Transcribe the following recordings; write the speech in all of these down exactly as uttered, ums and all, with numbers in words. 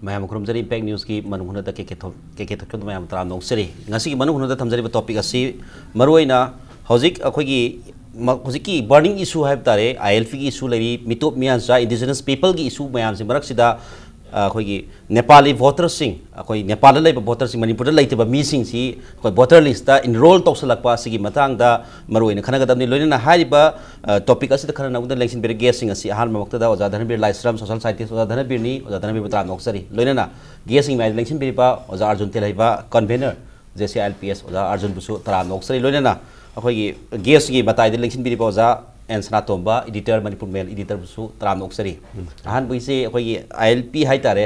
ꯃꯌꯥꯝ ꯈꯨꯔꯨꯝꯖꯔꯤ꯫ ꯏꯝꯄꯦꯛ ꯅ꯭ꯌꯨꯁꯀꯤ ꯃꯅꯨꯡ ꯍꯨꯠꯅꯗ ꯀꯦ ꯀꯦ ꯊꯣꯛ-, ꯀꯦ ꯀꯦ ꯊꯣꯛꯆꯣꯝꯗ ꯃꯌꯥꯝ ꯇꯔꯥꯝꯅ ꯑꯣꯛꯆꯔꯤ꯫ ꯉꯁꯤꯒꯤ ꯃꯅꯨꯡ ꯍꯨꯠꯅꯗ ꯊꯝꯖꯔꯤꯕ ꯇꯣꯄꯤꯛ ꯑꯁꯤ ꯃꯔꯨꯑꯣꯏꯅ ꯍꯧꯖꯤꯛ ꯑꯩꯈꯣꯏꯒꯤ ꯃ-, ꯍꯧꯖꯤꯛꯀꯤ ꯕꯔꯅꯤꯡ ꯏꯁꯨ ꯍꯥꯏꯕ ꯇꯥꯔꯦ, ꯑꯥꯏ ꯑꯦꯜ ꯄꯤꯒꯤ ꯏꯁꯨ ꯂꯩꯔꯤ, ꯃꯤꯇꯣꯞ ꯃꯤꯌꯥꯟꯆꯥ, ꯏꯟꯗꯤꯖꯤꯅꯁ ꯄꯤꯄꯜꯒꯤ ꯏꯁꯨ ꯃꯌꯥꯝꯁꯤ ꯃꯔꯛꯁꯤꯗ, ꯑ, ꯑꯩꯈꯣꯏꯒꯤ ꯅꯦꯄꯥꯂꯤ ꯚꯣꯇꯔꯁꯤꯡ, ꯑꯩꯈꯣꯏ ꯅꯦꯄꯥꯜꯗ ꯂꯩꯕ ꯚꯣꯇꯔꯁꯤꯡ, ꯃꯅꯤꯄꯨꯔꯗ ꯂꯩꯇꯕ ꯃꯤꯁꯤꯡꯁꯤ ꯑꯩꯈꯣꯏ ꯚꯣꯇꯔ ꯂꯤꯁꯇ ꯏꯟꯔꯣꯜ ꯇꯧꯁꯜꯂꯛꯄ ꯑꯁꯤꯒꯤ ꯃꯇꯥꯡꯗ ꯃꯔꯨꯑꯣꯏꯅ ꯈꯟꯅꯒꯗꯕꯅꯤ꯫ ꯂꯣꯏꯅꯅ ꯍꯥꯏꯔꯤꯕ, ꯑ, ꯇꯣꯄꯤꯛ ꯑꯁꯤꯗ ꯈꯟꯅꯅꯕꯗ ꯂꯦꯡꯁꯤꯟꯕꯤꯔꯦ ꯒꯦꯁꯁꯤꯡ ꯑꯁꯤ꯫ ꯑꯍꯥꯟꯕꯃꯛꯇꯗ ꯑꯣꯖꯥ ꯙꯅꯕꯤꯔ ꯂꯥꯏꯁ꯭ꯔꯝ, ꯁꯣꯁꯤꯌꯦꯜ ꯁꯥꯏꯟꯇꯤꯁ ꯑꯣꯖꯥ ꯙꯅꯕꯤꯔꯅꯤ꯫ ꯑꯣꯖꯥ ꯙꯅꯕꯤꯔꯕꯨ ꯇꯔꯥꯝꯅ ꯑꯣꯛꯆꯔꯤ꯫ ꯂꯣꯏꯅꯅ ꯒꯦꯁꯁꯤꯡ ꯃꯌꯥꯝꯗ ꯂꯦꯡꯁꯤꯟꯕꯤꯔꯤꯕ ꯑꯣꯖꯥ Arjun ꯇꯦꯜꯍꯩꯕ, convener, J C I L P S, ꯑꯣꯖꯥ ꯑꯥꯔꯖꯨꯟꯕꯨꯁꯨ ꯇꯔꯥꯝꯅ ꯑꯣꯛꯆꯔꯤ꯫ ꯂꯣꯏꯅꯅ ꯑꯩꯈꯣꯏꯒꯤ ꯒꯦꯁꯀꯤ ꯃꯇꯥꯏꯗ ꯂꯦꯡꯁꯤꯟꯕꯤꯔꯤꯕ ꯑꯣꯖꯥ ꯑꯦꯟ ꯁꯅꯥꯇꯣꯝꯕ, ꯏꯗꯤꯇꯔ, ꯃꯅꯤꯄꯨꯔ ꯃꯦꯜ ꯏꯗꯤꯇꯔꯕꯨꯁꯨ ꯇꯔꯥꯝꯅ ꯑꯣꯛꯆꯔꯤ꯫ ꯑꯍꯥꯟꯕꯒꯤꯁꯦ ꯑꯩꯈꯣꯏꯒꯤ ꯑꯥꯏ ꯑꯦꯜ ꯄꯤ ꯍꯥꯏꯇꯥꯔꯦ,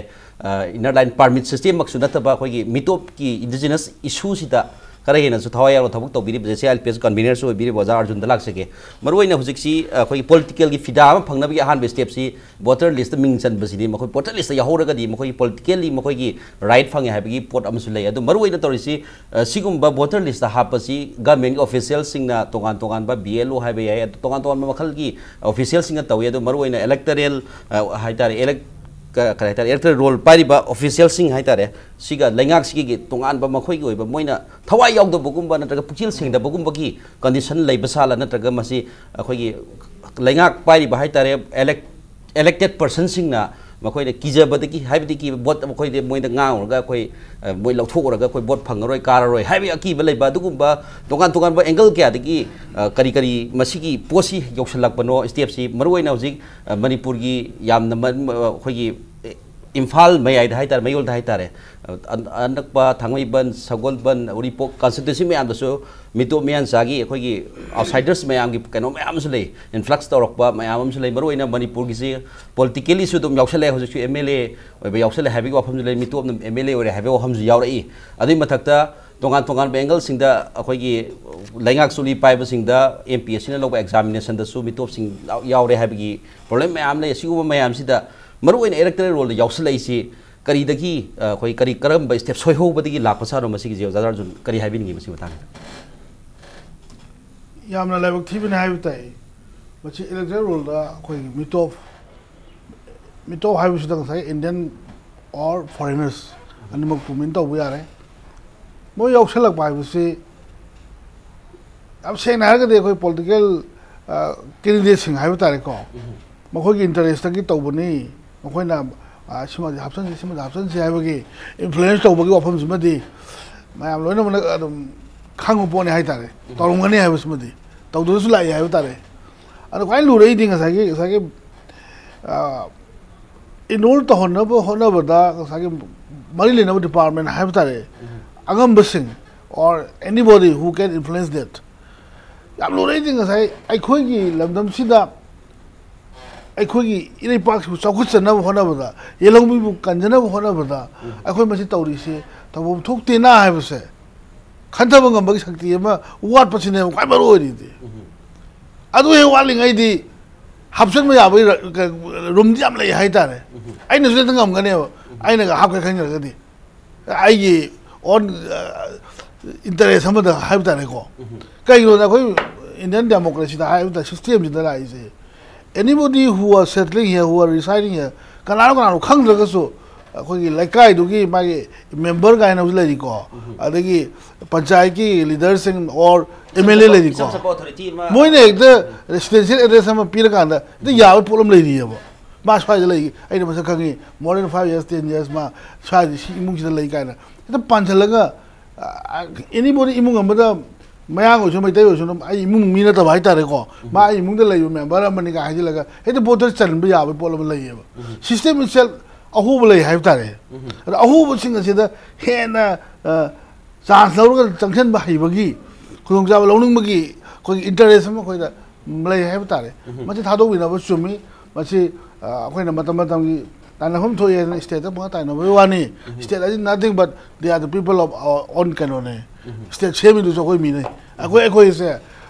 ꯏꯟꯅꯔ ꯂꯥꯏꯟ ꯄꯥꯔꯃꯤꯠ ꯁꯤꯁꯇꯦꯝꯃꯛꯁꯨ ꯅꯠꯇꯕ ꯑꯩꯈꯣꯏꯒꯤ ꯃꯤꯇꯣꯞꯀꯤ ꯏꯟꯗꯤꯖꯤꯅꯁ ꯏꯁꯨꯁꯤꯗ ꯈꯔ ꯍꯦꯟꯅꯁꯨ ꯊꯋꯥꯏ ꯌꯥꯎꯅ ꯊꯕꯛ ꯇꯧꯕꯤꯔꯤꯕ J C I L P S ꯀꯟꯚꯤꯅꯔꯁꯨ ꯑꯣꯏꯕꯤꯔꯤꯕ ꯑꯣꯖꯥ ꯑꯥꯔꯖꯨꯟꯗ ꯂꯥꯛꯆꯒꯦ꯫ ꯃꯔꯨꯑꯣꯏꯅ ꯍꯧꯖꯤꯛꯁꯤ ꯑꯩꯈꯣꯏꯒꯤ ꯄꯣꯂꯤꯇꯤꯀꯦꯜꯒꯤ ꯐꯤꯗꯥ ꯑꯃ ꯐꯪꯅꯕꯒꯤ ꯑꯍꯥꯟꯕ ꯁ꯭ꯇꯦꯞꯁꯤ ꯚꯣꯇꯔ ꯂꯤꯁꯇ ꯃꯤꯡ ꯆꯟꯕꯁꯤꯅꯤ꯫ ꯃꯈꯣꯏ ꯚꯣꯇꯔ ꯂꯤꯁꯇ ꯌꯥꯎꯍꯧꯔꯒꯗꯤ ꯃꯈꯣꯏꯒꯤ ꯄꯣꯂꯤꯇꯤꯀꯦꯜꯂꯤ ꯃꯈꯣꯏꯒꯤ ꯔꯥꯏꯠ ꯐꯪꯉꯦ ꯍꯥꯏꯕꯒꯤ ꯄꯣꯠ ꯑꯃꯁꯨ ꯂꯩ꯫ ꯑꯗꯨ ꯃꯔꯨꯑꯣꯏꯅ ꯇꯧꯔꯤꯁꯤ, ꯑ, ꯁꯤꯒꯨꯝꯕ ꯚꯣꯇꯔ ꯂꯤꯁꯇ ꯍꯥꯞꯄꯁꯤ ꯒꯃꯦꯟꯒꯤ ꯑꯣꯐꯤꯁꯤꯌꯦꯜꯁꯤꯡꯅ ꯇꯣꯉꯥꯟ ꯇꯣꯉꯥꯟꯕ ꯕꯤ ꯑꯦꯜ ꯑꯣ ꯍꯥꯏꯕ ꯌꯥꯏ, ꯑꯗꯨ ꯇꯣꯉꯥꯟ ꯇꯣꯉꯥꯟꯕ ꯃꯈꯜꯒꯤ ꯑꯣꯐꯤꯁꯤꯌꯦꯜꯁꯤꯡꯅ ꯇꯧꯏ꯫ ꯑꯗꯨ ꯃꯔꯨꯑꯣꯏꯅ ꯏꯂꯦꯛꯇꯔꯦꯜ, ꯑ, ꯍꯥꯏꯇꯥꯔꯦ, ꯏꯂꯦꯛ-, ꯀ-, ꯀꯔꯤ ꯍꯥꯏꯇꯥꯔꯦ, ꯏꯂꯦꯛꯇꯔꯦꯜ ꯔꯣꯜ ꯄꯥꯏꯔꯤꯕ ꯑꯣꯐꯤꯁꯤꯌꯦꯜꯁꯤꯡ ꯍꯥꯏꯇꯥꯔꯦ, ꯁꯤꯒ ꯂꯩꯉꯥꯛꯁꯤꯒꯤ ꯇꯣꯉꯥꯟꯕ ꯃꯈꯣꯏꯒꯤ ꯑꯣꯏꯕ ꯃꯣꯏꯅ ꯊꯋꯥꯏ ꯌꯥꯎꯗꯕꯒꯨꯝꯕ ꯅꯠꯇ꯭ꯔꯒ ꯄꯨꯛꯆꯦꯜ ꯁꯦꯡꯗꯕꯒꯨꯝꯕꯒꯤ ꯀꯟꯗꯤꯁꯟ ꯂꯩꯕ ꯁꯥꯂ ꯅꯠꯇ꯭ꯔꯒ ꯃꯁꯤ ꯑꯩꯈꯣꯏꯒꯤ ꯂꯩꯉꯥꯛ ꯄꯥꯏꯔꯤꯕ ꯍꯥꯏꯇꯥꯔꯦ, ꯏꯂꯦꯛ-, ꯏꯂꯦꯛꯇꯦꯠ ꯄꯔꯁꯟꯁꯤꯡꯅ ꯃꯈꯣꯏꯅ ꯀꯤꯖꯕꯗꯒꯤ, ꯍꯥꯏꯕꯗꯤ ꯀꯤꯕ ꯄꯣꯠ ꯃꯈꯣꯏꯗꯤ ꯃꯣꯏꯗ ꯉꯥꯡꯉꯨꯔꯒ ꯑꯩꯈꯣꯏ, ꯑ, ꯃꯣꯏ ꯂꯧꯊꯣꯛꯎꯔꯒ ꯑꯩꯈꯣꯏ ꯚꯣꯠ ꯐꯪꯉꯔꯣꯏ, ꯀꯥꯔꯔꯣꯏ ꯍꯥꯏꯕꯒꯤ ꯑꯀꯤꯕ ꯂꯩꯕ, ꯑꯗꯨꯒꯨꯝꯕ ꯇꯣꯉꯥꯟ ꯇꯣꯉꯥꯟꯕ ꯑꯦꯡꯒꯜ ꯀꯌꯥꯗꯒꯤ, ꯑ, ꯀꯔꯤ ꯀꯔꯤ ꯃꯁꯤꯒꯤ ꯄꯣꯠꯁꯤ ꯌꯧꯁꯤꯜꯂꯛꯄꯅꯣ, ꯁ꯭ꯇꯦꯞꯁꯤ ꯃꯔꯨꯑꯣꯏꯅ ꯍꯧꯖꯤꯛ, ꯑ, ꯃꯅꯤꯄꯨꯔꯒꯤ ꯌꯥꯝꯅ ꯃ-, ꯃ-, ꯑꯩꯈꯣꯏꯒꯤ ꯏꯝꯐꯥꯜ ꯃꯌꯥꯏꯗ ꯍꯥꯏꯇꯥꯔꯦ, ꯃꯌꯣꯜꯗ ꯍꯥꯏꯇꯥꯔꯦ, ꯑ-, ꯑꯅꯛꯄ ꯊꯥꯡꯃꯩꯕꯟ, ꯁꯒꯣꯜꯕꯟ, ꯎꯔꯤꯄꯣꯛ ꯀꯟꯁꯇꯤꯇ꯭ꯋꯦꯟꯁꯤ ꯃꯌꯥꯝꯗꯁꯨ ꯃꯤꯇꯣꯞ ꯃꯤꯌꯥꯟꯆꯥꯒꯤ ꯑꯩꯈꯣꯏꯒꯤ ꯑꯥꯎꯠꯁꯥꯏꯗꯔꯁ ꯃꯌꯥꯝꯒꯤ ꯀꯩꯅꯣ ꯃꯌꯥꯝ ꯑꯃꯁꯨ ꯂꯩ, ꯏꯟꯐ꯭ꯂꯛꯁ ꯇꯧꯔꯛꯄ ꯃꯌꯥꯝ ꯑꯃꯁꯨ ꯂꯩ꯫ ꯃꯔꯨꯑꯣꯏꯅ ꯃꯅꯤꯄꯨꯔꯒꯤꯁꯤ ꯄꯣꯂꯤꯇꯤꯀꯦꯜꯂꯤꯁꯨ ꯑꯗꯨꯝ ꯌꯥꯎꯁꯜꯂꯛꯑꯦ꯫ ꯍꯧꯖꯤꯛꯁꯨ ꯑꯦꯝ ꯑꯦꯜ ꯑꯦ ꯑꯣꯏꯕ ꯌꯥꯎꯁꯜꯂꯦ ꯍꯥꯏꯕꯒꯤ ꯋꯥꯐꯝꯁꯨ ꯂꯩ, ꯃꯤꯇꯣꯞꯅ ꯑꯦꯝ ꯑꯦꯜ ꯑꯦ ꯑꯣꯏꯔꯦ ꯍꯥꯏꯕꯒꯤ ꯋꯥꯐꯝꯁꯨ ꯌꯥꯎꯔꯛꯏ꯫ ꯑꯗꯨꯒꯤ ꯃꯊꯛꯇ ꯇꯣꯉꯥꯟ ꯇꯣꯉꯥꯟꯕ ꯑꯦꯡꯒꯜꯁꯤꯡꯗ ꯑꯩꯈꯣꯏꯒꯤ ꯂꯩꯉꯥꯛ ꯆꯨꯂꯤ ꯄꯥꯏꯕꯁꯤꯡꯗ ꯑꯦꯝ ꯄꯤ ꯑꯦꯁ ꯁꯤꯅ ꯂꯧꯕ ꯑꯦꯛꯖꯥꯃꯤꯅꯦꯁꯟꯗꯁꯨ ꯃꯤꯇꯣꯞꯁꯤꯡ ꯌꯥꯎ-, ꯌꯥꯎꯔꯦ ꯍꯥꯏꯕꯒꯤ ꯄ꯭ꯔꯣꯕ꯭ꯂꯦꯝ ꯃꯌꯥꯝ ꯂꯩ꯫ ꯑꯁꯤꯒꯨꯝꯕ ꯃꯌꯥꯝꯁꯤꯗ ꯃꯔꯨꯑꯣꯏꯅ ꯏꯂꯦꯛꯇꯔꯦꯜ ꯔꯣꯜꯗ ꯌꯥꯎꯁꯜꯂꯛꯏꯁꯤ ꯀꯔꯤꯗꯒꯤ, ꯑ, ꯑꯩꯈꯣꯏ ꯀꯔꯤ, ꯀꯔꯝꯕ ꯁ꯭ꯇꯦꯞ ꯁꯣꯏꯍꯧꯕꯗꯒꯤ ꯂꯥꯛꯄ ꯁꯥꯅꯣ? ꯃꯁꯤꯒꯤꯁꯦ ꯑꯣꯖꯥ ꯑꯥꯔꯖꯨꯟ ꯀꯔꯤ ꯍꯥꯏꯕꯤꯅꯤꯡꯉꯤ ꯃꯁꯤꯒꯤ ꯃꯇꯥꯡꯗ? ꯌꯥꯝꯅ ꯂꯥꯏꯕꯛ ꯊꯤꯕꯅꯤ ꯍꯥꯏꯕ ꯇꯥꯏ꯫ ꯃꯁꯤ ꯏꯂꯦꯛꯇꯔꯦꯜ ꯔꯣꯜꯗ ꯑꯩꯈꯣꯏꯒꯤ ꯃꯤꯇꯣꯞ, ꯃꯤꯇꯣꯞ ꯍꯥꯏꯕꯁꯤꯗ ꯉꯁꯥꯏ ꯏꯟꯗꯤꯌꯟ or foreigners ꯑꯅꯤꯃꯛ permit ꯇꯧꯕ ꯌꯥꯔꯦ꯫ ꯃꯣꯏ ꯌꯥꯎꯁꯜꯂꯛꯄ ꯍꯥꯏꯕꯁꯤ ꯌꯥꯝ ꯁꯦꯡꯅ ꯍꯥꯏꯔꯒꯗꯤ ꯑꯩꯈꯣꯏ political candidateꯁꯤꯡ ꯍꯥꯏꯕ ꯇꯥꯔꯦꯀꯣ, ꯃꯈꯣꯏꯒꯤ interestꯇꯒꯤ ꯇꯧꯕꯅꯤ, ꯃꯈꯣꯏꯅ ꯁꯤꯃꯗꯤ ꯍꯥꯞꯆꯤꯟꯁꯤ, ꯁꯤꯃꯗꯤ ꯍꯥꯞꯆꯤꯟꯁꯤ ꯍꯥꯏꯕꯒꯤ influence ꯇꯧꯕꯒꯤ ꯋꯥꯐꯝꯁꯤꯃꯗꯤ ꯃꯌꯥꯝ ꯂꯣꯏꯅꯃꯛꯅ ꯑꯗꯨꯝ ꯈꯪꯕ ꯄꯣꯠꯅꯤ ꯍꯥꯏ ꯇꯥꯔꯦ꯫ ꯇꯧꯔꯝꯒꯅꯤ ꯍꯥꯏꯕꯁꯤꯃꯗꯤ, ꯇꯧꯗꯨꯅꯁꯨ ꯂꯥꯛꯏ ꯍꯥꯏꯕ ꯇꯥꯔꯦ꯫ ꯑꯗꯣ ꯈ꯭ꯋꯥꯏ ꯂꯨꯔꯛꯏꯗꯤ ꯉꯁꯥꯏꯒꯤ ꯉꯁꯥꯏꯒꯤ involve ꯇꯧꯍꯟꯅꯕ ꯍꯣꯠꯅꯕꯗ ꯉꯁꯥꯏꯒꯤ ꯃꯔꯤ ꯂꯩꯅꯕ department ꯍꯥꯏꯕ ꯇꯥꯔꯦ, ꯑꯉꯝꯕꯁꯤꯡ or anybody who can influence that, ꯌꯥꯝ ꯂꯨꯔꯛꯏꯗꯤ ꯉꯁꯥꯏ ꯑꯩꯈꯣꯏꯒꯤ ꯂꯝꯗꯝꯁꯤꯗ ꯑꯩꯈꯣꯏꯒꯤ ꯏꯔꯩꯄꯥꯛꯁꯤꯕꯨ ꯆꯥꯎꯈꯠꯆꯅꯕ ꯍꯣꯠꯅꯕꯗ, ꯌꯦꯜꯍꯧꯃꯤꯕꯨ ꯀꯟꯖꯅꯕ ꯍꯣꯠꯅꯕꯗ ꯑꯩꯈꯣꯏ ꯃꯁꯤ ꯇꯧꯔꯤꯁꯤ ꯇꯧꯐꯝ ꯊꯣꯛꯇꯦꯅ ꯍꯥꯏꯕꯁꯦ ꯈꯟꯊꯕ ꯉꯝꯕꯒꯤ ꯁꯛꯇꯤ ꯑꯃ ꯋꯥꯠꯄꯁꯤꯅꯦꯕ ꯈ꯭ꯋꯥꯏ ꯃꯔꯨ ꯑꯣꯏꯔꯤꯗꯤ꯫ ꯑꯗꯨ ꯍꯦꯛ ꯋꯥꯠꯂꯤꯉꯩꯗꯤ ꯍꯥꯞꯆꯤꯟꯕ ꯌꯥꯕꯒꯤ ꯔ- ꯀ- roomꯗꯤ ꯌꯥꯝ ꯂꯩ ꯍꯥꯏꯇꯥꯔꯦ꯫ ꯑꯩꯅꯁꯨ ꯍꯦꯛꯇ ꯉꯝꯒꯅꯦꯕ, ꯑꯩꯅꯒ ꯍꯥꯞꯀꯦ ꯈꯟꯈ꯭ꯔꯒꯗꯤ꯫ ꯑꯩꯒꯤ own interest ꯑꯃꯗ ꯍꯥꯏꯕ ꯇꯥꯔꯦꯀꯣ꯫ ꯀꯩꯒꯤꯅꯣꯗ ꯑꯩꯈꯣꯏ Indian democracyꯗ ꯍꯥꯏꯕ ꯇꯥꯔꯦ, systemꯁꯤꯗ ꯂꯥꯛꯏꯁꯦ, anybody who are settling here, who are residing here, ꯀꯅꯥꯅꯣ ꯀꯅꯥꯅꯣ ꯈꯪꯗ꯭ꯔꯒꯁꯨ ꯑꯩꯈꯣꯏꯒꯤ ꯂꯩꯀꯥꯏꯗꯨꯒꯤ ꯃꯥꯒꯤ member ꯀꯥꯏꯅ ꯑꯃꯁꯨ ꯂꯩꯔꯤꯀꯣ, ꯑꯗꯒꯤ ꯄꯟꯆꯥꯌꯠꯀꯤ leaderꯁꯤꯡ or MLA ꯂꯩꯔꯤꯀꯣ, ꯃꯣꯏꯅ ꯍꯦꯛꯇ residential address ꯑꯃ ꯄꯤꯔꯀꯥꯟꯗ ꯍꯦꯛꯇ ꯌꯥꯕ ꯄꯣꯠ ꯑꯃ ꯂꯩꯔꯤꯑꯕ꯫ ꯃꯥ ꯁ꯭ꯋꯥꯏꯗ ꯂꯩ, ꯑꯩꯅ ꯃꯁꯛ ꯈꯪꯉꯤ, more than five years, ten years ꯃꯥ ꯁ꯭ꯋꯥꯏꯗ ꯁꯤ ꯏꯃꯨꯡꯁꯤꯗ ꯂꯩ ꯀꯥꯏꯅ ꯍꯦꯛꯇ ꯄꯥꯟꯁꯤꯜꯂꯒ, anybody ꯏꯃꯨꯡ ꯑꯃꯗ ꯃꯌꯥꯡ ꯑꯣꯏꯁꯨ ꯃꯩꯇꯩ ꯑꯣꯏꯁꯨ ꯑꯗꯨꯝ ꯑꯩ ꯏꯃꯨꯡ ꯃꯤ ꯅꯠꯇꯕ ꯍꯥꯏꯇꯥꯔꯦꯀꯣ, ꯃꯥ ꯑꯩ ꯏꯃꯨꯡꯗ ꯂꯩꯕ member ꯑꯃꯅꯤ ꯀꯥꯏ ꯍꯥꯏꯖꯤꯜꯂꯒ ꯍꯦꯛꯇ ꯚꯣꯇꯔ ꯆꯟꯕ ꯌꯥꯕꯒꯤ ꯄꯣꯠ ꯑꯃ ꯂꯩꯌꯦꯕ꯫ System itself ꯑꯍꯣꯕ ꯂꯩ ꯍꯥꯏꯕ ꯇꯥꯔꯦ꯫ ꯑꯗꯣ ꯑꯍꯣꯕꯁꯤꯡ ꯑꯁꯤꯗ ꯍꯦꯟꯅ chance ꯂꯧꯔꯒ ꯆꯪꯁꯤꯟꯕ ꯍꯩꯕꯒꯤ ꯈꯨꯗꯣꯡꯆꯥꯕ ꯂꯧꯅꯤꯡꯕꯒꯤ ꯑꯩꯈꯣꯏꯒꯤ interest ꯑꯃ ꯑꯩꯈꯣꯏꯗ ꯂꯩ ꯍꯥꯏꯕ ꯇꯥꯔꯦ꯫ ꯃꯁꯤ ꯊꯥꯗꯣꯛꯄꯤꯅꯕ ꯆꯨꯝꯃꯤ꯫ ꯃꯁꯤ ꯑꯩꯈꯣꯏꯅ ꯃꯇꯝ ꯃꯇꯝꯒꯤ ꯇꯥꯏꯅꯐꯝ ꯊꯣꯛꯏ ꯍꯥꯏꯗꯅ stateꯇ ꯄꯪꯇꯥ ꯇꯥꯏꯅꯕꯒꯤ ꯋꯥꯅꯤ꯫ State ꯍꯥꯏꯁꯤ nothing but they are the people of our own ꯀꯩꯅꯣꯅꯦ꯫ State ꯁꯦꯝꯃꯤꯗꯨꯁꯨ ꯑꯩꯈꯣꯏ ꯃꯤꯅꯦ꯫ ꯑꯩꯈꯣꯏ ꯑꯩꯈꯣꯏꯁꯦ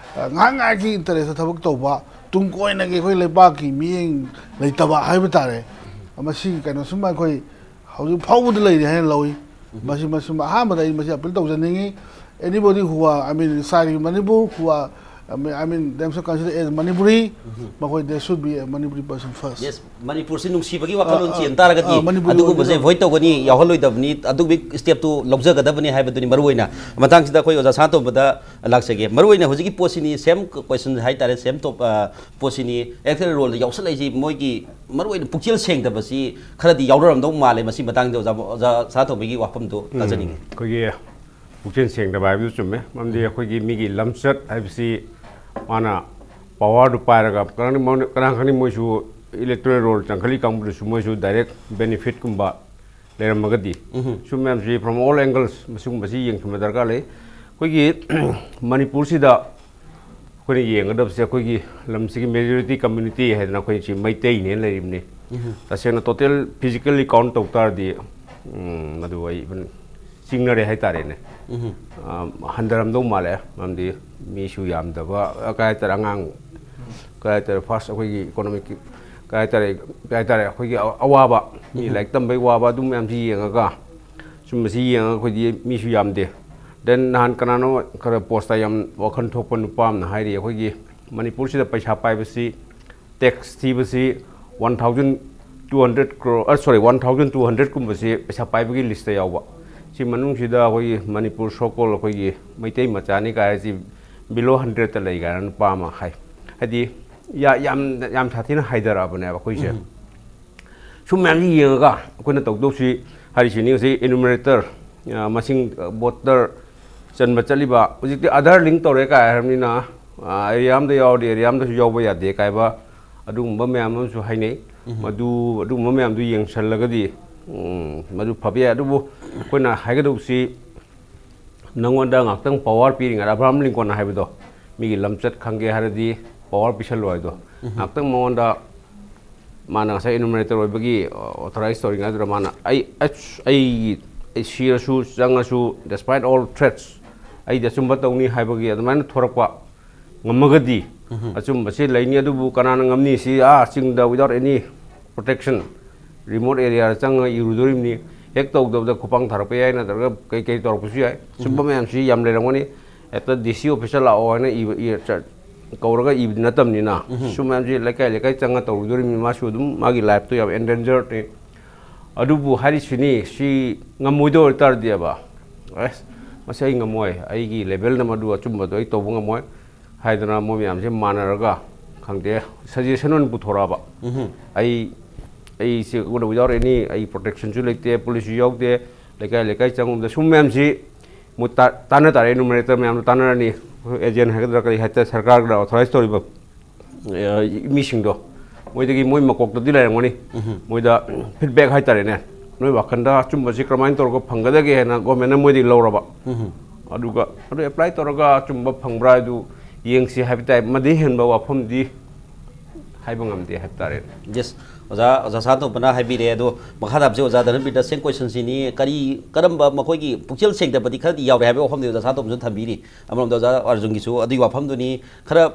ꯉꯥꯏꯍꯥꯛ ꯉꯥꯏꯍꯥꯛꯀꯤ interestꯇ ꯊꯕꯛ ꯇꯧꯕ, ꯇꯨꯡ ꯀꯣꯏꯅꯒꯤ ꯑꯩꯈꯣꯏ ꯂꯩꯕꯥꯛꯀꯤ ꯃꯤꯠꯌꯦꯡ ꯂꯩꯇꯕ ꯍꯥꯏꯕ ꯇꯥꯔꯦ꯫ ꯃꯁꯤꯒꯤ ꯀꯩꯅꯣꯁꯤꯃ ꯑꯩꯈꯣꯏ ꯍꯧꯖꯤꯛ ꯐꯥꯎꯕꯗ ꯂꯩꯔꯤ ꯍꯥꯏꯅ ꯂꯧꯏ꯫ ꯃꯁꯤ ꯃꯁꯤ ꯑꯍꯥꯟꯕꯗ ꯑꯩ ꯃꯁꯤ appeal ꯇꯧꯖꯅꯤꯡꯉꯤ, anybody who are, I mean, residing in Manipur who are I mean, I mean, they should consider as Manipuri. ꯃꯈꯣꯏ, there should be a Manipuri person first. Yes, ꯃꯅꯤꯄꯨꯔꯁꯤ ꯅꯨꯡꯁꯤꯕꯒꯤ ꯋꯥꯈꯜꯂꯣꯟ ꯑꯥ, ꯆꯦꯟ ꯇꯥꯔꯒꯗꯤ ꯑꯥ, ꯃꯅꯤꯄꯨꯔꯤ ꯑꯗꯨꯒꯨꯝꯕꯁꯦ ꯑꯣꯏꯒꯗꯕ. ꯑꯦꯚꯣꯏꯗ ꯇꯧꯒꯅꯤ, ꯌꯥꯎꯍꯜꯂꯣꯏꯗꯕꯅꯤ, ꯑꯗꯨꯒꯤ ꯁ꯭ꯇꯦꯞꯇꯨ ꯂꯧꯖꯒꯗꯕꯅꯤ ꯍꯥꯏꯕꯗꯨꯅꯤ ꯃꯔꯨꯑꯣꯏꯅ꯫ ꯃꯇꯥꯡꯁꯤꯗ ꯑꯩꯈꯣꯏ ꯑꯣꯖꯥ ꯁꯅꯥꯇꯣꯝꯕꯗ ꯂꯥꯛꯆꯒꯦ꯫ ꯃꯔꯨꯑꯣꯏꯅ ꯍꯧꯖꯤꯛꯀꯤ ꯄꯣꯠꯁꯤꯅꯤ, ꯁꯦꯝ ꯀꯣꯏꯁꯟ ꯍꯥꯏꯇꯥꯔꯦ, ꯁꯦꯝ ꯇꯣꯞ ꯄꯣꯠꯁꯤꯅꯤ, ꯏꯂꯦꯛꯇꯣꯔꯦꯜ ꯔꯣꯜꯗ ꯌꯥꯎꯁꯜꯂꯛꯏꯁꯤ ꯃꯣꯏꯒꯤ ꯃꯔꯨꯑꯣꯏꯅ ꯄꯨꯛꯆꯦꯜ ꯁꯦꯡꯗꯕꯁꯤ ꯈꯔꯗꯤ ꯌꯥꯎꯅꯔꯝꯗꯧ ꯃꯥꯜꯂꯦ꯫ ꯃꯁꯤ ꯃꯇꯥꯡꯗ ꯑꯣꯖꯥ, ꯑꯣꯖꯥ ꯁꯅꯥꯇꯣꯝꯕꯒꯤ ꯋꯥꯐꯝꯗꯨ ꯇꯥꯖꯅꯤꯡꯉꯤ꯫ ꯑꯩꯈꯣꯏꯒꯤ ꯄꯨꯛꯆꯦꯜ ꯁꯦꯡꯗꯕ ꯍꯥꯏꯕꯗꯨ ꯆꯨꯝꯃꯦ꯫ ꯃꯔꯝꯗꯤ ꯑꯩꯈꯣꯏꯒꯤ ꯃꯤꯒꯤ ꯂꯝꯆꯠ ꯍꯥꯏꯕꯁꯤ ꯃꯥꯅ ꯄꯋꯥꯔꯗꯨ ꯄꯥꯏꯔꯒ ꯀꯅꯥ ꯈꯪꯅꯤ ꯃꯣꯏꯁꯨ ꯏꯂꯦꯛꯇꯣꯔꯦꯜ ꯔꯣꯜ ꯆꯪꯈꯠꯂꯤ ꯀꯥꯡꯕꯨꯗꯨꯁꯨ ꯃꯣꯏꯁꯨ ꯗꯥꯏꯔꯦꯛ ꯕꯦꯅꯤꯐꯤꯠꯀꯨꯝꯕ ꯂꯩꯔꯝꯃꯒꯗꯤ, ꯁꯨꯝ ꯃꯌꯥꯝꯁꯤ from all angles ꯃꯁꯤꯒꯨꯝꯕꯁꯤ ꯌꯦꯡꯁꯤꯟꯕ ꯗꯔꯀꯥꯔ ꯂꯩ꯫ ꯑꯩꯈꯣꯏꯒꯤ ꯃꯅꯤꯄꯨꯔꯁꯤꯗ ꯑꯩꯈꯣꯏꯅ ꯌꯦꯡꯒꯗꯕꯁꯦ ꯑꯩꯈꯣꯏꯒꯤ ꯂꯝꯁꯤꯒꯤ ꯃꯦꯖꯣꯔꯤꯇꯤ ꯀꯝꯃ꯭ꯌꯨꯅꯤꯇꯤ ꯍꯥꯏꯗꯅ ꯑꯩꯈꯣꯏꯁꯤ ꯃꯩꯇꯩꯅꯦꯅ ꯂꯩꯔꯤꯕꯅꯤ꯫ ꯇꯁꯦꯡꯅ ꯇꯣꯇꯦꯜ ꯐꯤꯖꯤꯀꯦꯜꯂꯤ ꯀꯥꯎꯟ ꯇꯧ ꯇꯥꯔꯗꯤ, ꯎꯝ, ꯃꯗꯨ ꯑꯩ ꯏꯚꯟ ꯆꯤꯡꯅꯔꯦ ꯍꯥꯏꯇꯥꯔꯦꯅꯦ꯫ ꯑꯥ, ꯍꯟꯊꯔꯝꯗꯧ ꯃꯥꯜꯂꯦ꯫ ꯃꯔꯝꯗꯤ ꯃꯤꯁꯨ ꯌꯥꯝꯗꯕ, ꯑ, ꯀꯩ ꯍꯥꯏꯇꯥꯔꯦ, ꯑꯉꯥꯡ, ꯀꯩ ꯍꯥꯏꯇꯥꯔꯦ, ꯐꯥꯔꯁ ꯑꯩꯈꯣꯏꯒꯤ ꯏꯀꯣꯅꯣꯃꯤꯛꯀꯤ, ꯀꯩ ꯍꯥꯏꯇꯥꯔꯦ, ꯀꯩ ꯍꯥꯏꯇꯥꯔꯦ, ꯑꯩꯈꯣꯏꯒꯤ ꯑ-, ꯑꯋꯥꯕ, ꯃꯤ ꯂꯥꯏꯔꯤꯛ ꯇꯝꯕꯒꯤ ꯋꯥꯕ, ꯑꯗꯨ ꯃꯌꯥꯝꯁꯤ ꯌꯦꯡꯉꯒ, ꯁꯨꯝꯕꯁꯤ ꯌꯦꯡꯉꯒ ꯑꯩꯈꯣꯏꯗꯤ ꯃꯤꯁꯨ ꯌꯥꯝꯗꯦ꯫ ꯗꯦꯟ ꯅꯍꯥꯟ ꯀꯅꯥꯅꯣ ꯈꯔ ꯄꯣꯁꯇ ꯌꯥꯝ ꯋꯥꯈꯜ ꯊꯣꯛꯄ ꯅꯨꯄꯥ ꯑꯃꯅ ꯍꯥꯏꯔꯤ, ꯑꯩꯈꯣꯏꯒꯤ ꯃꯅꯤꯄꯨꯔꯁꯤꯗ ꯄꯩꯁꯥ ꯄꯥꯏꯕꯁꯤ, tax ꯊꯤꯕꯁꯤ one thousand two hundred crore, ꯑ, sorry, one thousand two hundred ꯀꯨꯝꯕꯁꯤ ꯄꯩꯁꯥ ꯄꯥꯏꯕꯒꯤ ꯂꯤꯁꯇ ꯌꯥꯎꯕ꯫ ꯁꯤ ꯃꯅꯨꯡꯁꯤꯗ ꯑꯩꯈꯣꯏꯒꯤ ꯃꯅꯤꯄꯨꯔ so called ꯑꯩꯈꯣꯏꯒꯤ ꯃꯩꯇꯩ ꯃꯆꯥꯅꯤ ꯀꯥꯏ ꯍꯥꯏꯁꯤ below hundredꯇ ꯂꯩ ꯀꯥꯏꯅ ꯅꯨꯄꯥ ꯑꯃ ꯍꯥꯏ꯫ ꯍꯥꯏꯗꯤ ꯌꯥ-, ꯌꯥꯝ, ꯌꯥꯝ ꯁꯥꯊꯤꯅ ꯍꯥꯏꯊꯔꯛꯑꯕꯅꯦꯕ ꯑꯩꯈꯣꯏꯁꯦ꯫ ꯁꯨꯝ ꯃꯌꯥꯝꯁꯤ ꯌꯦꯡꯉꯒ ꯑꯩꯈꯣꯏꯅ ꯇꯧꯗꯧꯁꯤ ꯍꯥꯏꯔꯤꯁꯤꯅꯤ꯫ ꯉꯁꯤ ꯏꯅꯨꯃꯔꯦꯇꯔ, ꯑ, ꯃꯁꯤꯡ, ꯑ, ꯚꯣꯇꯔ ꯆꯟꯕ ꯆꯠꯂꯤꯕ, ꯍꯧꯖꯤꯛꯇꯤ ꯑꯙꯥꯔ ꯂꯤꯡ ꯇꯧꯔꯦ ꯀꯥꯏ ꯍꯥꯏꯔꯕꯅꯤꯅ, ꯑ, ꯑꯦꯔꯤꯌꯥ ꯑꯃꯗ ꯌꯥꯎꯔꯗꯤ ꯑꯦꯔꯤꯌꯥ ꯑꯃꯗꯁꯨ ꯌꯥꯎꯕ ꯌꯥꯗꯦ ꯀꯥꯏꯕ ꯑꯗꯨꯒꯨꯝꯕ ꯃꯌꯥꯝ ꯑꯃꯁꯨ ꯍꯥꯏꯅꯩ꯫ ꯃꯗꯨ, ꯑꯗꯨꯒꯨꯝꯕ ꯃꯌꯥꯝꯗꯨ ꯌꯦꯡꯁꯜꯂꯒꯗꯤ, ꯎꯝ, ꯃꯗꯨ ꯐꯕ ꯌꯥꯏ꯫ ꯑꯗꯨꯕꯨ ꯑꯩꯈꯣꯏꯅ ꯍꯥꯏꯒꯗꯧꯁꯤ, ꯅꯪꯉꯣꯟꯗ ꯉꯥꯛꯇꯪ ꯄꯋꯥꯔ ꯄꯤꯔꯤꯉꯩꯗ, ꯑꯕ꯭ꯔꯥꯍꯝ ꯂꯤꯡꯀꯣꯟꯅ ꯍꯥꯏꯕꯗꯣ, ꯃꯤꯒꯤ ꯂꯝꯆꯠ ꯈꯪꯒꯦ ꯍꯥꯏꯔꯗꯤ ꯄꯋꯥꯔ ꯄꯤꯁꯜꯂꯣ ꯍꯥꯏꯗꯣ, ꯉꯥꯛꯇꯪ ꯃꯉꯣꯟꯗ, ꯃꯥꯅ ꯉꯁꯥꯏ ꯏꯅꯨꯃꯔꯦꯇꯔ ꯑꯣꯏꯕꯒꯤ ꯑꯣꯊꯣꯔꯥꯏꯁ ꯇꯧꯔꯤꯉꯩꯗꯨꯗ ꯃꯥꯅ, "ꯑꯩ, ꯑꯁ, ꯑꯩ, ꯑꯩ ꯁꯤꯔꯁꯨ ꯆꯪꯉꯁꯨ, despite all threats, ꯑꯩꯗꯤ ꯑꯆꯨꯝꯕ ꯇꯧꯅꯤ" ꯍꯥꯏꯕꯒꯤ ꯑꯗꯨꯃꯥꯏꯅ ꯊꯣꯔꯛꯄ ꯉꯝꯃꯒꯗꯤ, ꯑꯆꯨꯝꯕꯁꯤ ꯂꯩꯅꯤ꯫ ꯑꯗꯨꯕꯨ ꯀꯅꯥꯅ ꯉꯝꯅꯤ? ꯁꯤ, ꯑꯥ, ꯆꯤꯡꯗ without any protection, remote areaꯗ ꯆꯪꯉꯒ ꯏꯔꯨꯗꯣꯔꯤꯕꯅꯤ꯫ ꯍꯦꯛ ꯇꯧꯗꯕꯗ ꯈꯨꯄꯥꯡ ꯊꯥꯔꯛꯄ ꯌꯥꯏ, ꯅꯠꯇ꯭ꯔꯒ ꯀꯩ ꯀꯩ ꯇꯧꯔꯛꯄꯁꯨ ꯌꯥꯏ꯫ ꯁꯨꯝꯕ ꯃꯌꯥꯝꯁꯤ ꯌꯥꯝ ꯂꯩꯔꯝꯒꯅꯤ꯫ ꯍꯦꯛꯇ ꯗꯤ ꯁꯤ ꯑꯣꯐꯤꯁꯇ ꯂꯥꯛꯑꯣ ꯍꯥꯏꯅ ꯏꯕ ꯏ- ꯆ- ꯀꯧꯔꯒ ꯏꯕꯗꯤ ꯅꯠꯇꯕꯅꯤꯅ, ꯁꯨꯝ ꯃꯌꯥꯝꯁꯤ ꯂꯩꯀꯥꯏ ꯂꯩꯀꯥꯏ ꯆꯪꯉ ꯇꯧꯔꯨꯗꯣꯔꯤꯕꯅꯤ꯫ ꯃꯥꯁꯨ ꯑꯗꯨꯝ ꯃꯥꯒꯤ ꯂꯥꯏꯐꯇꯣ ꯌꯥꯝ ꯑꯦꯟꯗꯦꯟꯖꯔꯅꯤ꯫ ꯑꯗꯨꯕꯨ ꯍꯥꯏꯔꯤꯁꯤꯅꯤ, ꯁꯤ ꯉꯝꯃꯣꯏꯗꯧ ꯑꯣꯏꯇꯥꯔꯗꯤꯕ, ꯑꯁ, ꯃꯁꯤ ꯑꯩ ꯉꯝꯃꯣꯏ, ꯑꯩꯒꯤ ꯂꯦꯚꯦꯜꯅ ꯃꯗꯨ ꯑꯆꯨꯝꯕꯗꯣ ꯑꯩ ꯇꯧꯕ ꯉꯝꯃꯣꯏ ꯍꯥꯏꯗꯅ ꯃꯣꯏ ꯃꯌꯥꯝꯁꯦ ꯃꯥꯟꯅꯔꯒ, ꯈꯪꯗꯦ, ꯁꯖꯦꯁꯟ ꯑꯣꯏꯅ ꯄꯨꯊꯣꯔꯛꯑꯕ꯫ ꯑꯩ ꯑꯩꯁꯦ ꯋꯤꯗꯥꯎꯠ ꯑꯦꯅꯤ, ꯑꯩ ꯄ꯭ꯔꯣꯇꯦꯛꯁꯟꯁꯨ ꯂꯩꯇꯦ, ꯄꯨꯂꯤꯁꯁꯨ ꯌꯥꯎꯗꯦ, ꯂꯩꯀꯥꯏ ꯂꯩꯀꯥꯏ ꯆꯪꯉꯨꯕꯗ ꯁꯨꯝ ꯃꯌꯥꯝꯁꯤ ꯃꯣꯏ ꯇꯥ- ꯇꯥꯟꯅ ꯇꯥꯔꯦ, ꯏꯅꯨꯃꯔꯦꯇꯔ ꯃꯌꯥꯝꯗꯣ ꯇꯥꯟꯅꯔꯅꯤ, ꯑꯩꯈꯣꯏ ꯑꯦꯖꯦꯟ ꯍꯥꯏꯒꯗ꯭ꯔꯥ ꯀꯔꯤ ꯍꯥꯏꯇꯥꯔꯦ, ꯁꯔꯀꯥꯔꯅ ꯑꯣꯊꯣꯔꯥꯏꯁ ꯇꯧꯔꯤꯕ ꯑ, ꯃꯤꯁꯤꯡꯗꯣ, ꯃꯣꯏꯗꯒꯤ ꯃꯣꯏ ꯃꯀꯣꯛꯇꯗꯤ ꯂꯩꯔꯝꯒꯅꯤ꯫ ꯃꯣꯏꯗ ꯐꯤꯗꯕꯦꯛ ꯍꯥꯏꯇꯥꯔꯦꯅꯦ, ꯅꯣꯏ ꯋꯥꯈꯜꯗ ꯑꯆꯨꯝꯕꯁꯤ ꯀꯔꯝꯍꯥꯏꯅ ꯇꯧꯔꯒ ꯐꯪꯒꯗꯒꯦ ꯍꯥꯏꯅ ꯒꯣꯔꯃꯦꯟꯅ ꯃꯣꯏꯗꯒꯤ ꯂꯧꯔꯕ꯫ ꯑꯗꯨꯒ ꯑꯗꯨ ꯑꯦꯄ꯭ꯂꯥꯏ ꯇꯧꯔꯒ ꯑꯆꯨꯝꯕ ꯐꯪꯕ꯭ꯔꯥ ꯍꯥꯏꯗꯨ ꯌꯦꯡꯁꯤ ꯍꯥꯏꯕ ꯇꯥꯏ꯫ ꯃꯗꯩ ꯍꯦꯟꯕ ꯋꯥꯐꯝꯗꯤ ꯍꯥꯏꯕ ꯉꯝꯗꯦ ꯍꯥꯏꯕ ꯇꯥꯔꯦꯅꯦ꯫ ꯌꯦꯁ, ꯑꯣꯖꯥ, ꯑꯣꯖꯥ ꯁꯥꯟꯇꯣꯝꯕꯅ ꯍꯥꯏꯕꯤꯔꯦ꯫ ꯑꯗꯣ ꯃꯈꯥ ꯇꯥꯕꯁꯦ ꯑꯣꯖꯥ ꯙꯔꯃꯕꯤꯔꯗ ꯁꯦꯝ ꯀꯣꯏꯁꯟꯁꯤꯅꯤ꯫ ꯀꯔꯤ, ꯀꯔꯝꯕ ꯃꯈꯣꯏꯒꯤ ꯄꯨꯛꯆꯦꯜ ꯁꯦꯡꯗꯕꯗꯤ ꯈꯔꯗꯤ ꯌꯥꯎꯔꯦ ꯍꯥꯏꯕꯒꯤ ꯋꯥꯐꯝꯗꯤ ꯑꯣꯖꯥ ꯁꯥꯟꯇꯣꯝꯕꯁꯨ ꯊꯝꯕꯤꯔꯤ꯫ ꯑꯃꯔꯣꯝꯗ ꯑꯣꯖꯥ ꯑꯥꯔꯖꯨꯟꯒꯤꯁꯨ ꯑꯗꯨꯒꯤ ꯋꯥꯐꯝꯗꯨꯅꯤ꯫ ꯈꯔ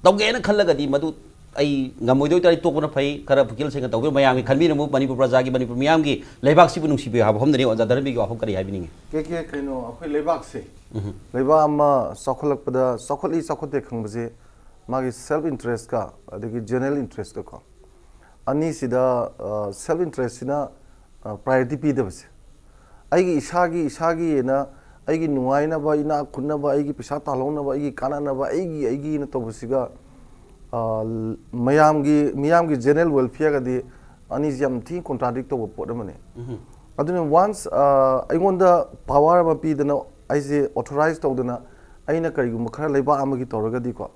ꯇꯧꯒꯦꯅ ꯈꯜꯂꯒꯗꯤ ꯃꯗꯨ ꯑꯩ ꯉꯝꯃꯣꯏꯗꯣꯏ ꯇꯥꯔꯗꯤ ꯇꯣꯛꯄꯅ ꯐꯩ꯫ ꯈꯔ ꯄꯨꯛꯆꯦꯜ ꯁꯦꯡꯅ ꯇꯧꯕꯤꯌꯨ꯫ ꯃꯌꯥꯝꯒꯤ ꯈꯟꯕꯤꯔꯃꯨ, ꯃꯅꯤꯄꯨꯔ ꯄ꯭ꯔꯖꯥꯒꯤ, ꯃꯅꯤꯄꯨꯔ ꯃꯤꯌꯥꯝꯒꯤ, ꯂꯩꯕꯥꯛꯁꯤꯕꯨ ꯅꯨꯡꯁꯤꯕꯤꯌꯨ ꯍꯥꯏꯕ ꯋꯥꯐꯝꯗꯨꯅꯤ꯫ ꯑꯣꯖꯥ ꯙꯔꯃꯕꯤꯔꯒꯤ ꯋꯥꯐꯝ ꯀꯔꯤ ꯍꯥꯏꯕꯤꯅꯤꯡꯉꯤ? ꯀꯦ ꯀꯦ, ꯀꯩꯅꯣ, ꯑꯩꯈꯣꯏ ꯂꯩꯕꯥꯛꯁꯦ, ꯂꯩꯕꯥꯛ ꯑꯃ ꯆꯥꯎꯈꯠꯂꯛꯄꯗ ꯆꯥꯎꯈꯠꯂꯤ ꯆꯥꯎꯈꯠꯇꯦ ꯈꯪꯕꯁꯦ ꯃꯥꯒꯤ ꯁꯦꯜꯐ ꯏꯟꯇꯔꯦꯁꯀ ꯑꯗꯒꯤ ꯖꯦꯅꯔꯦꯜ ꯏꯟꯇꯔꯦꯁꯀꯀꯣ, ꯑꯅꯤꯁꯤꯗ ꯁꯦꯜꯐ ꯏꯟꯇꯔꯦꯁꯁꯤꯅ ꯄ꯭ꯔꯥꯏꯌꯣꯔꯤꯇꯤ ꯄꯤꯗꯕꯁꯦ, ꯑꯩꯒꯤ ꯏꯁꯥꯒꯤ, ꯏꯁꯥꯒꯤꯅ ꯑꯩꯒꯤ ꯅꯨꯡꯉꯥꯏꯅꯕ, ꯏꯅꯥꯛ ꯈꯨꯠꯅꯕ, ꯑꯩꯒꯤ ꯄꯩꯁꯥ ꯇꯥꯜꯍꯧꯅꯕ, ꯑꯩꯒꯤ ꯀꯥꯟꯅꯅꯕ, ꯑꯩꯒꯤ, ꯑꯩꯒꯤꯅ ꯇꯧꯕꯁꯤꯒ, ꯑ, ꯃꯌꯥꯝꯒꯤ, ꯃꯤꯌꯥꯝꯒꯤ ꯖꯦꯅꯔꯦꯜ ꯋꯦꯜꯐꯤꯌꯔꯒꯗꯤ ꯑꯅꯤꯁꯤ ꯌꯥꯝ ꯊꯤꯅ ꯀꯣꯟꯇ꯭ꯔꯥꯗꯤꯛ ꯇꯧꯕ ꯄꯣꯠ ꯑꯃꯅꯤ꯫ ꯑꯗꯨꯅ ꯋꯥꯟꯁ ꯑꯩꯉꯣꯟꯗ ꯄꯋꯥꯔ ꯑꯃ ꯄꯤꯗꯅ, ꯑꯩꯁꯦ ꯑꯣꯊꯣꯔꯥꯏꯁ ꯇꯧꯗꯅ, ꯑꯩꯅ ꯀꯔꯤꯒꯨꯝꯕ ꯈꯔ ꯂꯩꯕꯥꯛ ꯑꯃꯒꯤ ꯇꯧꯔꯒꯗꯤꯀꯣ,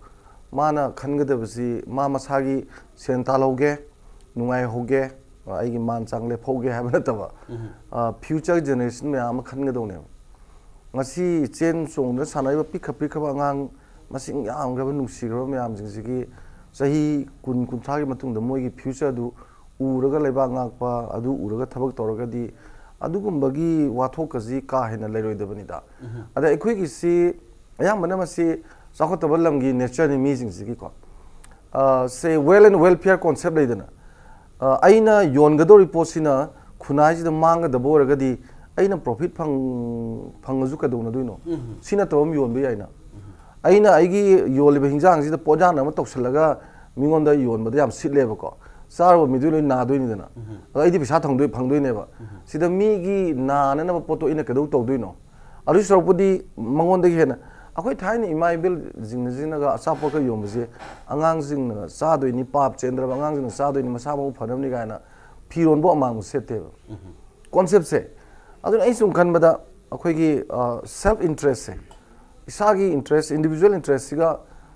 ꯃꯥꯅ ꯈꯟꯒꯗꯕꯁꯤ ꯃꯥ ꯃꯁꯥꯒꯤ ꯁꯦꯟ ꯇꯥꯜꯍꯧꯒꯦ, ꯅꯨꯡꯉꯥꯏꯍꯧꯒꯦ, ꯑꯩꯒꯤ ꯃꯥꯟ ꯆꯥꯡ ꯂꯦꯞꯍꯧꯒꯦ ꯍꯥꯏꯕ ꯅꯠꯇꯕ, ꯐ꯭ꯌꯨꯆꯔ ꯖꯦꯅꯦꯔꯦꯁꯟ ꯃꯌꯥꯝ ꯑꯃ ꯈꯟꯒꯗꯧꯅꯦꯕ꯫ ꯉꯁꯤ ꯆꯦꯟ ꯆꯣꯡꯗꯅ ꯁꯥꯟꯅꯔꯤꯕ ꯄꯤꯛꯈ꯭ꯔ ꯄꯤꯛꯈ꯭ꯔꯕ ꯑꯉꯥꯡ ꯃꯁꯤꯡ ꯌꯥꯝꯈ꯭ꯔꯕ ꯅꯨꯡꯁꯤꯈ꯭ꯔꯕ ꯃꯌꯥꯝꯁꯤꯡꯁꯤꯒꯤ ꯆꯍꯤ ꯀꯨꯟ, ꯀꯨꯟꯊ꯭ꯔꯥꯒꯤ ꯃꯇꯨꯡꯗ ꯃꯣꯏꯒꯤ ꯐ꯭ꯌꯨꯆꯔꯗꯨ ꯎꯔꯒ ꯂꯩꯕꯥꯛ ꯉꯥꯛꯄ, ꯑꯗꯨ ꯎꯔꯒ ꯊꯕꯛ ꯇꯧꯔꯒꯗꯤ ꯑꯗꯨꯒꯨꯝꯕꯒꯤ ꯋꯥꯊꯣꯛꯀꯁꯤ ꯀꯥ ꯍꯦꯟꯅ ꯂꯩꯔꯣꯏꯗꯕꯅꯤꯗ꯫ ꯑꯗ ꯑꯩꯈꯣꯏꯒꯤꯁꯤ ꯑꯌꯥꯝꯕꯅ ꯃꯁꯤ ꯆꯥꯎꯈꯠꯇꯕ ꯂꯝꯒꯤ ꯅꯦꯆꯔꯅꯤ ꯃꯤꯁꯤꯡꯁꯤꯒꯤꯀꯣ꯫ ꯁꯦ ꯋꯦꯜ ꯑꯦꯟ ꯋꯦꯜꯐꯤꯌꯔ ꯀꯣꯟꯁꯦꯞ ꯂꯩꯗꯅ, ꯑ, ꯑꯩꯅ ꯌꯣꯟꯒꯗꯧꯔꯤ ꯄꯣꯠꯁꯤꯅ ꯈꯨꯟꯅꯥꯏꯁꯤꯗ ꯃꯥꯡꯒꯗꯕ ꯑꯣꯏꯔꯒꯗꯤ ꯑꯩꯅ ꯄ꯭ꯔꯣꯐꯤꯠ ꯐꯪ ꯐꯪꯉꯁꯨ ꯀꯩꯗꯧꯅꯗꯣꯏꯅꯣ? ꯁꯤ ꯅꯠꯇꯕ ꯑꯃ ꯌꯣꯟꯕ ꯌꯥꯏꯅ꯫ ꯑꯩꯅ ꯑꯩꯒꯤ ꯌꯣꯜꯂꯤꯕ ꯍꯤꯟꯖꯥꯡꯁꯤꯗ ꯄꯣꯠꯌꯥꯟ ꯑꯃ ꯇꯧꯁꯜꯂꯒ ꯃꯤꯉꯣꯟꯗ ꯌꯣꯟꯕꯗ ꯌꯥꯝ ꯁꯤꯠꯂꯦꯕꯀꯣ꯫ ꯆꯥꯔꯨꯕ ꯃꯤꯗꯨ ꯂꯣꯏ ꯅꯥꯗꯣꯏꯅꯤꯗꯅ꯫ ꯑꯗꯣ ꯑꯩꯗꯤ ꯄꯩꯁꯥ ꯊꯪꯗꯣꯏ ꯐꯪꯗꯣꯏꯅꯦꯕ꯫ ꯁꯤꯗ ꯃꯤꯒꯤ ꯅꯥꯅꯅꯕ ꯄꯣꯠꯇꯣ ꯑꯩꯅ ꯀꯩꯗꯧ ꯇꯧꯗꯣꯏꯅꯣ? ꯑꯗꯨ ꯁꯔꯨꯛꯄꯨꯗꯤ ꯃꯉꯣꯟꯗꯒꯤ ꯍꯦꯟꯅ ꯑꯩꯈꯣꯏ ꯊꯥꯏꯅ ꯏꯃꯥ ꯏꯕꯦꯜꯁꯤꯡꯅ ꯁꯤꯖꯤꯟꯅꯒ ꯑꯆꯥꯄꯣꯠꯀ ꯌꯣꯟꯕꯁꯦ, ꯑꯉꯥꯡꯁꯤꯡꯅ ꯆꯥꯗꯣꯏꯅꯤ, ꯄꯥꯞ ꯆꯦꯟꯗ꯭ꯔꯕ ꯑꯉꯥꯡꯁꯤꯡꯅ ꯆꯥꯗꯣꯏꯅꯤ, ꯃꯁꯥ ꯃꯎ ꯐꯅꯕꯅꯤ ꯀꯥꯏꯅ ꯐꯤꯔꯣꯟꯕꯨ ꯑꯃꯥꯡꯕ ꯁꯦꯠꯇꯦꯕ꯫ ꯀꯣꯟꯁꯦꯞꯁꯦ꯫ ꯑꯗꯨꯅ ꯑꯩ ꯁꯨꯝ ꯈꯟꯕꯗ ꯑꯩꯈꯣꯏꯒꯤ ꯁꯦꯜꯐ ꯏꯟꯇꯔꯦꯁꯁꯦ, ꯏꯁꯥꯒꯤ ꯏꯟꯇꯔꯦꯁ, ꯏꯟꯗꯤꯕꯤꯖꯨꯋꯦꯜ ꯏꯟꯇꯔꯦꯁꯁꯤꯒ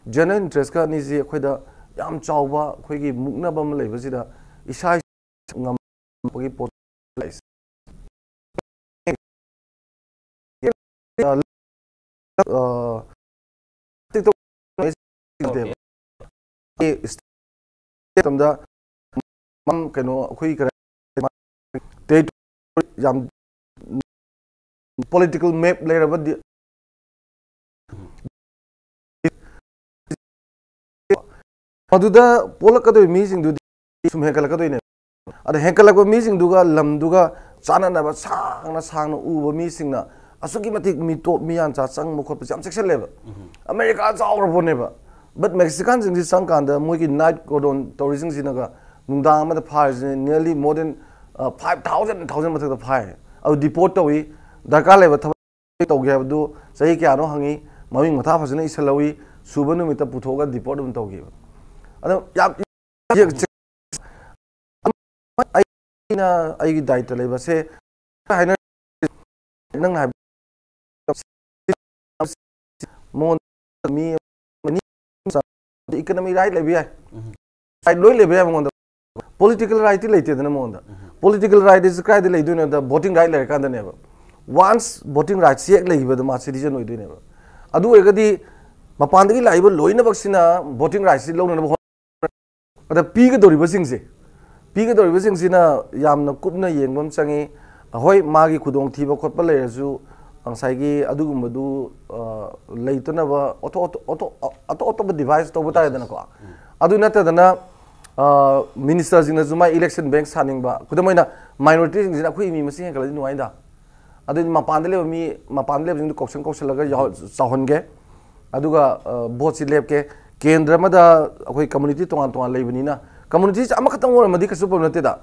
ꯖꯦꯅꯔꯦꯜ ꯏꯟꯇꯔꯦꯁꯀ ꯑꯅꯤꯁꯤ ꯑꯩꯈꯣꯏꯗ ꯌꯥꯝ ꯆꯥꯎꯕ ꯑꯩꯈꯣꯏꯒꯤ ꯃꯨꯛꯅꯕ ꯑꯃ ꯂꯩꯕꯁꯤꯗ ꯏꯁꯥ ꯉꯝꯕꯒꯤ ꯄꯣꯠ ꯂꯩꯁꯦ꯫ ꯃꯇꯝꯗ ꯀꯩꯅꯣ ꯑꯩꯈꯣꯏ ꯀꯔꯤ ꯌꯥꯝ ꯄꯣꯂꯤꯇꯤꯀꯦꯜ ꯃꯦꯞ ꯂꯩꯔꯕꯗꯤ ꯃꯗꯨꯗ ꯄꯣꯛꯂꯛꯀꯗꯧꯔꯤꯕ ꯃꯤꯁꯤꯡꯗꯨꯗꯤ ꯁꯨꯝ ꯍꯦꯟꯒꯠꯂꯛꯀꯗꯣꯏꯅꯦꯕ꯫ ꯑꯗ ꯍꯦꯟꯒꯠꯂꯛꯄ ꯃꯤꯁꯤꯡꯗꯨꯒ ꯂꯝꯗꯨꯒ ꯆꯥꯟꯅꯅꯕ ꯁꯥꯡꯅ ꯁꯥꯡꯅ ꯎꯕ ꯃꯤꯁꯤꯡꯅ ꯑꯁꯨꯛꯀꯤ ꯃꯇꯤꯛ ꯃꯤꯇꯣꯞ ꯃꯤꯌꯥꯟꯆꯥ ꯆꯪꯕ ꯈꯣꯠꯄꯁꯦ ꯌꯥꯝ ꯆꯦꯛꯁꯤꯜꯂꯦꯕ꯫ ꯑꯃꯦꯔꯤꯀꯥ ꯆꯥꯎꯈ꯭ꯔ ꯄꯣꯠꯅꯦꯕ꯫ ꯕꯠ ꯃꯦꯛꯁꯤꯀꯥꯟꯁꯤꯡꯁꯤ ꯆꯪꯀꯥꯟꯗ ꯃꯣꯏꯒꯤ ꯅꯥꯏꯠ ꯀꯣꯔꯗꯣꯟ ꯇꯧꯔꯤꯁꯤꯡꯁꯤꯅꯒ ꯅꯨꯡꯗꯥꯡ ꯑꯃꯗ ꯐꯥꯔꯤꯁꯤꯅ nearly more than five thousand, thousand ꯃꯊꯛꯇ ꯐꯥꯏ꯫ ꯑꯗꯨ ꯗꯤꯄꯣꯔꯠ ꯇꯧꯏ꯫ ꯗꯔꯀꯥꯔ ꯂꯩꯕ ꯊꯕꯛ ꯇꯧꯒꯦ ꯍꯥꯏꯕꯗꯨ ꯆꯍꯤ ꯀꯌꯥꯅꯣ ꯍꯪꯉꯤ, ꯃꯃꯤꯡ ꯃꯊꯥ ꯐꯖꯅ ꯏꯁꯜꯍꯧꯏ, ꯁꯨꯕ ꯅꯨꯃꯤꯠꯇ ꯄꯨꯊꯣꯛꯑꯒ ꯗꯤꯄꯣꯔꯠ ꯑꯗꯨꯝ ꯇꯧꯈꯤꯕ꯫ ꯑꯗꯣ ꯌꯥꯝ ꯑꯩꯅ ꯑꯩꯒꯤ ꯗꯥꯏꯇ ꯂꯩꯕꯁꯦ ꯍꯥꯏꯅ ꯅꯪꯅ ꯍꯥꯏꯕ ꯃꯉꯣꯟꯗ ꯃꯤ ꯑꯃꯅꯤ ꯏꯀꯅꯃꯤ ꯔꯥꯏꯠ ꯂꯩꯕ ꯌꯥꯏ, ꯔꯥꯏꯠ ꯂꯣꯏ ꯂꯩꯕ ꯌꯥꯏ ꯃꯉꯣꯟꯗ꯫ ꯄꯣꯂꯤꯇꯤꯀꯦꯜ ꯔꯥꯏꯠꯇꯤ ꯂꯩꯇꯦꯗꯅ ꯃꯉꯣꯟꯗ꯫ ꯄꯣꯂꯤꯇꯤꯀꯦꯜ ꯔꯥꯏꯠ ꯑꯁꯤ ꯀꯗꯥꯏꯗ ꯂꯩꯗꯣꯏꯅꯣꯗ, ꯚꯣꯇꯤꯡ ꯔꯥꯏꯠ ꯂꯩꯔꯀꯥꯟꯗꯅꯦꯕ꯫ ꯋꯥꯟꯁ ꯚꯣꯇꯤꯡ ꯔꯥꯏꯠꯁꯤ ꯍꯦꯛ ꯂꯩꯈꯤꯕꯗ ꯃꯥ ꯁꯤꯇꯤꯖꯟ ꯑꯣꯏꯗꯣꯏꯅꯦꯕ꯫ ꯑꯗꯨ ꯑꯣꯏꯔꯒꯗꯤ ꯃꯄꯥꯟꯗꯒꯤ ꯂꯥꯛꯏꯕ ꯂꯣꯏꯅꯃꯛꯁꯤꯅ ꯚꯣꯇꯤꯡ ꯔꯥꯏꯠꯁꯤ ꯂꯧꯅꯅꯕ ꯍꯣꯠꯅ-, ꯑꯗ ꯄꯤꯒꯗꯧꯔꯤꯕꯁꯤꯡꯁꯦ, ꯄꯤꯒꯗꯧꯔꯤꯕꯁꯤꯡꯁꯤꯅ ꯌꯥꯝꯅ ꯀꯨꯞꯅ ꯌꯦꯡꯕ ꯑꯃ ꯆꯪꯉꯤ꯫ ꯍꯣꯏ, ꯃꯥꯒꯤ ꯈꯨꯗꯣꯡꯊꯤꯕ ꯈꯣꯠꯄ ꯂꯩꯔꯁꯨ ꯉꯁꯥꯏꯒꯤ ꯑꯗꯨꯒꯨꯝꯕꯗꯨ, ꯑ, ꯂꯩꯇꯅꯕ ꯑꯣꯟꯊꯣꯛ-, ꯑꯣꯟꯊꯣꯛ-, ꯑꯇꯣꯞ ꯑꯇꯣꯞꯄ ꯗꯤꯚꯥꯏꯁ ꯇꯧꯕ ꯇꯥꯔꯦꯗꯅꯀꯣ꯫ ꯑꯗꯨ ꯅꯠꯇꯗꯅ, ꯑ, ꯃꯤꯅꯤꯁꯇꯔꯁꯤꯡꯅꯁꯨ ꯃꯥꯏ ꯏꯂꯦꯛꯁꯟ ꯕꯦꯡ ꯁꯥꯅꯤꯡꯕ, ꯈꯨꯗꯝ ꯑꯣꯏꯅ ꯃꯥꯏꯅꯣꯔꯤꯇꯤꯁꯤꯡꯁꯤꯅ ꯑꯩꯈꯣꯏ ꯃꯤ ꯃꯁꯤꯡ ꯍꯦꯟꯒꯠꯂꯗꯤ ꯅꯨꯡꯉꯥꯏꯗ꯫ ꯑꯗꯨꯗꯤ ꯃꯄꯥꯟꯗ ꯂꯩꯕ ꯃꯤ, ꯃꯄꯥꯟꯗ ꯂꯩꯕꯁꯤꯡꯗꯨ ꯀꯧꯁꯟ ꯀꯧꯁꯜꯂꯒ ꯌꯥꯎ-, ꯆꯥꯎꯍꯟꯒꯦ꯫ ꯑꯗꯨꯒ, ꯑ, ꯚꯣꯠꯁꯤ ꯂꯦꯞꯀꯦ꯫ ꯀꯦꯟꯗ꯭ꯔ ꯑꯃꯗ ꯑꯩꯈꯣꯏ ꯀꯝꯃꯨꯅꯤꯇꯤ ꯇꯣꯉꯥꯟ ꯇꯣꯉꯥꯟ ꯂꯩꯕꯅꯤꯅ, ꯀꯝꯃꯨꯅꯤꯇꯤꯁꯦ ꯑꯃꯈꯛꯇꯪ ꯑꯣꯏꯔꯝꯃꯗꯤ ꯀꯩꯁꯨ ꯄ꯭ꯔꯣꯕ꯭ꯂꯦꯝ ꯅꯠꯇꯦꯗ꯫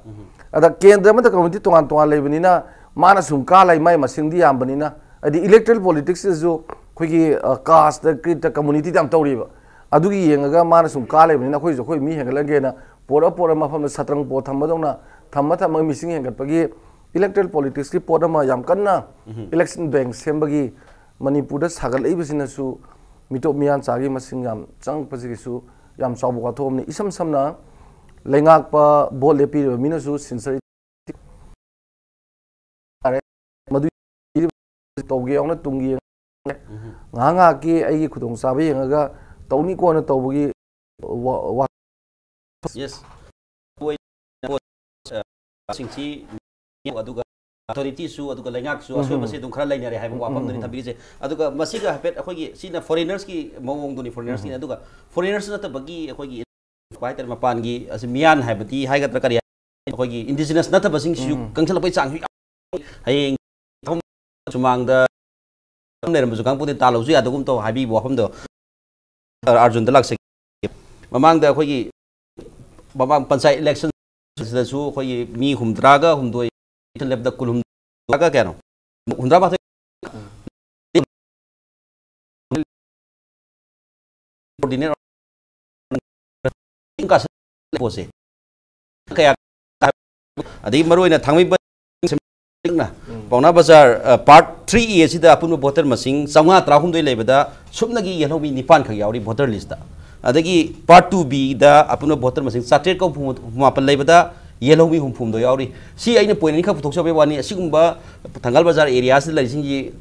ꯑꯗ ꯀꯦꯟꯗ꯭ꯔ ꯑꯃꯗ ꯀꯝꯃꯨꯅꯤꯇꯤ ꯇꯣꯉꯥꯟ ꯇꯣꯉꯥꯟ ꯂꯩꯕꯅꯤꯅ, ꯃꯥꯅ ꯁꯨꯝ ꯀꯥ ꯂꯩ, ꯃꯥꯏ ꯃꯁꯤꯡꯗꯤ ꯌꯥꯝꯕꯅꯤꯅ, ꯍꯥꯏꯗꯤ ꯏꯂꯦꯛꯇ꯭ꯔꯦꯜ ꯄꯣꯂꯤꯇꯤꯛꯁꯇꯁꯨ ꯑꯩꯈꯣꯏꯒꯤ, ꯑ, ꯀꯥꯁꯇ, ꯀ꯭ꯔꯤꯠꯇ, ꯀꯝꯃꯨꯅꯤꯇꯤꯗ ꯌꯥꯝ ꯇꯧꯔꯤꯕ꯫ ꯑꯗꯨꯒꯤ ꯌꯦꯡꯉꯒ ꯃꯥꯅ ꯁꯨꯝ ꯀꯥ ꯂꯩꯕꯅꯤꯅ ꯑꯩꯈꯣꯏꯁꯨ ꯑꯩꯈꯣꯏ ꯃꯤ ꯍꯦꯟꯒꯠꯍꯟꯒꯦꯅ ꯄꯣꯔ ꯄꯣꯔ ꯃꯐꯝꯗ ꯁꯇ꯭ꯔꯪ ꯄꯣꯠ ꯊꯝꯕꯗꯧꯅ ꯊꯝꯃ ꯊꯝꯃꯒ ꯃꯤꯁꯤꯡ ꯍꯦꯟꯒꯠꯄꯒꯤ ꯏꯂꯦꯛꯇ꯭ꯔꯦꯜ ꯄꯣꯂꯤꯇꯤꯛꯁꯀꯤ ꯄꯣꯠ ꯑꯃ ꯌꯥꯝ ꯀꯟꯅ ꯎꯝꯍꯨꯝ꯫ ꯏꯂꯦꯛꯁꯟ ꯕꯦꯡ ꯁꯦꯝꯕꯒꯤ ꯃꯅꯤꯄꯨꯔꯗ ꯁꯥꯒꯠꯂꯛꯏꯕꯁꯤꯅꯁꯨ ꯃꯤꯇꯣꯞ ꯃꯤꯌꯥꯟꯆꯥꯒꯤ ꯃꯁꯤꯡ ꯌꯥꯝ ꯆꯪꯉꯛꯄꯁꯤꯒꯤꯁꯨ ꯌꯥꯝ ꯆꯥꯎꯕ ꯋꯥꯊꯣꯛ ꯑꯃꯅꯤ꯫ ꯏꯁꯝ ꯁꯝꯅ ꯂꯩꯉꯥꯛꯄ ꯚꯣꯠ ꯂꯦꯞꯄꯤꯔꯤꯕ ꯃꯤꯅꯁꯨ ꯁꯤꯟꯁꯔꯤ ꯇꯥꯔꯦ꯫ ꯃꯗꯨ ꯇꯧꯒꯦ ꯌꯥꯎꯅ ꯇꯨꯡꯒꯤ ꯌꯦꯡꯉꯦ꯫ ꯎꯝꯍꯨꯝ꯫ ꯉꯥꯏꯍꯥꯛ ꯉꯥꯏꯍꯥꯛꯀꯤ ꯑꯩꯒꯤ ꯈꯨꯗꯣꯡꯆꯥꯕ ꯌꯦꯡꯉꯒ ꯇꯧꯅꯤꯀꯣꯅ ꯇꯧꯕꯒꯤ ꯋꯥ-, ꯋꯥ-, Yes꯫ ꯁꯤꯡꯁꯤ ꯑꯗꯨꯒ ꯑꯣꯊꯣꯔꯤꯇꯤꯁꯨ ꯑꯗꯨꯒ ꯂꯩꯉꯥꯛꯁꯨ ꯎꯝ, ꯑꯁꯣꯏꯕꯁꯤ ꯎꯝ꯫ ꯑꯗꯨꯝ ꯈꯔ ꯂꯩꯅꯔꯦ ꯍꯥꯏꯕ ꯎꯝ, ꯎꯝ, ꯋꯥꯐꯝꯗꯨꯅꯤ ꯎꯝ꯫ ꯊꯝꯕꯤꯔꯤꯁꯦ꯫ ꯑꯗꯨꯒ ꯃꯁꯤꯒ ꯍꯥꯏꯐꯦꯠ ꯑꯩꯈꯣꯏꯒꯤ ꯁꯤꯅ ꯐꯣꯔꯦꯅꯔꯁꯀꯤ ꯃꯑꯣꯡꯗꯨꯅꯤ, ꯐꯣꯔꯦꯅꯔꯁꯀꯤꯅꯤ꯫ ꯎꯝ꯫ ꯑꯗꯨꯒ ꯐꯣꯔꯦꯅꯔꯁ ꯅꯠꯇꯕꯒꯤ ꯑꯩꯈꯣꯏꯒꯤ ꯍꯥꯏꯇꯥꯔꯦ, ꯃꯄꯥꯟꯒꯤ ꯑꯁꯤ ꯃꯤꯌꯥꯟ ꯍꯥꯏꯕꯗꯤ ꯍꯥꯏꯒꯗ꯭ꯔꯥ ꯀꯔꯤ, ꯑꯩꯈꯣꯏꯒꯤ ꯏꯟꯗꯤꯖꯤꯅꯁ ꯅꯠꯇꯕꯁꯤꯡꯁꯤꯁꯨ ꯎꯝ꯫ ꯀꯪꯁꯤꯜꯂꯛꯄꯒꯤ ꯆꯥꯡꯁꯨ ꯌꯥꯝ ꯍꯌꯦꯡ ꯁꯨꯃꯥꯡꯗ ꯂꯩꯔꯝꯕꯁꯨ ꯈꯪꯄꯣꯠꯇꯦ, ꯇꯥꯜꯂꯧꯁꯨ ꯌꯥꯗꯒꯨꯝ ꯇꯧ ꯍꯥꯏꯕꯤꯕ ꯋꯥꯐꯝꯗꯣ ꯑꯥꯔꯖꯨꯟꯗ ꯂꯥꯛꯆꯒꯦ꯫ ꯃꯃꯥꯡꯗ ꯑꯩꯈꯣꯏꯒꯤ ꯃꯃꯥꯡ ꯄꯟꯆꯥꯌꯠ ꯏꯂꯦꯛꯁꯟ ꯁꯤꯗꯁꯨ ꯑꯩꯈꯣꯏꯒꯤ ꯃꯤ ꯍꯨꯝꯗ꯭ꯔꯥꯒ ꯍꯨꯝꯗꯣꯏ ꯂꯦꯞꯄꯗ ꯀꯨꯟꯍꯨꯝꯗꯣꯏꯒ ꯀꯌꯥꯅꯣ? ꯍꯨꯝꯗ꯭ꯔꯥ ꯃꯥꯊꯣꯏ꯫ ꯄꯣꯠꯁꯦ ꯀꯌꯥ, ꯑꯗꯒꯤ ꯃꯔꯨꯑꯣꯏꯅ ꯊꯥꯡꯃꯩꯕꯟ ꯎꯝ꯫ ꯄꯥꯎꯅꯥ ꯕꯖꯥꯔ, ꯑ, ꯄꯥꯔꯠ ꯊ꯭ꯔꯤ ꯑꯦ ꯑꯁꯤꯗ ꯑꯄꯨꯟꯕ ꯚꯣꯇꯔ ꯃꯁꯤꯡ ꯆꯥꯝꯃꯉꯥ ꯇꯔꯥꯍꯨꯝꯗꯣꯏ ꯂꯩꯕꯗ ꯁꯨꯞꯅꯒꯤ ꯌꯦꯜꯍꯧꯃꯤ ꯅꯤꯄꯥꯟ ꯈꯛ ꯌꯥꯎꯔꯤ ꯚꯣꯇꯔ ꯂꯤꯁꯇ꯫ ꯑꯗꯒꯤ ꯄꯥꯔꯠ ꯇꯨ ꯕꯤꯗ ꯑꯄꯨꯟꯕ ꯚꯣꯇꯔ ꯃꯁꯤꯡ ꯆꯥꯇ꯭ꯔꯦꯠꯀ ꯍꯨꯝꯐꯨ ꯃꯥꯄꯟ ꯂꯩꯕꯗ ꯌꯦꯜꯍꯧꯃꯤ ꯍꯨꯝꯐꯨꯍꯨꯝꯗꯣꯏ ꯌꯥꯎꯔꯤ꯫ ꯁꯤ ꯑꯩꯅ ꯄꯣꯏꯟ ꯑꯅꯤꯈꯛ ꯄꯨꯊꯣꯛꯆꯕꯒꯤ ꯋꯥꯅꯤ꯫ ꯑꯁꯤꯒꯨꯝꯕ ꯊꯪꯒꯥꯜ ꯕꯖꯥꯔ ꯑꯦꯔꯤꯌꯥꯁꯤꯗ ꯂꯩꯔꯤꯁꯤꯡꯁꯤ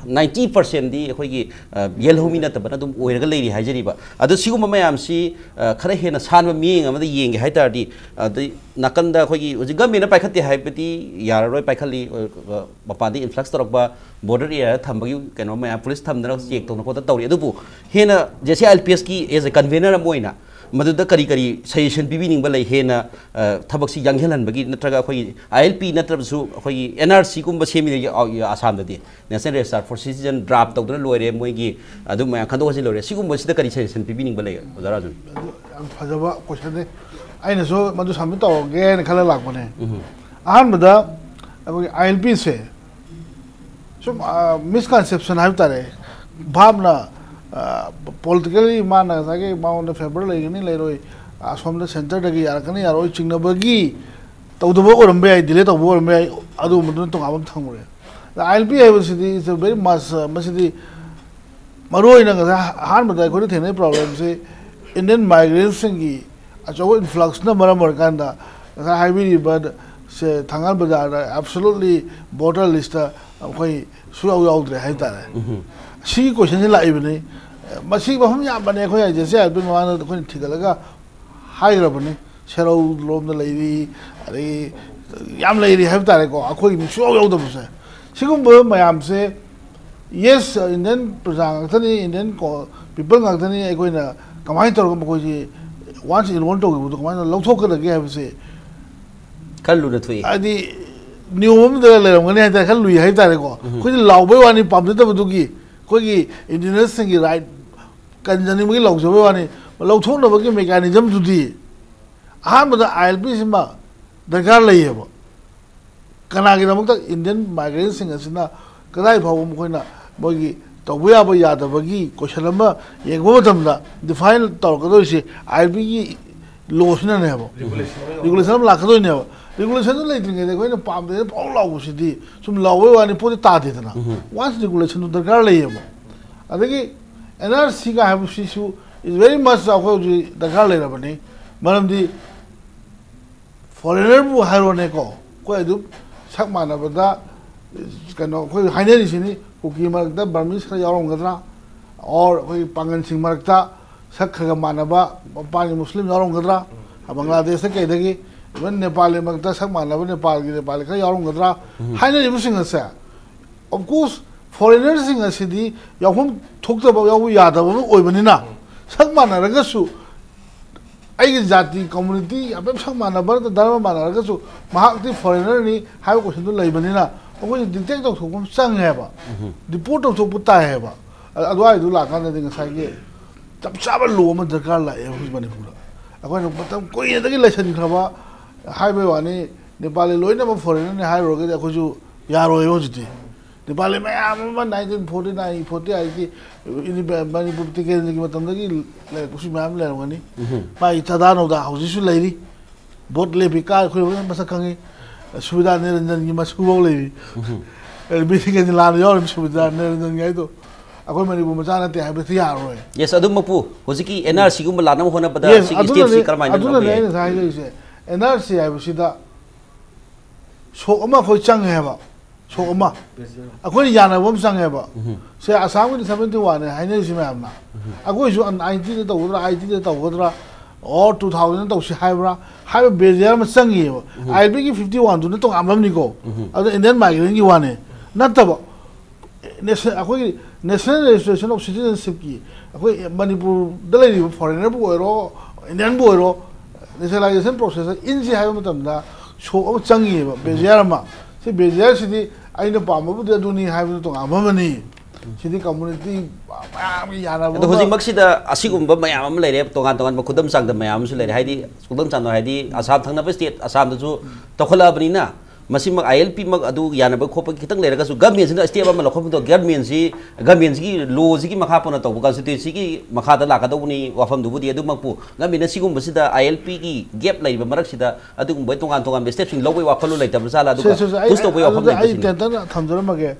ꯅꯥꯏꯟꯇꯤ ꯄꯔꯁꯦꯟꯗꯤ ꯑꯩꯈꯣꯏꯒꯤ, ꯑ, ꯌꯦꯜꯍꯧꯃꯤ ꯅꯠꯇꯕꯅ ꯑꯗꯨꯝ ꯑꯣꯏꯔꯒ ꯂꯩꯔꯤ ꯍꯥꯏꯖꯔꯤꯕ꯫ ꯑꯗꯣ ꯁꯤꯒꯨꯝꯕ ꯃꯌꯥꯝꯁꯤ, ꯑ, ꯈꯔ ꯍꯦꯟꯅ ꯁꯥꯟꯕ ꯃꯤꯠꯌꯦꯡ ꯑꯃꯗ ꯌꯦꯡꯒꯦ ꯍꯥꯏ ꯇꯥꯔꯗꯤ, ꯑꯗꯩ ꯅꯥꯀꯟꯗ ꯑꯩꯈꯣꯏꯒꯤ ꯍꯧꯖꯤꯛ ꯒꯃꯦꯟꯅ ꯄꯥꯏꯈꯠꯇꯦ ꯍꯥꯏꯕꯗꯤ ꯌꯥꯔꯔꯣꯏ, ꯄꯥꯏꯈꯠꯂꯤ, ꯑ, ꯑ, ꯃꯄꯥꯟꯗ ꯏꯟꯐ꯭ꯂꯛꯁ ꯇꯧꯔꯛꯄ, ꯕꯣꯔꯗꯔ ꯑꯦꯔꯤꯌꯥꯗ ꯊꯝꯕꯒꯤ ꯀꯩꯅꯣ ꯃꯌꯥꯝ, ꯄꯨꯂꯤꯁ ꯊꯝꯗꯅ ꯆꯦꯛ ꯇꯧꯅ ꯈꯣꯠꯇꯅ ꯇꯧꯔꯤ꯫ ꯑꯗꯨꯕꯨ ꯍꯦꯟꯅ J C I L P ꯑꯦꯁꯀꯤ as a convener ꯑꯃ ꯑꯣꯏꯅ ꯃꯗꯨꯗ ꯀꯔꯤ ꯀꯔꯤ ꯁꯖꯦꯁꯟ ꯄꯤꯕꯤꯅꯤꯡꯕ ꯂꯩ? ꯍꯦꯟꯅ ꯑ, ꯊꯕꯛꯁꯤ ꯌꯥꯡꯁꯤꯜꯍꯟꯕꯒꯤ, ꯅꯠꯇ꯭ꯔꯒ ꯑꯩꯈꯣꯏꯒꯤ ꯑꯥꯏ ꯑꯦꯜ ꯄꯤ ꯅꯠꯇ꯭ꯔꯕꯁꯨ ꯑꯩꯈꯣꯏꯒꯤ ꯑꯦꯟ ꯑꯥꯔ ꯁꯤꯒꯨꯝꯕ ꯁꯦꯝꯃꯤꯗꯒꯤ ꯑ, ꯑ, ꯑꯁꯥꯝꯗꯗꯤ National Register for Citizen draft ꯇꯧꯗꯨꯅ ꯂꯣꯏꯔꯦ, ꯃꯣꯏꯒꯤ ꯑꯗꯨ ꯃꯌꯥꯝ ꯈꯟꯗꯣꯛ ꯈꯟꯖꯤꯟ ꯂꯣꯏꯔꯦ꯫ ꯁꯤꯒꯨꯝꯕꯁꯤꯗ ꯀꯔꯤ ꯁꯖꯦꯁꯟ ꯄꯤꯕꯤꯅꯤꯡꯕ ꯂꯩ, ꯑꯣꯖꯥ ꯔꯥꯖꯨꯅ? ꯑꯗꯨ ꯌꯥꯝ ꯐꯖꯕ ꯀꯣꯏꯁꯟꯅꯤ꯫ ꯑꯩꯅꯁꯨ ꯃꯗꯨ ꯁꯝꯃꯤꯠ ꯇꯧꯔꯒꯦꯅ ꯈꯜꯂ ꯂꯥꯛꯄꯅꯦ꯫ ꯑꯍꯥꯟꯕꯗ ꯑꯩꯈꯣꯏꯒꯤ ꯑꯥꯏ ꯑꯦꯜ ꯄꯤꯁꯦ ꯁꯨꯝ ꯃꯤꯁꯀꯟꯁꯦꯞꯁꯟ ꯍꯥꯏꯕ ꯇꯥꯔꯦ, ꯚꯥꯞꯅ ꯄꯣꯂꯤꯇꯤꯀꯦꯜꯂꯤ ꯃꯥꯅ ꯉꯁꯥꯏꯒꯤ ꯃꯉꯣꯟꯗ ꯐꯦꯕꯔ ꯂꯩꯒꯅꯤ ꯂꯩꯔꯣꯏ, ꯑꯁꯣꯝꯗ ꯁꯦꯟꯇꯔꯗꯒꯤ ꯌꯥꯔꯛꯀꯅꯤ ꯌꯥꯔꯛꯑꯣꯏ ꯆꯤꯡꯅꯕꯒꯤ ꯇꯧꯗꯕ ꯑꯣꯏꯔꯝꯕ ꯌꯥꯏ, ꯗꯤꯂꯦ ꯇꯧꯕ ꯑꯣꯏꯔꯝꯕ ꯌꯥꯏ, ꯑꯗꯨꯒꯨꯝꯕꯗꯨꯅ ꯇꯣꯉꯥꯟꯕ ꯑꯃ ꯊꯝꯈ꯭ꯔꯦ꯫ ꯑꯥꯏ ꯑꯦꯜ ꯄꯤ ꯍꯥꯏꯕꯁꯤꯗꯤ it's a very much, ꯃꯁꯤꯗꯤ ꯃꯔꯨ ꯑꯣꯏꯅ ꯉꯁꯥꯏ ꯑꯍꯥꯟꯕꯗ ꯑꯩꯈꯣꯏꯅ ꯊꯦꯡꯅꯩ ꯄ꯭ꯔꯣꯕ꯭ꯂꯦꯝꯁꯤ ꯏꯟꯗꯤꯌꯟ ꯃꯥꯏꯒ꯭ꯔꯦꯟꯁꯤꯡꯒꯤ ꯑꯆꯧꯕ ꯏꯟꯐ꯭ꯂꯛꯁꯅ ꯃꯔꯝ ꯑꯣꯏꯔꯀꯥꯟꯗ ꯉꯁꯥꯏ ꯍꯥꯏꯕꯤꯔꯤꯕ ꯁꯦ ꯊꯥꯡꯒꯥꯜ ꯕꯖꯥꯔꯗ ꯑꯦꯕꯁꯣꯂꯨꯠꯂꯤ ꯚꯣꯇꯔ ꯂꯤꯁꯇ ꯑꯩꯈꯣꯏ ꯁꯨꯌꯥꯎ ꯌꯥꯎꯗ꯭ꯔꯦ ꯍꯥꯏꯕ ꯇꯥꯔꯦ꯫ ꯁꯤꯒꯤ ꯀꯣꯏꯁꯟꯁꯤ ꯂꯥꯛꯏꯕꯅꯤ꯫ ꯃꯁꯤ ꯃꯐꯝ ꯌꯥꯝꯕꯅꯦ, ꯑꯩꯈꯣꯏ ꯑꯦꯖꯦꯟꯁꯤ ꯑꯥꯏ ꯑꯦꯜ ꯄꯤ ꯃꯃꯥꯡꯗ ꯑꯩꯈꯣꯏꯅ ꯊꯤꯒꯠꯂꯒ ꯍꯥꯏꯈ꯭ꯔꯕꯅꯤ꯫ ꯁꯦꯔꯧ ꯂꯣꯝꯗ ꯂꯩꯔꯤ, ꯑꯗꯒꯤ ꯌꯥꯝ ꯂꯩꯔꯤ ꯍꯥꯏꯕ ꯇꯥꯔꯦꯀꯣ, ꯑꯩꯈꯣꯏꯒꯤ ꯃꯤ ꯁꯨꯌꯥꯎ ꯌꯥꯎꯗꯕꯁꯦ꯫ ꯁꯤꯒꯨꯝꯕ ꯃꯌꯥꯝꯁꯦ, ꯌꯦꯁ, ꯏꯟꯗꯤꯌꯟ ꯄ꯭ꯔꯖꯥ ꯉꯥꯛꯇꯅꯤ, ꯏꯟꯗꯤꯌꯟ ꯄꯤꯄꯜ ꯉꯥꯛꯇꯅꯤ, ꯑꯩꯈꯣꯏꯅ ꯀꯃꯥꯏꯅ ꯇꯧꯔꯒ ꯃꯈꯣꯏꯁꯤ ꯋꯥꯟꯁ ꯏꯟꯔꯣꯜ ꯇꯧꯈꯤꯕꯗꯣ ꯀꯃꯥꯏꯅ ꯂꯧꯊꯣꯛꯀꯗꯒꯦ ꯍꯥꯏꯕꯁꯦ ꯈꯔ ꯂꯨꯅ ꯊꯣꯛꯏ꯫ ꯍꯥꯏꯗꯤ ꯅꯤꯌꯣꯝ ꯑꯃꯗ ꯂꯩꯔꯝꯒꯅꯤ ꯍꯥꯏꯇꯥꯔꯦ, ꯈꯔ ꯂꯨꯏ ꯍꯥꯏꯇꯥꯔꯦꯀꯣ꯫ ꯑꯩꯈꯣꯏꯗꯤ ꯂꯥꯎꯕꯩ ꯋꯥꯅꯤ, ꯄꯥꯝꯖꯗꯕꯗꯨꯒꯤ, ꯑꯩꯈꯣꯏꯒꯤ ꯏꯟꯗꯤꯖꯤꯅꯁꯁꯤꯡꯒꯤ ꯔꯥꯏꯠ ꯀꯟꯖꯅꯤꯡꯕꯒꯤ ꯂꯥꯎꯖꯕꯩ ꯋꯥꯅꯤ꯫ ꯂꯧꯊꯣꯛꯅꯕꯒꯤ ꯃꯦꯀꯥꯅꯤꯖꯝꯗꯨꯗꯤ ꯑꯍꯥꯟꯕꯗ ꯑꯥꯏ ꯑꯦꯜ ꯄꯤꯁꯤꯃ ꯗꯔꯀꯥꯔ ꯂꯩꯌꯦꯕ꯫ ꯀꯅꯥꯒꯤꯗꯃꯛꯇ? ꯏꯟꯗꯤꯌꯟ ꯃꯥꯏꯒ꯭ꯔꯦꯟꯁꯤꯡ ꯑꯁꯤꯅ ꯀꯗꯥꯏ ꯐꯥꯎꯕ ꯃꯈꯣꯏꯅ ꯃꯣꯏꯒꯤ ꯇꯧꯕ ꯌꯥꯕ ꯌꯥꯗꯕꯒꯤ ꯀꯣꯏꯁꯟ ꯑꯃ ꯌꯦꯡꯕ ꯃꯇꯝꯗ ꯗꯤꯐꯥꯏꯟ ꯇꯧꯔꯛꯀꯗꯣꯏꯁꯤ ꯑꯥꯏ ꯑꯦꯜ ꯄꯤꯒꯤ ꯂꯣꯁꯤꯅꯅꯦꯕ꯫ ꯔꯤꯒꯨꯂꯦꯁꯟ ꯑꯃ ꯂꯥꯛꯀꯗꯣꯏꯅꯦꯕ꯫ ꯔꯤꯒꯨꯂꯦꯁꯟꯗꯨ ꯂꯩꯇ꯭ꯔꯤꯉꯩꯗ ꯑꯩꯈꯣꯏꯅ ꯄꯥꯝꯗꯦꯅ ꯄꯥꯎ ꯂꯥꯎꯕꯁꯤꯗꯤ ꯁꯨꯝ ꯂꯥꯎꯕꯩ ꯋꯥꯅꯤ, ꯄꯣꯠꯇꯤ ꯇꯥꯗꯦꯗꯅ꯫ ꯋꯥꯟꯁ ꯔꯤꯒꯨꯂꯦꯁꯟꯗꯨ ꯗꯔꯀꯥꯔ ꯂꯩꯌꯦꯕ꯫ ꯑꯗꯒꯤ ꯑꯦꯟ ꯑꯥꯔ ꯁꯤꯒ ꯍꯥꯏꯕꯁꯤꯁꯨ ꯏꯁ ꯚꯦꯔꯤ ꯃꯁ ꯑꯩꯈꯣꯏ ꯍꯧꯖꯤꯛ ꯗꯔꯀꯥꯔ ꯂꯩꯔꯕꯅꯤ꯫ ꯃꯔꯝꯗꯤ ꯐꯣꯔꯦꯅꯔꯕꯨ ꯍꯥꯏꯔꯣꯅꯦꯀꯣ, ꯑꯩꯈꯣꯏ ꯑꯗꯨꯝ ꯁꯛ ꯃꯥꯟꯅꯕꯗ ꯀꯩꯅꯣ ꯑꯩꯈꯣꯏ ꯍꯥꯏꯅꯔꯤꯁꯤꯅꯤ, ꯀꯨꯀꯤ ꯃꯔꯛꯇ ꯕꯔꯃꯤꯁ ꯈꯔ ꯌꯥꯎꯔꯝꯒꯗ꯭ꯔꯥ, ꯑꯣꯔ ꯑꯩꯈꯣꯏ ꯄꯥꯡꯒꯜꯁꯤꯡ ꯃꯔꯛꯇ ꯁꯛ ꯈꯔ ꯈꯔ ꯃꯥꯟꯅꯕ ꯃꯄꯥꯟꯒꯤ ꯃꯨꯁꯂꯤꯝ ꯌꯥꯎꯔꯝꯒꯗ꯭ꯔꯥ, ꯕꯪꯒ꯭ꯂꯥꯗꯦꯁꯇ ꯀꯩꯗꯒꯤ, ꯏꯚꯟ ꯅꯦꯄꯥꯂꯤ ꯃꯔꯛꯇ ꯁꯛ ꯃꯥꯟꯅꯕ ꯅꯦꯄꯥꯜꯒꯤ ꯅꯦꯄꯥꯂꯤ ꯈꯔ ꯌꯥꯎꯔꯝꯒꯗ꯭ꯔꯥ ꯍꯥꯏꯅꯔꯤꯕꯁꯤꯡ ꯑꯁꯦ, ꯑꯣꯐꯀꯣꯔꯁ ꯐꯣꯔꯦꯅꯔꯁꯤꯡ ꯑꯁꯤꯗꯤ ꯌꯥꯎꯐꯝ ꯊꯣꯛꯇꯕ, ꯌꯥꯎꯕ ꯌꯥꯗꯕ ꯑꯃ ꯑꯣꯏꯕꯅꯤꯅ, ꯁꯛ ꯃꯥꯟꯅꯔꯒꯁꯨ ꯑꯩꯒꯤ ꯖꯥꯇꯤ, ꯀꯝꯃ꯭ꯌꯨꯅꯤꯇꯤ ꯍꯥꯏꯐꯦꯠ ꯁꯛ ꯃꯥꯟꯅꯕ ꯅꯠꯇ꯭ꯔ ꯙꯔꯃ ꯃꯥꯟꯅꯔꯒꯁꯨ ꯃꯍꯥꯛꯇꯤ ꯐꯣꯔꯦꯅꯔꯅꯤ ꯍꯥꯏꯕ ꯀꯣꯏꯁꯟꯗꯨ ꯂꯩꯕꯅꯤꯅ ꯑꯩꯈꯣꯏꯁꯨ ꯗꯤꯇꯦꯛ ꯇꯧꯊꯣꯛꯄ ꯑꯃ ꯆꯪꯉꯦꯕ꯫ ꯗꯤꯄꯣꯔꯠ ꯇꯧꯊꯣꯛꯄ ꯇꯥꯏꯌꯦꯕ꯫ ꯑ-, ꯑꯗꯨꯋꯥꯏꯗꯨ ꯂꯥꯛꯀꯥꯟꯗꯗꯤ ꯉꯁꯥꯏꯒꯤ ꯆꯞ ꯆꯥꯕ ꯂꯣ ꯑꯃ ꯗꯔꯀꯥꯔ ꯂꯥꯛꯑꯦꯕ ꯍꯧꯖꯤꯛ ꯃꯅꯤꯄꯨꯔꯗ꯫ ꯑꯩꯈꯣꯏꯅ ꯃꯇꯝ ꯀꯨꯏꯅꯗꯒꯤ ꯂꯩꯁꯟꯈ꯭ꯔꯕ ꯍꯥꯏꯕꯩ ꯋꯥꯅꯤ, ꯅꯦꯄꯥꯂꯤ ꯂꯣꯏꯅꯃꯛ ꯐꯣꯔꯦꯅꯔꯅꯤ ꯍꯥꯏꯔꯨꯔꯒꯗꯤ ꯑꯩꯈꯣꯏꯁꯨ ꯌꯥꯔꯣꯏꯕ ꯍꯧꯖꯤꯛꯇꯤ꯫ ꯅꯦꯄꯥꯂꯤ ꯃꯌꯥꯝ ꯑꯃ ꯅꯥꯏꯟꯇꯤꯟ ꯐꯣꯔꯇꯤ ꯅꯥꯏꯟ, ꯐꯣꯔꯇꯤ ꯑꯩꯠꯀꯤ ꯏꯟꯗꯤꯄꯦ-, ꯃꯅꯤꯄꯨꯔ ꯇꯤꯀꯦꯟꯗ꯭ꯔꯒꯤ ꯃꯇꯝꯗꯒꯤ ꯂꯩꯔꯛꯄꯁꯨ ꯃꯌꯥꯝ ꯂꯩꯔꯝꯒꯅꯤ꯫ ꯃꯥꯒꯤ ꯆꯥꯗꯥ ꯅꯧꯗꯥ ꯍꯧꯖꯤꯛꯁꯨ ꯂꯩꯔꯤ꯫ ꯚꯣꯠ ꯂꯦꯞꯄꯤ ꯀꯥ ꯑꯩꯈꯣꯏ ꯂꯣꯏꯅ ꯃꯁꯛ ꯈꯪꯉꯤ꯫ ꯁꯨꯕꯤꯗꯥ ꯅꯤꯔꯟꯖꯟꯒꯤ ꯃꯁꯨꯐꯥꯎ ꯂꯩꯔꯤ꯫ ꯕꯤꯔ ꯁꯤꯡꯒ ꯂꯥꯟꯗ ꯌꯥꯎꯔꯤꯕ ꯁꯨꯕꯤꯗꯥ ꯅꯤꯔꯟꯖꯟꯒꯤ ꯍꯥꯏꯗꯣ ꯑꯩꯈꯣꯏ ꯃꯅꯤꯄꯨꯔ ꯃꯆꯥ ꯅꯠꯇꯦ ꯍꯥꯏꯕꯗꯤ ꯌꯥꯔꯔꯣꯏ꯫ ꯌꯦꯁ, ꯑꯗꯨꯃꯛꯄꯨ ꯍꯧꯖꯤꯛꯀꯤ ꯑꯦꯟ ꯑꯥꯔ ꯁꯤꯒꯨꯝꯕ ꯂꯥꯛꯅꯕ ꯍꯣꯠꯅꯕꯗ ꯁꯤꯒꯤ ꯁ꯭ꯇꯦꯞꯁꯤ ꯀꯔꯝꯍꯥꯏꯅ ꯑꯗꯨꯅꯅꯦ ꯂꯧꯕ ꯌꯥꯏ? ꯑꯩꯅ ꯉꯁꯥꯏ ꯍꯥꯏꯖꯔꯤꯁꯦ꯫ ꯑꯦꯟ ꯑꯥꯔ ꯁꯤ ꯍꯥꯏꯕꯁꯤꯗ ꯁꯣꯛ ꯑꯃ ꯑꯩꯈꯣꯏ ꯆꯪꯉꯦ ꯍꯥꯏꯕ꯫ ꯁꯣꯛ ꯑꯃ ꯑꯩꯈꯣꯏꯅ ꯌꯥꯅꯕ ꯑꯃ ꯆꯪꯉꯦꯕ꯫ ꯁꯦ, ꯑꯁꯥꯝꯒꯤꯗꯤ ꯁꯕꯦꯟꯇꯤ ꯋꯥꯟꯅꯦ ꯍꯥꯏꯅꯔꯤꯁꯤ ꯃꯌꯥꯝꯅ꯫ ꯑꯩꯈꯣꯏꯁꯨ ꯑꯥꯏ ꯇꯤꯗ ꯇꯧꯒꯗ꯭ꯔꯥ, ꯑꯥꯏ ꯇꯤꯗ ꯇꯧꯒꯗ꯭ꯔꯥ, ꯑꯣꯔ ꯇꯨ ꯊꯥꯎꯖꯟꯗ ꯇꯧꯁꯤ ꯍꯥꯏꯕ꯭ꯔꯥ ꯍꯥꯏꯕ ꯕꯦꯔꯤꯌꯔ ꯑꯃ ꯆꯪꯉꯤꯑꯕ꯫ ꯑꯥꯏ ꯑꯦꯜ ꯄꯤꯒꯤ ꯐꯤꯐꯇꯤ ꯋꯥꯟꯗꯨꯅ ꯇꯣꯉꯥꯟꯕ ꯑꯃꯅꯤꯀꯣ꯫ ꯑꯗꯣ ꯏꯟꯗꯤꯌꯟ ꯃꯥꯏꯒ꯭ꯔꯦꯟꯒꯤ ꯋꯥꯅꯦ ꯅꯠꯇꯕ, ꯅꯦꯁ-, ꯑꯩꯈꯣꯏꯒꯤ National Registration of Citizenshipꯀꯤ ꯑꯩꯈꯣꯏ ꯃꯅꯤꯄꯨꯔꯗ ꯂꯩꯔꯤꯕ ꯐꯣꯔꯦꯅꯔꯕꯨ ꯑꯣꯏꯔꯣ, ꯏꯟꯗꯤꯌꯟꯕꯨ ꯑꯣꯏꯔꯣ, ꯅꯦꯁꯅꯦꯂꯥꯏꯖꯦꯁꯟ ꯄ꯭ꯔꯣꯁꯦꯁꯇ ꯏꯟꯁꯤ ꯍꯥꯏꯕ ꯃꯇꯝꯗ ꯁꯣꯛ ꯑꯃ ꯆꯪꯉꯤꯑꯕ, ꯕꯦꯔꯤꯌꯔ ꯑꯃ꯫ ꯁꯤ ꯕꯦꯔꯤꯌꯔꯁꯤꯗꯤ ꯑꯩꯅ ꯄꯥꯝꯕꯕꯨꯗꯤ ꯑꯗꯨꯅꯤ ꯍꯥꯏꯕꯗꯨ ꯇꯣꯉꯥꯟꯕ ꯑꯃꯅꯤ꯫ ꯁꯤꯗꯤ ꯀꯝꯃ꯭ꯌꯨꯅꯤꯇꯤ ꯃꯌꯥꯝꯒꯤ ꯌꯥꯅꯕ ꯑꯗꯣ ꯑꯃ꯫ ꯍꯧꯖꯤꯛꯃꯛꯁꯤꯗ ꯑꯁꯤꯒꯨꯝꯕ ꯃꯌꯥꯝ ꯑꯃ ꯂꯩꯔꯦ, ꯇꯣꯉꯥꯟ ꯇꯣꯉꯥꯟꯕ ꯈꯨꯗꯝ ꯆꯥꯡꯗꯝ ꯃꯌꯥꯝ ꯑꯃꯁꯨ ꯂꯩꯔꯦ꯫ ꯍꯥꯏꯗꯤ ꯈꯨꯗꯝ ꯆꯥꯡꯗꯝ ꯍꯥꯏꯗꯤ ꯑꯁꯥꯝ ꯊꯪꯅꯕ ꯁ꯭ꯇꯦꯠ ꯑꯁꯥꯝꯗꯁꯨ ꯇꯧꯈꯠꯂꯛꯑꯕꯅꯤꯅ ꯃꯁꯤꯃꯛ ꯑꯥꯏ ꯑꯦꯜ ꯄꯤꯃꯛ ꯑꯗꯨ ꯌꯥꯅꯕ ꯈꯣꯠꯄꯒꯤ ꯈꯤꯇꯪ ꯂꯩꯔꯒꯁꯨ ꯒꯃꯦꯟꯁꯤꯅ ꯁ꯭ꯇꯦꯞ ꯑꯃ ꯂꯧꯈꯠꯐꯝꯗꯣ ꯒꯃꯦꯟꯁꯤ, ꯒꯃꯦꯟꯁꯤꯒꯤ ꯂꯣꯁꯤꯒꯤ ꯃꯈꯥ ꯄꯣꯟꯅ ꯇꯧꯕ, ꯀꯟꯁꯇꯤꯇ꯭ꯌꯨꯟꯁꯤꯒꯤ ꯃꯈꯥꯗ ꯂꯥꯛꯀꯗꯧꯕꯅꯤ ꯋꯥꯐꯝꯗꯨꯕꯨꯗꯤ꯫ ꯑꯗꯨꯃꯛꯄꯨ ꯒꯃꯦꯟꯅ ꯁꯤꯒꯨꯝꯕꯁꯤꯗ ꯑꯥꯏ ꯑꯦꯜ ꯄꯤꯒꯤ ꯒꯦꯞ ꯂꯩꯔꯤꯕ ꯃꯔꯛꯁꯤꯗ ꯑꯗꯨꯒꯨꯝꯕ ꯇꯣꯉꯥꯟ ꯇꯣꯉꯥꯟꯕ ꯁ꯭ꯇꯦꯞꯁꯤꯡ ꯂꯧꯕꯒꯤ ꯋꯥꯈꯜꯂꯣꯟ ꯂꯩꯇꯕ꯭ꯔꯥ ꯖꯥꯠꯂ? ꯑꯗꯨꯒ ꯁꯦ, ꯁꯦ, ꯁꯦ, ꯑꯩ, ꯄꯨꯁ ꯇꯧꯕꯒꯤ ꯋꯥꯐꯝ ꯑꯗꯨꯗ ꯑꯩ ꯂꯩꯕꯁꯤꯡ꯫ ꯇꯦꯟꯇꯛꯅ ꯊꯝꯖꯔꯝꯃꯒꯦ꯫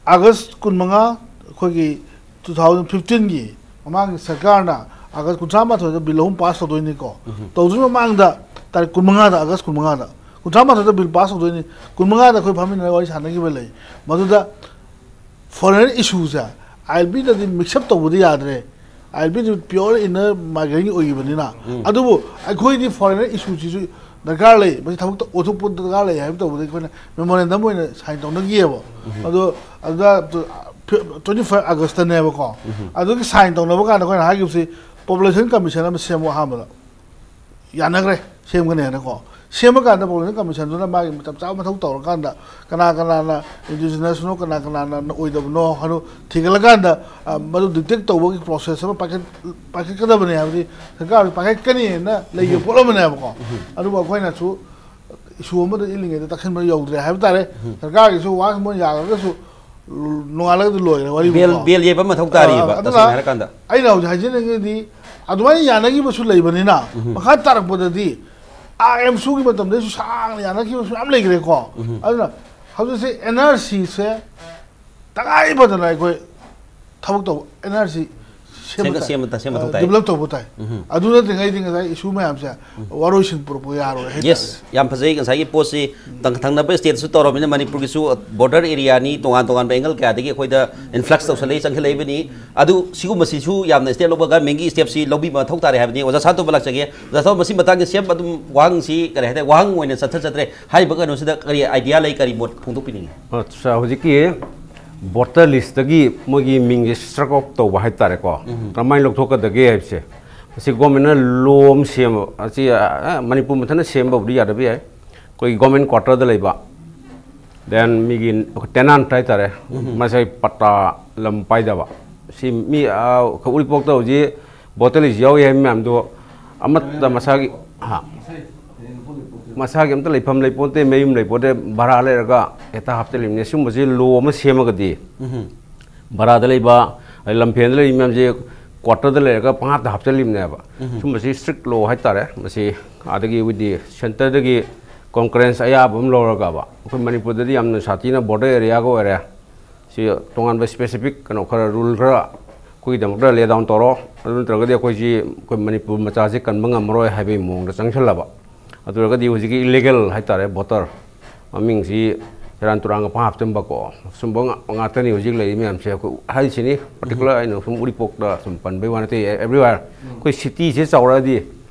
ꯑꯥꯒꯁ ꯀꯨꯟꯃꯉꯥ, ꯑꯩꯈꯣꯏꯒꯤ ꯇꯨ ꯊꯥꯎꯖꯟ ꯐꯤꯐꯇꯤꯟꯒꯤ ꯃꯃꯥꯡꯒꯤ ꯁꯔꯀꯥꯔꯅ ꯑꯥꯒꯁ ꯀꯨꯟꯊ꯭ꯔꯥ ꯃꯥꯊꯣꯏꯗ ꯕꯤꯜ ꯑꯍꯨꯝ ꯄꯥꯁ ꯇꯧꯗꯣꯏꯅꯤꯀꯣ꯫ ꯇꯧꯗ꯭ꯔꯤ ꯃꯃꯥꯡꯗ ꯇꯥꯔꯤꯛ ꯀꯨꯟꯃꯉꯥꯗ, ꯑꯥꯒꯁ ꯀꯨꯟꯃꯉꯥꯗ, ꯀꯨꯟꯊ꯭ꯥ ꯃꯥꯊꯣꯏꯗ ꯕꯤꯜ ꯄꯥꯁ ꯇꯧꯗꯣꯏꯅꯤ꯫ ꯀꯨꯟꯃꯉꯥꯗ ꯑꯩꯈꯣꯏ ꯐꯝꯃꯤꯟꯅꯔꯒ ꯋꯥꯔꯤ ꯁꯥꯟꯅꯈꯤꯕ ꯂꯩ꯫ ꯃꯗꯨꯗ ꯐꯣꯔꯦꯟ ꯏꯁꯨꯁꯦ ꯑꯥꯏ ꯑꯦꯜ ꯄꯤꯗꯗꯤ ꯃꯤꯛꯁ ꯑꯞ ꯇꯧꯕꯗꯤ ꯌꯥꯗ꯭ꯔꯦ꯫ ꯑꯥꯏ ꯑꯦꯜ ꯄꯤꯗꯤ ꯄꯤꯌꯣꯔ ꯏꯟꯅꯔ ꯃꯥꯏꯒ꯭ꯔꯦꯟꯒꯤ ꯑꯣꯏꯈꯤꯕꯅꯤꯅ꯫ ꯑꯗꯨꯕꯨ ꯑꯩꯈꯣꯏꯗꯤ ꯐꯣꯔꯦꯟ ꯏꯁꯨꯁꯤꯁꯨ ꯗꯔꯀꯥꯔ ꯂꯩ, ꯃꯁꯤ ꯊꯕꯛꯇ ꯑꯣꯟꯊꯣꯛꯄ ꯗꯔꯀꯥꯔ ꯂꯩ ꯍꯥꯏꯕ ꯇꯧꯕꯗ ꯑꯩꯈꯣꯏꯅ ꯃꯦꯃꯣꯔꯦꯟꯗꯝ ꯑꯣꯏꯅ ꯁꯥꯏꯟ ꯇꯧꯅꯈꯤꯑꯕ꯫ ꯑꯗꯣ ꯑꯗꯨꯗ ꯇ꯭ꯋꯦꯟꯇꯤ ꯐꯥꯏꯚ ꯑꯥꯒꯁꯇꯅꯦꯕꯀꯣ꯫ ꯑꯗꯨꯒꯤ ꯁꯥꯏꯟ ꯇꯧꯅꯕ ꯀꯥꯟꯗ ꯑꯩꯈꯣꯏꯅ ꯍꯥꯏꯈꯤꯕꯁꯤ ꯄꯣꯄꯨꯂꯦꯁꯟ ꯀꯃꯤꯁꯟ ꯑꯃ ꯁꯦꯝꯃꯣ ꯑꯍꯥꯟꯕꯗ꯫ ꯌꯥꯅꯈ꯭ꯔꯦ, ꯁꯦꯝꯒꯅꯤ ꯍꯥꯏꯅꯀꯣ꯫ ꯁꯦꯝꯃꯀꯥꯟꯗ ꯄꯣꯄꯨꯂꯦꯁꯟ ꯀꯃꯤꯁꯟꯗꯨꯅ ꯃꯥꯒꯤ ꯃꯇꯝ ꯆꯥꯕ ꯃꯊꯧ ꯇꯧꯔꯀꯥꯟꯗ ꯀꯅꯥ ꯀꯅꯥꯅ ꯏꯟꯗꯤꯖꯤꯅꯁꯅꯣ, ꯀꯅꯥ ꯀꯅꯥꯅ ꯑꯣꯏꯗꯕꯅꯣ ꯍꯥꯏꯅ ꯊꯤꯒꯠꯂꯀꯥꯟꯗ, ꯑ, ꯃꯗꯨ ꯗꯤꯇꯦꯛ ꯇꯧꯕꯒꯤ ꯄ꯭ꯔꯣꯁꯦꯁ ꯑꯃ ꯄꯥꯏꯈꯠ-, ꯄꯥꯏꯈꯠꯀꯗꯕꯅꯤ ꯍꯥꯏꯕꯗꯤ ꯁꯔꯀꯥꯔꯁꯨ ꯄꯥꯏꯈꯠꯀꯅꯤꯅ ꯂꯩꯈꯤꯕ ꯄꯣꯠ ꯑꯃꯅꯦꯕꯀꯣ꯫ ꯑꯗꯨꯕꯨ ꯑꯩꯈꯣꯏꯅꯁꯨ ꯏꯁꯨ ꯑꯃꯗ ꯏꯜꯂꯤꯉꯩꯗ ꯇꯛꯁꯤꯟꯕ ꯌꯧꯗ꯭ꯔꯦ ꯍꯥꯏꯕ ꯇꯥꯔꯦ꯫ ꯁꯔꯀꯥꯔꯒꯤꯁꯨ ꯋꯥ ꯃꯣꯏ ꯌꯥꯗ꯭ꯔꯒꯁꯨ ꯅꯣꯡꯉꯥꯜꯂꯒꯗꯤ ꯂꯣꯏꯔꯦ ꯋꯥꯔꯤꯕꯨꯀꯣ꯫ ꯕꯦꯜ, ꯕꯦꯜ ꯌꯩꯕ ꯃꯊꯧ ꯇꯥꯔꯤꯕ, ꯑ, ꯑꯗꯨꯅ ꯇꯁꯦꯡꯅ ꯍꯥꯏꯔꯀꯥꯟꯗ꯫ ꯑꯩꯅ ꯍꯧꯖꯤꯛ ꯍꯥꯏꯖꯅꯤꯡꯉꯤꯗꯤ ꯑꯗꯨꯃꯥꯏꯅ ꯌꯥꯅꯈꯤꯕꯁꯨ ꯂꯩꯕꯅꯤꯅ ꯃꯈꯥ ꯇꯥꯔꯛꯄꯗꯗꯤ ꯑꯥꯔ ꯑꯦꯝ ꯁꯨꯒꯤ ꯃꯇꯝꯗꯩꯁꯨ ꯁꯥꯡꯅ ꯌꯥꯅꯈꯤꯕꯁꯨ ꯃꯌꯥꯝ ꯂꯩꯈ꯭ꯔꯦꯀꯣ꯫ ꯑꯗꯨꯅ ꯍꯧꯖꯤꯛꯁꯦ ꯑꯦꯟ ꯑꯥꯔ ꯁꯤꯁꯦ ꯇꯉꯥꯏ ꯐꯗꯅ ꯑꯩꯈꯣꯏ ꯊꯕꯛ ꯇꯧꯕ ꯑꯦꯟ ꯑꯥꯔ ꯁꯤ ꯁꯦꯝꯕ ꯁꯦꯝꯒ-, ꯇꯥꯏ꯫ ꯁꯦꯝꯕ ꯇ-, ꯁꯦꯝꯕ ꯃꯊꯧ ꯑ, ꯇꯥꯏ꯫ ꯗꯤꯕꯂꯞ ꯇꯧꯕ ꯇꯥꯏ꯫ ꯑꯗꯨ ꯅꯠꯇ꯭ꯔꯤꯉꯩꯗꯤ ꯉꯁꯥꯏ ꯏꯁꯨ ꯃꯌꯥꯝꯁꯦ ꯋꯥꯔꯣꯏꯁꯤꯟ ꯄꯨꯔꯛꯄ ꯌꯥꯔꯣꯏ ꯍꯥꯏꯇꯥꯔꯦ꯫ ꯌꯦꯁ, ꯌꯥꯝ ꯐꯖꯩ꯫ ꯉꯁꯥꯏꯒꯤ ꯄꯣꯠꯁꯤ ꯇꯪ-, ꯊꯪꯅꯕ ꯁ꯭ꯇꯦꯠꯁꯨ ꯇꯧꯔꯕꯅꯤꯅ ꯃꯅꯤꯄꯨꯔꯒꯤꯁꯨ ꯕꯣꯔꯗꯔ ꯑꯦꯔꯤꯌꯥꯅꯤ, ꯇꯣꯉꯥꯟ ꯇꯣꯉꯥꯟꯕ ꯑꯦꯡꯒꯜ ꯀꯌꯥꯗꯒꯤ ꯑꯩꯈꯣꯏꯗ ꯏꯟꯐ꯭ꯂꯛꯁ ꯇꯧꯁꯜꯂꯛꯏ, ꯆꯪꯁꯤꯜꯂꯛꯏꯕꯅꯤ꯫ ꯑꯗꯨ ꯁꯤꯒꯨꯝꯕꯁꯤꯁꯨ ꯌꯥꯝꯅ ꯁ꯭ꯇꯦꯠ ꯂꯣꯀꯦꯜ ꯒꯔꯃꯦꯟꯒꯤ ꯁ꯭ꯇꯦꯞꯁꯤ ꯂꯧꯕꯤꯕ ꯃꯊꯧ ꯇꯥꯔꯦ ꯍꯥꯏꯕꯅꯤ꯫ ꯑꯣꯖꯥ ꯁꯥꯟꯇꯣꯝꯕ ꯂꯥꯛꯆꯒꯦ꯫ ꯑꯣꯖꯥ ꯁꯥꯟꯇꯣꯝꯕ, ꯃꯁꯤ ꯃꯇꯥꯡꯒꯤ ꯁꯦꯝ ꯑꯗꯨꯝ ꯋꯥꯍꯪꯁꯤ ꯀꯔꯤ ꯍꯥꯏꯇꯥꯔꯦ, ꯋꯥꯍꯪ ꯑꯣꯏꯅ ꯆꯠꯊ-, ꯆꯠꯇ꯭ꯔꯦ꯫ ꯍꯥꯏꯔꯤꯕ ꯀꯩꯅꯣꯁꯤꯗ ꯀꯔꯤ ꯑꯥꯏꯗꯤꯌꯥ ꯂꯩ, ꯀꯔꯤ ꯃꯣꯠ ꯐꯣꯡꯗꯣꯛꯄꯤꯅꯤꯡꯉꯤ? ꯑꯠꯆꯥ, ꯍꯧꯖꯤꯛꯀꯤ ꯚꯣꯇꯔ ꯂꯤꯁꯇꯒꯤ ꯃꯣꯏꯒꯤ ꯃꯤꯡꯁꯦ ꯁ꯭ꯇ꯭ꯔꯛ ꯑꯥꯎꯠ ꯇꯧꯕ ꯍꯥꯏꯇꯥꯔꯦꯀꯣ꯫ ꯀꯔꯝꯍꯥꯏꯅ ꯂꯧꯊꯣꯛꯀꯗꯒꯦ ꯍꯥꯏꯕꯁꯦ, ꯃꯁꯤ ꯒꯣꯔꯃꯦꯟꯅ ꯂꯣ ꯑꯃ ꯁꯦꯝꯕ, ꯑꯁꯤ, ꯑ, ꯑ, ꯃꯅꯤꯄꯨꯔ ꯃꯊꯟꯇ ꯁꯦꯝꯕꯕꯨꯗꯤ ꯌꯥꯗꯕ ꯌꯥꯏ꯫ ꯑꯩꯈꯣꯏꯒꯤ ꯒꯣꯔꯃꯦꯟ ꯀ꯭ꯋꯥꯇꯔꯗ ꯂꯩꯕ, ꯗꯦꯟ ꯃꯤꯒꯤ ꯇꯦꯅꯥꯟꯠ ꯍꯥꯏꯇꯥꯔꯦ, ꯃꯁꯥꯏ ꯄꯠꯇꯥ ꯂꯝ ꯄꯥꯏꯗꯕ, ꯁꯤ ꯃꯤ, ꯑ, ꯑꯩꯈꯣꯏ ꯎꯔꯤꯄꯣꯛꯇ ꯍꯧꯖꯤꯛ ꯚꯣꯇꯔ ꯂꯤꯁ ꯌꯥꯎꯔꯤ ꯍꯥꯏꯕ ꯃꯌꯥꯝꯗꯣ ꯑꯃꯠꯇ ꯃꯁꯥꯒꯤ, ꯍꯥ? ꯃꯁꯥꯒꯤ ꯑꯝꯇ ꯂꯩꯐꯝ ꯂꯩꯄꯣꯟꯇꯦ, ꯃꯌꯨꯝ ꯂꯩꯄꯣꯟꯇꯦ, ꯚꯔꯥ ꯂꯩꯔꯒ ꯍꯦꯛꯇ ꯍꯥꯞꯆꯤꯜꯂꯤꯕꯅꯦ꯫ ꯁꯤꯒꯨꯝꯕꯁꯤ ꯂꯣ ꯑꯃ ꯁꯦꯝꯃꯒꯗꯤ, ꯚꯔꯥꯗ ꯂꯩꯕ, ꯑꯗꯩ ꯂꯝꯐꯦꯜꯗ ꯂꯩꯔꯤꯕ ꯃꯌꯥꯝꯁꯦ ꯀ꯭ꯋꯥꯇꯔꯗ ꯂꯩꯔꯒ ꯄꯪꯍꯥꯞꯇ ꯍꯥꯞꯆꯤꯜꯂꯤꯕꯅꯦꯕ꯫ ꯁꯤꯒꯨꯝꯕꯁꯤ ꯁ꯭ꯇ꯭ꯔꯤꯛ ꯂꯣ ꯍꯥꯏꯇꯥꯔꯦ꯫ ꯃꯁꯤ ꯑꯥꯗꯒꯤ ꯑꯩꯈꯣꯏꯗꯤ ꯁꯦꯟꯇꯔꯗꯒꯤ ꯀꯣꯟꯀꯔꯦꯟꯁ ꯑꯌꯥꯕ ꯑꯃ ꯂꯧꯔꯒꯕ, ꯑꯩꯈꯣꯏ ꯃꯅꯤꯄꯨꯔꯗꯗꯤ ꯌꯥꯝꯅ ꯁꯥꯊꯤꯅ ꯕꯣꯔꯗꯔ ꯑꯦꯔꯤꯌꯥꯒ ꯑꯣꯏꯔꯦ꯫ ꯁꯤ ꯇꯣꯉꯥꯟꯕ ꯁ꯭ꯄꯦꯁꯤꯐꯤꯛ ꯀꯩꯅꯣ ꯈꯔ, ꯔꯨꯜ ꯈꯔ ꯑꯩꯈꯣꯏꯒꯤꯗꯃꯛꯇ ꯂꯦ ꯗꯥꯎꯟ ꯇꯧꯔꯣ꯫ ꯑꯗꯨ ꯅꯠꯇ꯭ꯔꯒꯗꯤ ꯑꯩꯈꯣꯏꯁꯤ, ꯑꯩꯈꯣꯏ ꯃꯅꯤꯄꯨꯔ ꯃꯆꯥꯁꯤ ꯀꯟꯕ ꯉꯝꯃꯔꯣꯏ ꯍꯥꯏꯕꯒꯤ ꯃꯑꯣꯡꯗ ꯆꯪꯁꯤꯜꯂꯕ꯫ ꯑꯗꯨ ꯑꯣꯏꯔꯒꯗꯤ ꯍꯧꯖꯤꯛꯀꯤ ꯏꯂꯤꯒꯦꯜ ꯍꯥꯏꯇꯥꯔꯦ, ꯚꯣꯇꯔ ꯃꯃꯤꯡꯁꯤ ꯁꯦꯔꯥꯟ ꯇꯨꯔꯥꯟꯒ ꯄꯪꯍꯥꯞ ꯍꯥꯞꯆꯤꯟꯕꯀꯣ, ꯁꯨꯝꯕ ꯉꯥꯛ-, ꯉꯥꯛꯇꯅꯤ ꯍꯧꯖꯤꯛ ꯂꯩꯔꯤ ꯃꯌꯥꯝꯁꯦ꯫ ꯑꯩꯈꯣꯏ ꯍꯥꯏꯔꯤꯁꯤꯅꯤ, ꯄꯔꯇꯤꯀꯨꯂꯔ ꯑꯩꯅ ꯁꯨꯝ ꯎꯔꯤꯄꯣꯛꯇ ꯁꯨꯝ ꯄꯟꯕꯩ ꯋꯥ ꯅꯠꯇꯦ, ꯑꯦ-, ꯑꯦꯕ꯭ꯔꯤꯋꯦꯌꯔ꯫ ꯑꯩꯈꯣꯏ ꯁꯤꯇꯤꯁꯦ ꯆꯥꯎꯔꯛꯑꯗꯤ,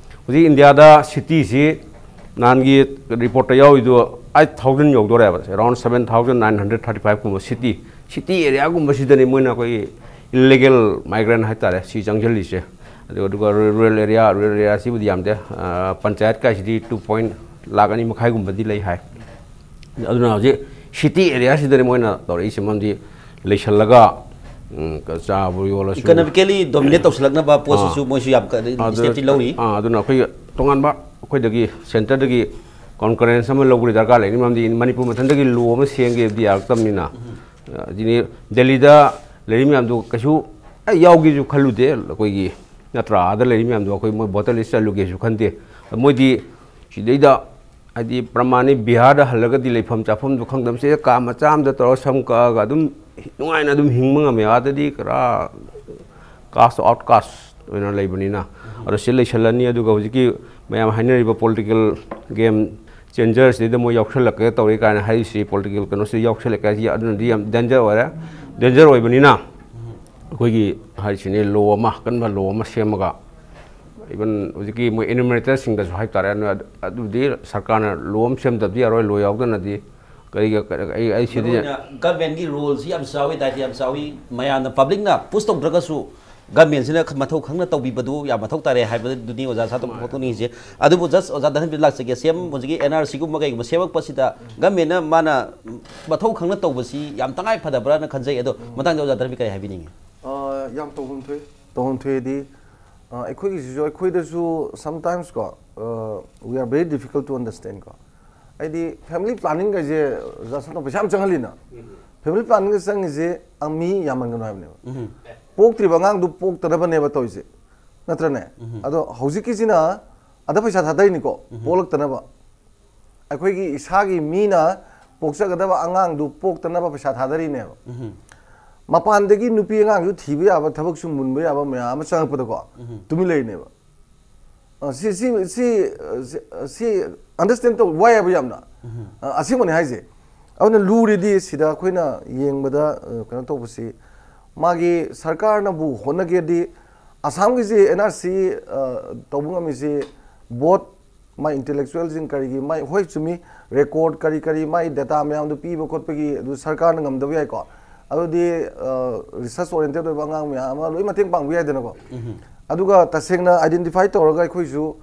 ꯍꯧꯖꯤꯛ ꯏꯟꯗꯤꯌꯥꯗ ꯁꯤꯇꯤꯁꯤ ꯅꯍꯥꯟꯒꯤ ꯔꯤꯄꯣꯔꯠꯇ ꯌꯥꯎꯔꯤꯗꯣ ꯑꯩꯠ ꯊꯥꯎꯖꯟ ꯌꯧꯗꯣꯔꯦꯕ, eleven seven thousand nine hundred thirty five ꯀꯨꯝꯕ ꯁꯤꯇꯤ, ꯁꯤꯇꯤ ꯑꯦꯔꯤꯌꯥꯒꯨꯝꯕꯁꯤꯗꯅꯤ ꯃꯣꯏꯅ ꯑꯩꯈꯣꯏꯒꯤ ꯏꯂꯤꯒꯦꯜ ꯃꯥꯏꯒ꯭ꯔꯦꯟ ꯍꯥꯏꯇꯥꯔꯦ, ꯁꯤ ꯆꯪꯁꯤꯜꯂꯤꯁꯦ꯫ ꯑꯗꯨꯒ ꯑꯗꯨꯒ ꯔꯨꯔꯦꯜ ꯑꯦꯔꯤꯌꯥ, ꯔꯨꯔꯦꯜ ꯑꯦꯔꯤꯌꯥꯁꯤꯕꯨꯗꯤ ꯌꯥꯝꯗꯦ꯫ ꯑ, ꯄꯟꯆꯥꯌꯠ ꯀꯥꯏꯁꯤꯗꯤ two point ꯂꯥꯈ ꯑꯅꯤ ꯃꯈꯥꯏꯒꯨꯝꯕꯗꯤ ꯂꯩ ꯍꯥꯏ꯫ ꯑꯗꯨꯅ ꯍꯧꯖꯤꯛ ꯁꯤꯇꯤ ꯑꯦꯔꯤꯌꯥꯁꯤꯗꯅꯤ ꯃꯣꯏꯅ ꯇꯧꯔꯛꯏꯁꯦ, ꯃꯔꯝꯗꯤ ꯂꯩꯁꯜꯂꯒ, ꯎꯝ, ꯆꯥꯕ ꯌꯣꯜꯂꯁꯨ, ꯏꯀꯣꯅꯣꯃꯤꯀꯦꯂꯤ ꯗꯣꯃꯤꯅꯦꯠ ꯇꯧꯁꯤꯜꯂꯛꯅꯕ ꯄꯣꯠꯁꯤꯁꯨ ꯃꯣꯏꯁꯨ ꯌꯥꯝ ꯀꯟꯅ ꯑꯗꯨ- ꯏꯅꯤꯁꯤꯌꯦꯇꯤꯚ ꯂꯧꯔꯤ꯫ ꯑꯥ, ꯑꯗꯨꯅ ꯑꯩꯈꯣꯏꯒꯤ ꯇꯣꯉꯥꯟꯕ, ꯑꯩꯈꯣꯏꯗꯒꯤ ꯁꯦꯟꯇꯔꯗꯒꯤ ꯀꯣꯟꯀꯔꯦꯟꯁ ꯑꯃ ꯂꯧꯕꯒꯤ ꯗꯔꯀꯥꯔ ꯂꯩꯔꯤ, ꯃꯔꯝꯗꯤ ꯃꯅꯤꯄꯨꯔ ꯃꯊꯟꯇꯒꯤ ꯂꯣ ꯑꯃ ꯁꯦꯝꯒꯦꯗꯤ ꯌꯥꯔꯛꯇꯕꯅꯤꯅ꯫ ꯑꯗꯨꯅꯤ ꯗꯦꯜꯂꯤꯗ ꯂꯩꯔꯤ ꯃꯌꯥꯝꯗꯣ ꯀꯩꯁꯨ ꯑꯩ ꯌꯥꯎꯒꯦꯁꯨ ꯈꯜꯂꯨꯗꯦ ꯑꯩꯈꯣꯏꯒꯤ, ꯅꯠꯇ꯭ꯔꯥ? ꯑꯥꯗ ꯂꯩꯔꯤ ꯃꯌꯥꯝꯗꯣ ꯑꯩꯈꯣꯏ ꯃꯣꯏ ꯚꯣꯇꯔ ꯂꯤꯁ ꯆꯜꯂꯨꯒꯦꯁꯨ ꯈꯟꯗꯦ꯫ ꯃꯣꯏꯗꯤ ꯁꯤꯗꯩꯗ, ꯍꯥꯏꯗꯤ, ꯄ꯭ꯔꯃꯥꯅꯤ ꯕꯤꯍꯥꯔꯗ ꯍꯜꯂꯒꯗꯤ ꯂꯩꯐꯝ ꯆꯥꯐꯝꯗꯣ ꯈꯪꯗꯕ, ꯁꯤꯗ ꯀꯥ ꯃꯆꯥ ꯑꯃꯗ ꯇꯧꯔꯒ ꯁꯝ ꯀꯛꯑꯒ ꯑꯗꯨꯝ ꯅꯨꯡꯉꯥꯏꯅ ꯑꯗꯨꯝ ꯍꯤꯡꯕ ꯉꯝꯃꯦ꯫ ꯑꯥꯗꯗꯤ ꯈꯔ ꯀꯥꯁ ꯑꯥꯎꯠ ꯀꯥꯁ ꯑꯣꯏꯅ ꯂꯩꯕꯅꯤꯅ꯫ ꯑꯗꯣ ꯁꯤ ꯂꯩꯁꯜꯂꯅꯤ, ꯑꯗꯨꯒ ꯍꯧꯖꯤꯛꯀꯤ ꯃꯌꯥꯝ ꯍꯥꯏꯅꯔꯤꯕ ꯄꯣꯂꯤꯇꯤꯀꯦꯜ ꯒꯦꯝ ꯆꯦꯟꯖꯔꯁꯤꯗꯩꯗ ꯃꯣꯏ ꯌꯥꯎꯁꯜꯂꯛꯀꯦ ꯇꯧꯔꯤ ꯀꯥꯏꯅ ꯍꯥꯏꯔꯤꯁꯤ, ꯄꯣꯂꯤꯇꯤꯀꯦꯜ ꯀꯩꯅꯣꯁꯤꯗ ꯌꯥꯎꯁꯜꯂꯛꯀꯦ ꯍꯥꯏꯁꯤ, ꯑꯗꯨꯅꯗꯤ ꯌꯥꯝ ꯗꯦꯟꯖꯔ ꯑꯣꯏꯔꯦ꯫ ꯗꯦꯟꯖꯔ ꯑꯣꯏꯕꯅꯤꯅ ꯑꯩꯈꯣꯏꯒꯤ ꯍꯥꯏꯔꯤꯁꯤꯅꯦ, ꯂꯣ ꯑꯃ, ꯑꯀꯟꯕ ꯂꯣ ꯑꯃ ꯁꯦꯝꯃꯒ, ꯏꯚꯟ ꯍꯧꯖꯤꯛꯀꯤ ꯃꯣꯏ ꯏꯅꯨꯃꯔꯦꯇꯔꯁꯤꯡꯗꯁꯨ ꯍꯥꯏꯕ ꯇꯥꯔꯦ, ꯅꯣꯏ ꯑꯗꯨ- ꯑꯗꯨꯗꯤ ꯁꯔꯀꯥꯔꯅ ꯂꯣ ꯑꯃ ꯁꯦꯝꯗꯕꯗꯤ ꯌꯥꯔꯣꯏ, ꯂꯣ ꯌꯥꯎꯗꯅꯗꯤ ꯀꯔꯤꯒ- ꯀꯔꯤ- ꯑꯩ ꯑꯩ ꯁꯤꯗꯤ ꯃꯔꯨꯑꯣꯏꯅ ꯒꯚꯔꯟꯃꯦꯟꯒꯤ ꯔꯣꯜꯁꯤ ꯌꯥꯝ ꯆꯥꯎꯏ, ꯗꯥꯏꯇꯤ ꯌꯥꯝ ꯆꯥꯎꯏ꯫ ꯃꯌꯥꯝꯅ, ꯄꯕ꯭ꯂꯤꯛꯅ ꯄꯨꯁ ꯇꯧꯗ꯭ꯔꯒꯁꯨ ꯒꯚꯔꯟꯃꯦꯟꯁꯤꯅ ꯃꯊꯧ ꯈꯪꯅ ꯇꯧꯕꯤꯕꯗꯨ ꯌꯥꯝ ꯃꯊꯧ ꯇꯥꯔꯦ ꯍꯥꯏꯕꯗꯨꯅꯤ ꯑꯣꯖꯥ ꯁꯥꯇꯣꯝ ꯐꯣꯡꯗꯣꯛꯅꯤꯡꯉꯤꯁꯦ꯫ ꯑꯗꯨꯕꯨ ꯖꯁ ꯑꯣꯖꯥ ꯙꯅꯕꯤꯔ ꯂꯥꯛꯆꯒꯦ, ꯁꯤ ꯑꯦꯝ ꯍꯧꯖꯤꯛꯀꯤ ꯑꯦꯟ ꯑꯥꯔ ꯁꯤꯒꯨꯝꯕ ꯀꯩꯒꯨꯝꯕ ꯁꯦꯝꯃꯛꯄꯁꯤꯗ ꯒꯚꯔꯟꯃꯦꯟꯅ ꯃꯥꯅ ꯃꯊꯧ ꯈꯪꯅ ꯇꯧꯕꯁꯤ ꯌꯥꯝ ꯇꯉꯥꯏ ꯐꯗꯕ꯭ꯔꯥꯅ ꯈꯟꯖꯩ꯫ ꯑꯗꯣ ꯃꯇꯥꯡꯗ ꯑꯣꯖꯥ ꯙꯅꯕꯤꯔ ꯀꯔꯤ ꯍꯥꯏꯕꯤꯅꯤꯡꯉꯤ? ꯑ, ꯌꯥꯝ ꯇꯧꯐꯝ ꯊꯣꯛꯏ꯫ ꯇꯧꯐꯝ ꯊꯣꯛꯏꯗꯤ, ꯑ, ꯑꯩꯈꯣꯏꯒꯤꯁꯤꯁꯨ, ꯑꯩꯈꯣꯏꯗꯁꯨ sometimes ꯀꯣ, ꯑ, we are very difficult to understand ꯀꯣ꯫ ꯍꯥꯏꯗꯤ ꯐꯦꯃꯤꯂꯤ ꯄ꯭ꯂꯥꯅꯤꯡ ꯀꯩꯁꯦ ꯑꯣꯖꯥ ꯁꯥꯇꯣꯝ ꯄꯩꯁꯥ ꯌꯥꯝ ꯆꯪꯍꯜꯂꯤꯅ꯫ ꯐꯦꯃꯤꯂꯤ ꯄ꯭ꯂꯥꯅꯤꯡꯗ ꯆꯪꯉꯤꯁꯦ, ꯑ, ꯃꯤ ꯌꯥꯝꯃꯟꯒꯅꯨ ꯍꯥꯏꯕꯅꯦꯕ꯫ ꯄꯣꯛꯇ꯭ꯔꯤꯕ ꯑꯉꯥꯡꯗꯨ ꯄꯣꯛꯇꯅꯕꯅꯦꯕ ꯇꯧꯔꯤꯁꯦ, ꯅꯠꯇ꯭ꯔꯅꯦ? ꯑꯗꯣ ꯍꯧꯖꯤꯛꯀꯤꯁꯤꯅ ꯑꯗ ꯄꯩꯁꯥ ꯊꯥꯗꯔꯤꯅꯤꯀꯣ, ꯄꯣꯛꯂꯛꯇꯅꯕ꯫ ꯑꯩꯈꯣꯏꯒꯤ ꯏꯁꯥꯒꯤ ꯃꯤꯅ ꯄꯣꯛꯆꯒꯗꯕ ꯑꯉꯥꯡꯗꯨ ꯄꯣꯛꯇꯅꯕ ꯄꯩꯁꯥ ꯊꯥꯗꯔꯤꯅꯦꯕ꯫ ꯃꯄꯥꯟꯗꯒꯤ ꯅꯨꯄꯤ ꯑꯉꯥꯡꯁꯨ ꯊꯤꯕ ꯌꯥꯕ, ꯊꯕꯛꯁꯨ ꯃꯨꯟꯕ ꯌꯥꯕ ꯃꯌꯥꯝ ꯑꯃ ꯆꯪꯉꯛꯄꯗꯀꯣ, ꯇꯨꯃꯤꯟ ꯂꯩꯔꯤꯅꯦꯕ꯫ ꯑ, ꯁꯤ ꯁꯤ ꯁꯤ ꯁꯤ ꯁꯤ ꯑꯟꯗꯔꯁꯇꯦꯟ ꯇꯧꯕ ꯋꯥꯏ ꯍꯥꯏꯕ ꯌꯥꯝꯅ꯫ ꯑ, ꯑꯁꯦꯡꯕꯅꯤ ꯍꯥꯏꯁꯦ꯫ ꯑꯗꯨꯅ ꯂꯨꯔꯤꯗꯤ ꯁꯤꯗ ꯑꯩꯈꯣꯏꯅ ꯌꯦꯡꯕꯗ, ꯑ, ꯀꯩꯅꯣ ꯇꯧꯕꯁꯤ, ꯃꯥꯒꯤ ꯁꯔꯀꯥꯔꯅꯕꯨ ꯍꯣꯠꯅꯒꯦꯗꯤ, ꯑꯁꯥꯝꯒꯤꯁꯤ ꯑꯦꯟ ꯑꯥꯔ ꯁꯤ, ꯑ, ꯇꯧꯕ ꯉꯝꯃꯤꯁꯤ ꯕꯣꯠ ꯃꯥꯏ ꯏꯟꯇꯦꯂꯦꯛꯆꯨꯋꯦꯜꯁꯤꯡ ꯀꯔꯤꯒꯤ, ꯃꯥꯏ, ꯍꯣꯏ, ꯆꯨꯝꯃꯤ, ꯔꯦꯀꯣꯔꯗ ꯀꯔꯤ ꯀꯔꯤ, ꯃꯥꯏ ꯗꯦꯇꯥ ꯃꯌꯥꯝꯗꯨ ꯄꯤꯕ ꯈꯣꯠꯄꯒꯤ ꯑꯗꯨ ꯁꯔꯀꯥꯔꯅ ꯉꯝꯗꯕ ꯌꯥꯏꯀꯣ꯫ ꯑꯗꯨꯗꯤ, ꯑ, ꯔꯤꯁꯔꯁ ꯑꯣꯔꯤꯌꯦꯟꯇꯦꯠ ꯑꯣꯏꯕ ꯑꯉꯥꯡ ꯃꯌꯥꯝ ꯑꯃ ꯂꯣꯏ ꯃꯇꯦꯡ ꯄꯥꯡꯕ ꯌꯥꯏꯗꯅꯀꯣ꯫ ꯑꯗꯨꯒ ꯇꯁꯦꯡꯅ identify ꯇꯧꯔꯒ ꯑꯩꯈꯣꯏꯁꯨ,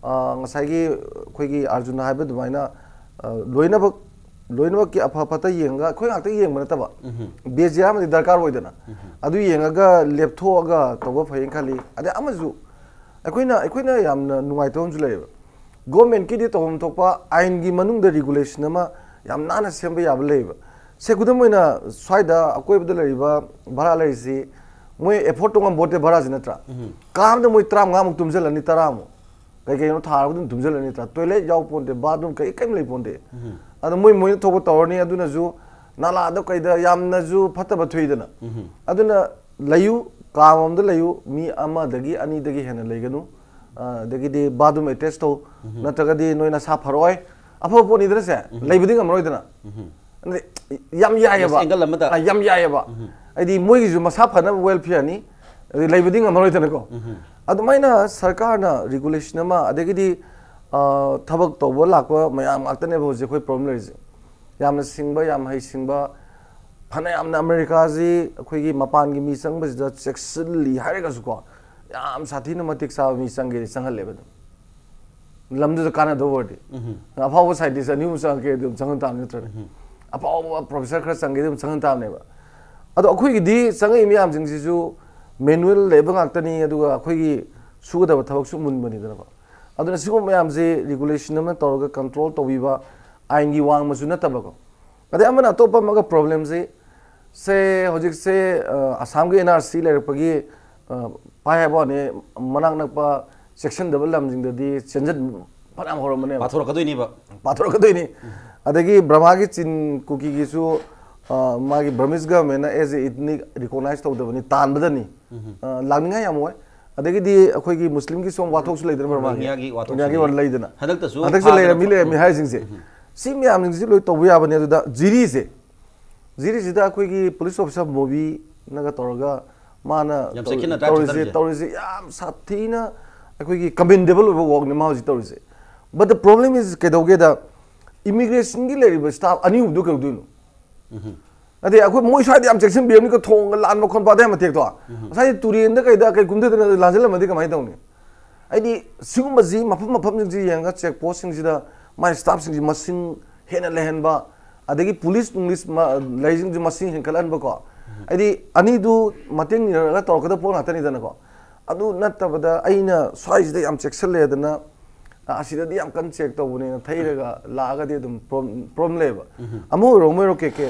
ꯑ, ꯉꯁꯥꯏꯒꯤ ꯑꯩꯈꯣꯏꯒꯤ ꯑꯥꯔꯖꯨꯟꯅ ꯍꯥꯏꯕ ꯑꯗꯨꯃꯥꯏꯅ, ꯑ, ꯂꯣꯏꯅꯃꯛ, ꯂꯣꯏꯅꯃꯛꯀꯤ ꯑꯐ ꯐꯠꯇ ꯌꯦꯡꯉꯒ ꯑꯩꯈꯣꯏ ꯉꯥꯛꯇ ꯌꯦꯡꯕ ꯅꯠꯇꯕ, ꯎꯝꯍꯨꯝ꯫ Bias ꯑꯃꯗꯤ ꯗꯔꯀꯥꯔ ꯑꯣꯏꯗꯅ, ꯎꯝꯍꯨꯝ꯫ ꯑꯗꯨ ꯌꯦꯡꯉꯒ ꯂꯦꯞꯊꯣꯛꯑꯒ ꯇꯧꯕ ꯐꯩꯌꯦꯅ ꯈꯜꯂꯤ꯫ ꯑꯗꯩ ꯑꯃꯁꯨ ꯑꯩꯈꯣꯏꯅ, ꯑꯩꯈꯣꯏꯅ ꯌꯥꯝꯅ ꯅꯨꯡꯉꯥꯏꯇꯕ ꯑꯃꯁꯨ ꯂꯩꯌꯦꯕ꯫ Governmentꯀꯤꯗꯤ ꯇꯧꯐꯝ ꯊꯣꯛꯄ ꯑꯥꯏꯟꯒꯤ ꯃꯅꯨꯡꯗ regulation ꯑꯃ ꯌꯥꯝ ꯅꯥꯟꯅ ꯁꯦꯝꯕ ꯌꯥꯕ ꯂꯩꯌꯦꯕ꯫ ꯁꯦ, ꯈꯨꯗꯝ ꯑꯣꯏꯅ ꯁ꯭ꯋꯥꯏꯗ ꯑꯀꯣꯏꯕꯗ ꯂꯩꯔꯤꯕ ꯚꯔꯥ ꯂꯩꯔꯤꯁꯤ ꯃꯣꯏ afford ꯇꯧ ꯉꯝꯕ ꯄꯣꯠꯇꯦ ꯚꯔꯥꯁꯤ, ꯅꯠꯇ꯭ꯔꯥ? ꯎꯝ꯫ ꯀꯥ ꯑꯃꯗ ꯃꯣꯏ ꯇꯔꯥꯃꯉꯥꯃꯨꯛ ꯇꯨꯝꯁꯤꯜꯂꯅꯤ, ꯇꯔꯥꯃꯨꯛ꯫ ꯀꯩ ꯀꯩꯅꯣ ꯊꯥꯔꯒ ꯑꯗꯨꯝ ꯇꯨꯝꯁꯤꯜꯂꯅꯤ, ꯅꯠꯇ꯭ꯔꯥ? Toilet ꯌꯥꯎ ꯄꯣꯟꯇꯦ, bathroom ꯀꯩ ꯀꯩꯝ ꯂꯩ ꯄꯣꯟꯇꯦ꯫ ꯎꯝ꯫ ꯑꯗꯣ ꯃꯣꯏ, ꯃꯣꯏꯅ ꯊꯣꯛꯄ ꯇꯧꯔꯅꯤ꯫ ꯑꯗꯨꯅꯁꯨ ꯅꯥꯂꯥꯗ ꯀꯩꯗ ꯌꯥꯝꯅꯁꯨ ꯐꯠꯇꯕ ꯊꯣꯛꯏꯗꯅ꯫ ꯎꯝ꯫ ꯑꯗꯨꯅ ꯂꯩꯌꯨ, ꯀꯥ ꯑꯃꯃꯝꯗ ꯂꯩꯌꯨ, ꯃꯤ ꯑꯃꯗꯒꯤ ꯑꯅꯤꯗꯒꯤ ꯍꯦꯟꯅ ꯂꯩꯒꯅꯨ꯫ ꯑ, ꯑꯗꯒꯤꯗꯤ bathroom attach ꯇꯧ, ꯎꯝ꯫ ꯅꯠꯇ꯭ꯔꯒꯗꯤ ꯅꯣꯏ ꯅꯁꯥ ꯐꯔꯛꯑꯣꯏ꯫ ꯑꯐꯕ ꯄꯣꯠꯅꯤꯗꯅ ꯁꯦ, ꯎꯝ꯫ ꯂꯩꯕꯗꯤ ꯉꯝꯃꯔꯣꯏꯗꯅ꯫ ꯎꯝ꯫ ꯑꯗꯩ ꯌꯥꯝ ꯌꯥꯏꯑꯕ꯫ Yes, angle ꯑꯃꯗ꯫ ꯑ, ꯌꯥꯝ ꯌꯥꯏꯑꯕ꯫ ꯎꯝ꯫ ꯍꯥꯏꯗꯤ ꯃꯣꯏꯒꯤꯁꯨ ꯃꯁꯥ ꯐꯅꯕ welfareꯅꯤ, ꯑꯗꯩ ꯂꯩꯕꯗꯤ ꯉꯝꯃꯔꯣꯏꯗꯅꯀꯣ꯫ ꯎꯝ꯫ ꯑꯗꯨꯃꯥꯏꯅ ꯁꯔꯀꯥꯔꯅ regulation ꯑꯃ, ꯑꯗꯒꯤꯗꯤ, ꯑ, ꯊꯕꯛ ꯇꯧꯕ ꯂꯥꯛꯄ ꯃꯌꯥꯝ ꯉꯥꯛꯇꯅꯦꯕ ꯍꯧꯖꯤꯛ ꯑꯩꯈꯣꯏ problem ꯂꯩꯔꯤꯁꯦ꯫ ꯌꯥꯝꯅ ꯁꯤꯡꯕ, ꯌꯥꯝ ꯍꯩꯁꯤꯡꯕ, ꯐꯅ ꯌꯥꯝꯅ ꯑꯃꯦꯔꯤꯀꯥꯁꯤ ꯑꯩꯈꯣꯏꯒꯤ ꯃꯄꯥꯟꯒꯤ ꯃꯤ ꯆꯪꯕꯁꯤꯗ ꯆꯦꯛꯁꯤꯜꯂꯤ ꯍꯥꯏꯔꯒꯁꯨꯀꯣ, ꯌꯥꯝ ꯁꯥꯊꯤꯅ ꯃꯇꯤꯛ ꯆꯥꯕ ꯃꯤ ꯆꯪꯒꯦꯗꯤ ꯆꯪꯍꯜꯂꯦꯕ ꯑꯗꯨꯝ꯫ ꯂꯝꯗꯨꯗ ꯀꯥꯟꯅꯗꯕ ꯑꯣꯏꯔꯗꯤ꯫ ꯎꯝ꯫ ꯑꯐꯥꯎꯕ scientist ꯑꯅꯤ ꯑꯍꯨꯝ ꯆꯪꯉꯛꯀꯦ ꯑꯗꯨꯝ ꯆꯪꯍꯟ ꯇꯥꯕꯅꯤ, ꯅꯠꯇ꯭ꯔꯅꯦ? ꯎꯝ꯫ ꯑꯐꯥꯎꯕ professor ꯈꯔ ꯆꯪꯒꯦ ꯑꯗꯨꯝ ꯆꯪꯍꯟ ꯇꯥꯕꯅꯦꯕ꯫ ꯑꯗꯣ ꯑꯩꯈꯣꯏꯒꯤꯗꯤ ꯆꯪꯉꯛꯏ ꯃꯌꯥꯝꯁꯤꯡꯁꯤꯁꯨ manual ꯂꯩꯕ ꯉꯥꯛꯇꯅꯤ, ꯑꯗꯨꯒ ꯑꯩꯈꯣꯏꯒꯤ ꯁꯨꯒꯗꯕ ꯊꯕꯛꯁꯨ ꯃꯨꯟꯕꯅꯤꯗꯅꯀꯣ꯫ ꯑꯗꯨꯅ ꯁꯤꯒꯨꯝꯕ ꯃꯌꯥꯝꯁꯤ regulation ꯑꯃ ꯇꯧꯔꯒ control ꯇꯧꯕꯤꯕ, ꯑꯥꯏꯟꯒꯤ ꯋꯥꯡꯃꯁꯨ ꯅꯠꯇꯕꯀꯣ꯫ ꯑꯗꯩ ꯑꯃꯅ ꯑꯇꯣꯞꯄ ꯑꯃꯒ problemꯁꯤ, ꯁꯦ, ꯍꯧꯖꯤꯛꯁꯦ, ꯑ, ꯑꯁꯥꯝꯒꯤ NRC ꯂꯩꯔꯛꯄꯒꯤ, ꯑ, ꯄꯥꯏ ꯍꯥꯏꯕ ꯋꯥꯅꯤ, ꯃꯅꯥꯛ ꯅꯛꯄ ꯆꯦꯛꯁꯤꯟꯗꯕ ꯂꯝꯁꯤꯡꯗꯗꯤ ꯆꯦꯟꯁꯤꯟ ꯐꯅꯌꯥꯝ ꯍꯧꯔꯝꯕꯅꯦꯕ꯫ ꯄꯥꯊꯣꯔꯛꯀꯗꯣꯏꯅꯦꯕ꯫ ꯄꯥꯊꯣꯔꯛꯀꯗꯣꯏꯅꯤ꯫ ꯑꯗꯒꯤ ꯕ꯭ꯔꯍꯃꯥꯒꯤ ꯆꯤꯟ ꯀꯨꯀꯤꯒꯤꯁꯨ, ꯑ, ꯃꯥꯒꯤ Burmese governmentꯅ as a ethnic recognize ꯇꯧꯗꯕꯅꯤ, ꯇꯥꯟꯕꯗꯅꯤ꯫ ꯎꯝ꯫ ꯑ, ꯂꯥꯛꯅꯤꯡꯉꯥꯏ ꯌꯥꯝ ꯑꯣꯏ꯫ ꯑꯗꯒꯤꯗꯤ ꯑꯩꯈꯣꯏꯒꯤ ꯃꯨꯁꯂꯤꯝꯒꯤ ꯁꯣꯝ ꯋꯥꯊꯣꯛꯁꯨ ꯂꯩꯗꯅ, ꯕ꯭ꯔꯍꯃꯥꯒꯤ꯫ ꯔꯣꯍꯤꯡꯒ꯭ꯌꯥꯒꯤ ꯋꯥꯊꯣꯛꯁꯨ ꯔꯣꯍꯤꯡꯒ꯭ꯌꯥꯒꯤ ꯂꯩ꯫ ꯋꯥꯔꯤ ꯂꯩꯗꯅ꯫ ꯍꯟꯗꯛꯇꯁꯨ ꯍꯟꯗꯛꯁꯨ ꯐꯥꯗꯅ ꯂꯩꯔꯝꯃꯤ, ꯊꯣꯛ-, ꯂꯩꯔꯝꯃꯤ ꯍꯥꯏꯁꯤꯡꯁꯦ꯫ ꯎꯝ꯫ ꯁꯤ ꯃꯌꯥꯝꯁꯤꯡꯁꯤ ꯂꯣꯏ ꯇꯧꯕ ꯌꯥꯕꯅꯦ꯫ ꯑꯗꯨꯗ ꯖꯤꯔꯤꯁꯦ, ꯖꯤꯔꯤꯁꯤꯗ ꯑꯩꯈꯣꯏꯒꯤ police officer ꯃꯣꯕꯤꯅꯒ ꯇꯧꯔꯒ ꯃꯥꯅ ꯌꯥꯝ ꯆꯦꯛꯁꯤꯟꯅ ꯇꯧꯔꯤ-, drive ꯇꯧꯔꯤꯁꯦ, ꯆꯠꯊꯔꯤꯁꯦ꯫ ꯇꯧꯔꯤꯁꯦ ꯌꯥꯝ ꯁꯥꯊꯤꯅ ꯑꯩꯈꯣꯏꯒꯤ commendable ꯑꯣꯏꯕ workꯅꯤ ꯃꯥ ꯍꯧꯖꯤꯛ ꯇꯧꯔꯤꯁꯦ꯫ But the problem is ꯀꯩꯗꯧꯒꯦꯗ, immigrationꯒꯤ ꯂꯩꯔꯤꯕ staff ꯑꯅꯤ ꯑꯍꯨꯝꯗꯨ ꯀꯩꯗꯧꯗꯣꯏꯅꯣ? ꯎꯝ꯫ ꯅꯠꯇꯦ, ꯑꯩꯈꯣꯏ ꯃꯣꯏ ꯁ꯭ꯋꯥꯏꯗ ꯌꯥꯝ ꯆꯦꯛꯁꯤꯟꯕꯤꯔꯝꯅꯤꯀꯣ, ꯊꯣꯡꯒ ꯂꯥꯟꯕ ꯈꯣꯠꯄ ꯑꯗꯨ ꯌꯥꯝ ꯃꯇꯦꯛꯇꯣ꯫ ꯉꯁꯥꯏ ꯇꯨꯔꯦꯟꯗ ꯀꯩꯗ ꯀꯩ ꯀꯨꯝꯊꯗꯅ ꯂꯥꯟꯁꯤꯜꯂꯝꯃꯗꯤ ꯀꯃꯥꯏꯅ ꯇꯧꯅꯤ? ꯍꯥꯏꯗꯤ ꯁꯤꯒꯨꯝꯕꯁꯤ ꯃꯐꯝ ꯃꯐꯝꯁꯤꯡꯁꯤ ꯌꯦꯡꯉꯒ ꯆꯦꯛ ꯄꯣꯁꯁꯤꯡꯁꯤꯗ ꯃꯥꯏ ꯁ꯭ꯇꯥꯐꯁꯤꯡꯁꯤ ꯃꯁꯤꯡ ꯍꯦꯟꯅ ꯂꯩꯍꯟꯕ, ꯑꯗꯒꯤ ꯄꯨꯂꯤꯁ ꯅꯨꯡꯂꯤꯁ ꯃ-, ꯂꯩꯁꯤꯡꯁꯤ ꯃꯁꯤꯡ ꯍꯦꯟꯒꯠꯍꯟꯕꯀꯣ꯫ ꯍꯥꯏꯗꯤ ꯑꯅꯤꯗꯨ ꯃꯇꯦꯡ ꯅꯤꯔꯒ ꯇꯧꯔꯛꯀꯗꯕ ꯄꯣꯠ ꯉꯥꯛꯇꯅꯤꯗꯅꯀꯣ꯫ ꯑꯗꯨ ꯅꯠꯇꯕꯗ ꯑꯩꯅ ꯁ꯭ꯋꯥꯏꯁꯤꯗ ꯌꯥꯝ ꯆꯦꯛꯁꯤꯜꯂꯦꯗꯅ, ꯑ, ꯑꯁꯤꯗꯗꯤ ꯌꯥꯝ ꯀꯟꯅ ꯆꯦꯛ ꯇꯧꯕꯅꯦꯅ ꯊꯩꯔꯒ ꯂꯥꯛꯑꯒꯗꯤ ꯑꯗꯨꯝ ꯄ꯭ꯔꯣꯝ-, ꯄ꯭ꯔꯣꯕ꯭ꯂꯦꯝ ꯂꯩꯌꯦꯕ꯫ ꯑꯃ ꯑꯣꯏꯔꯣ ꯑꯃ ꯑꯣꯏꯔꯣ ꯀꯦ ꯀꯦ,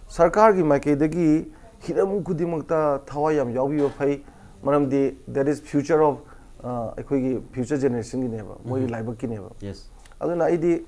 ꯁꯔꯀꯥꯔꯒꯤ ꯃꯥꯏꯀꯩꯗꯒꯤ ꯍꯤꯔꯝ ꯈꯨꯗꯤꯡꯃꯛꯇ ꯊꯋꯥꯏ ꯌꯥꯝ ꯌꯥꯎꯕꯤꯕ ꯐꯩ꯫ ꯃꯔꯝꯗꯤ that is future of, ꯑ, ꯑꯩꯈꯣꯏꯒꯤ ꯐ꯭ꯌꯨꯆꯔ ꯖꯦꯅꯦꯔꯦꯁꯟꯒꯤꯅꯦꯕ, ꯃꯣꯏꯒꯤ ꯂꯥꯏꯕꯛꯀꯤꯅꯦꯕ꯫ ꯌꯦꯁ ꯑꯗꯨꯅ ꯑꯩꯗꯤ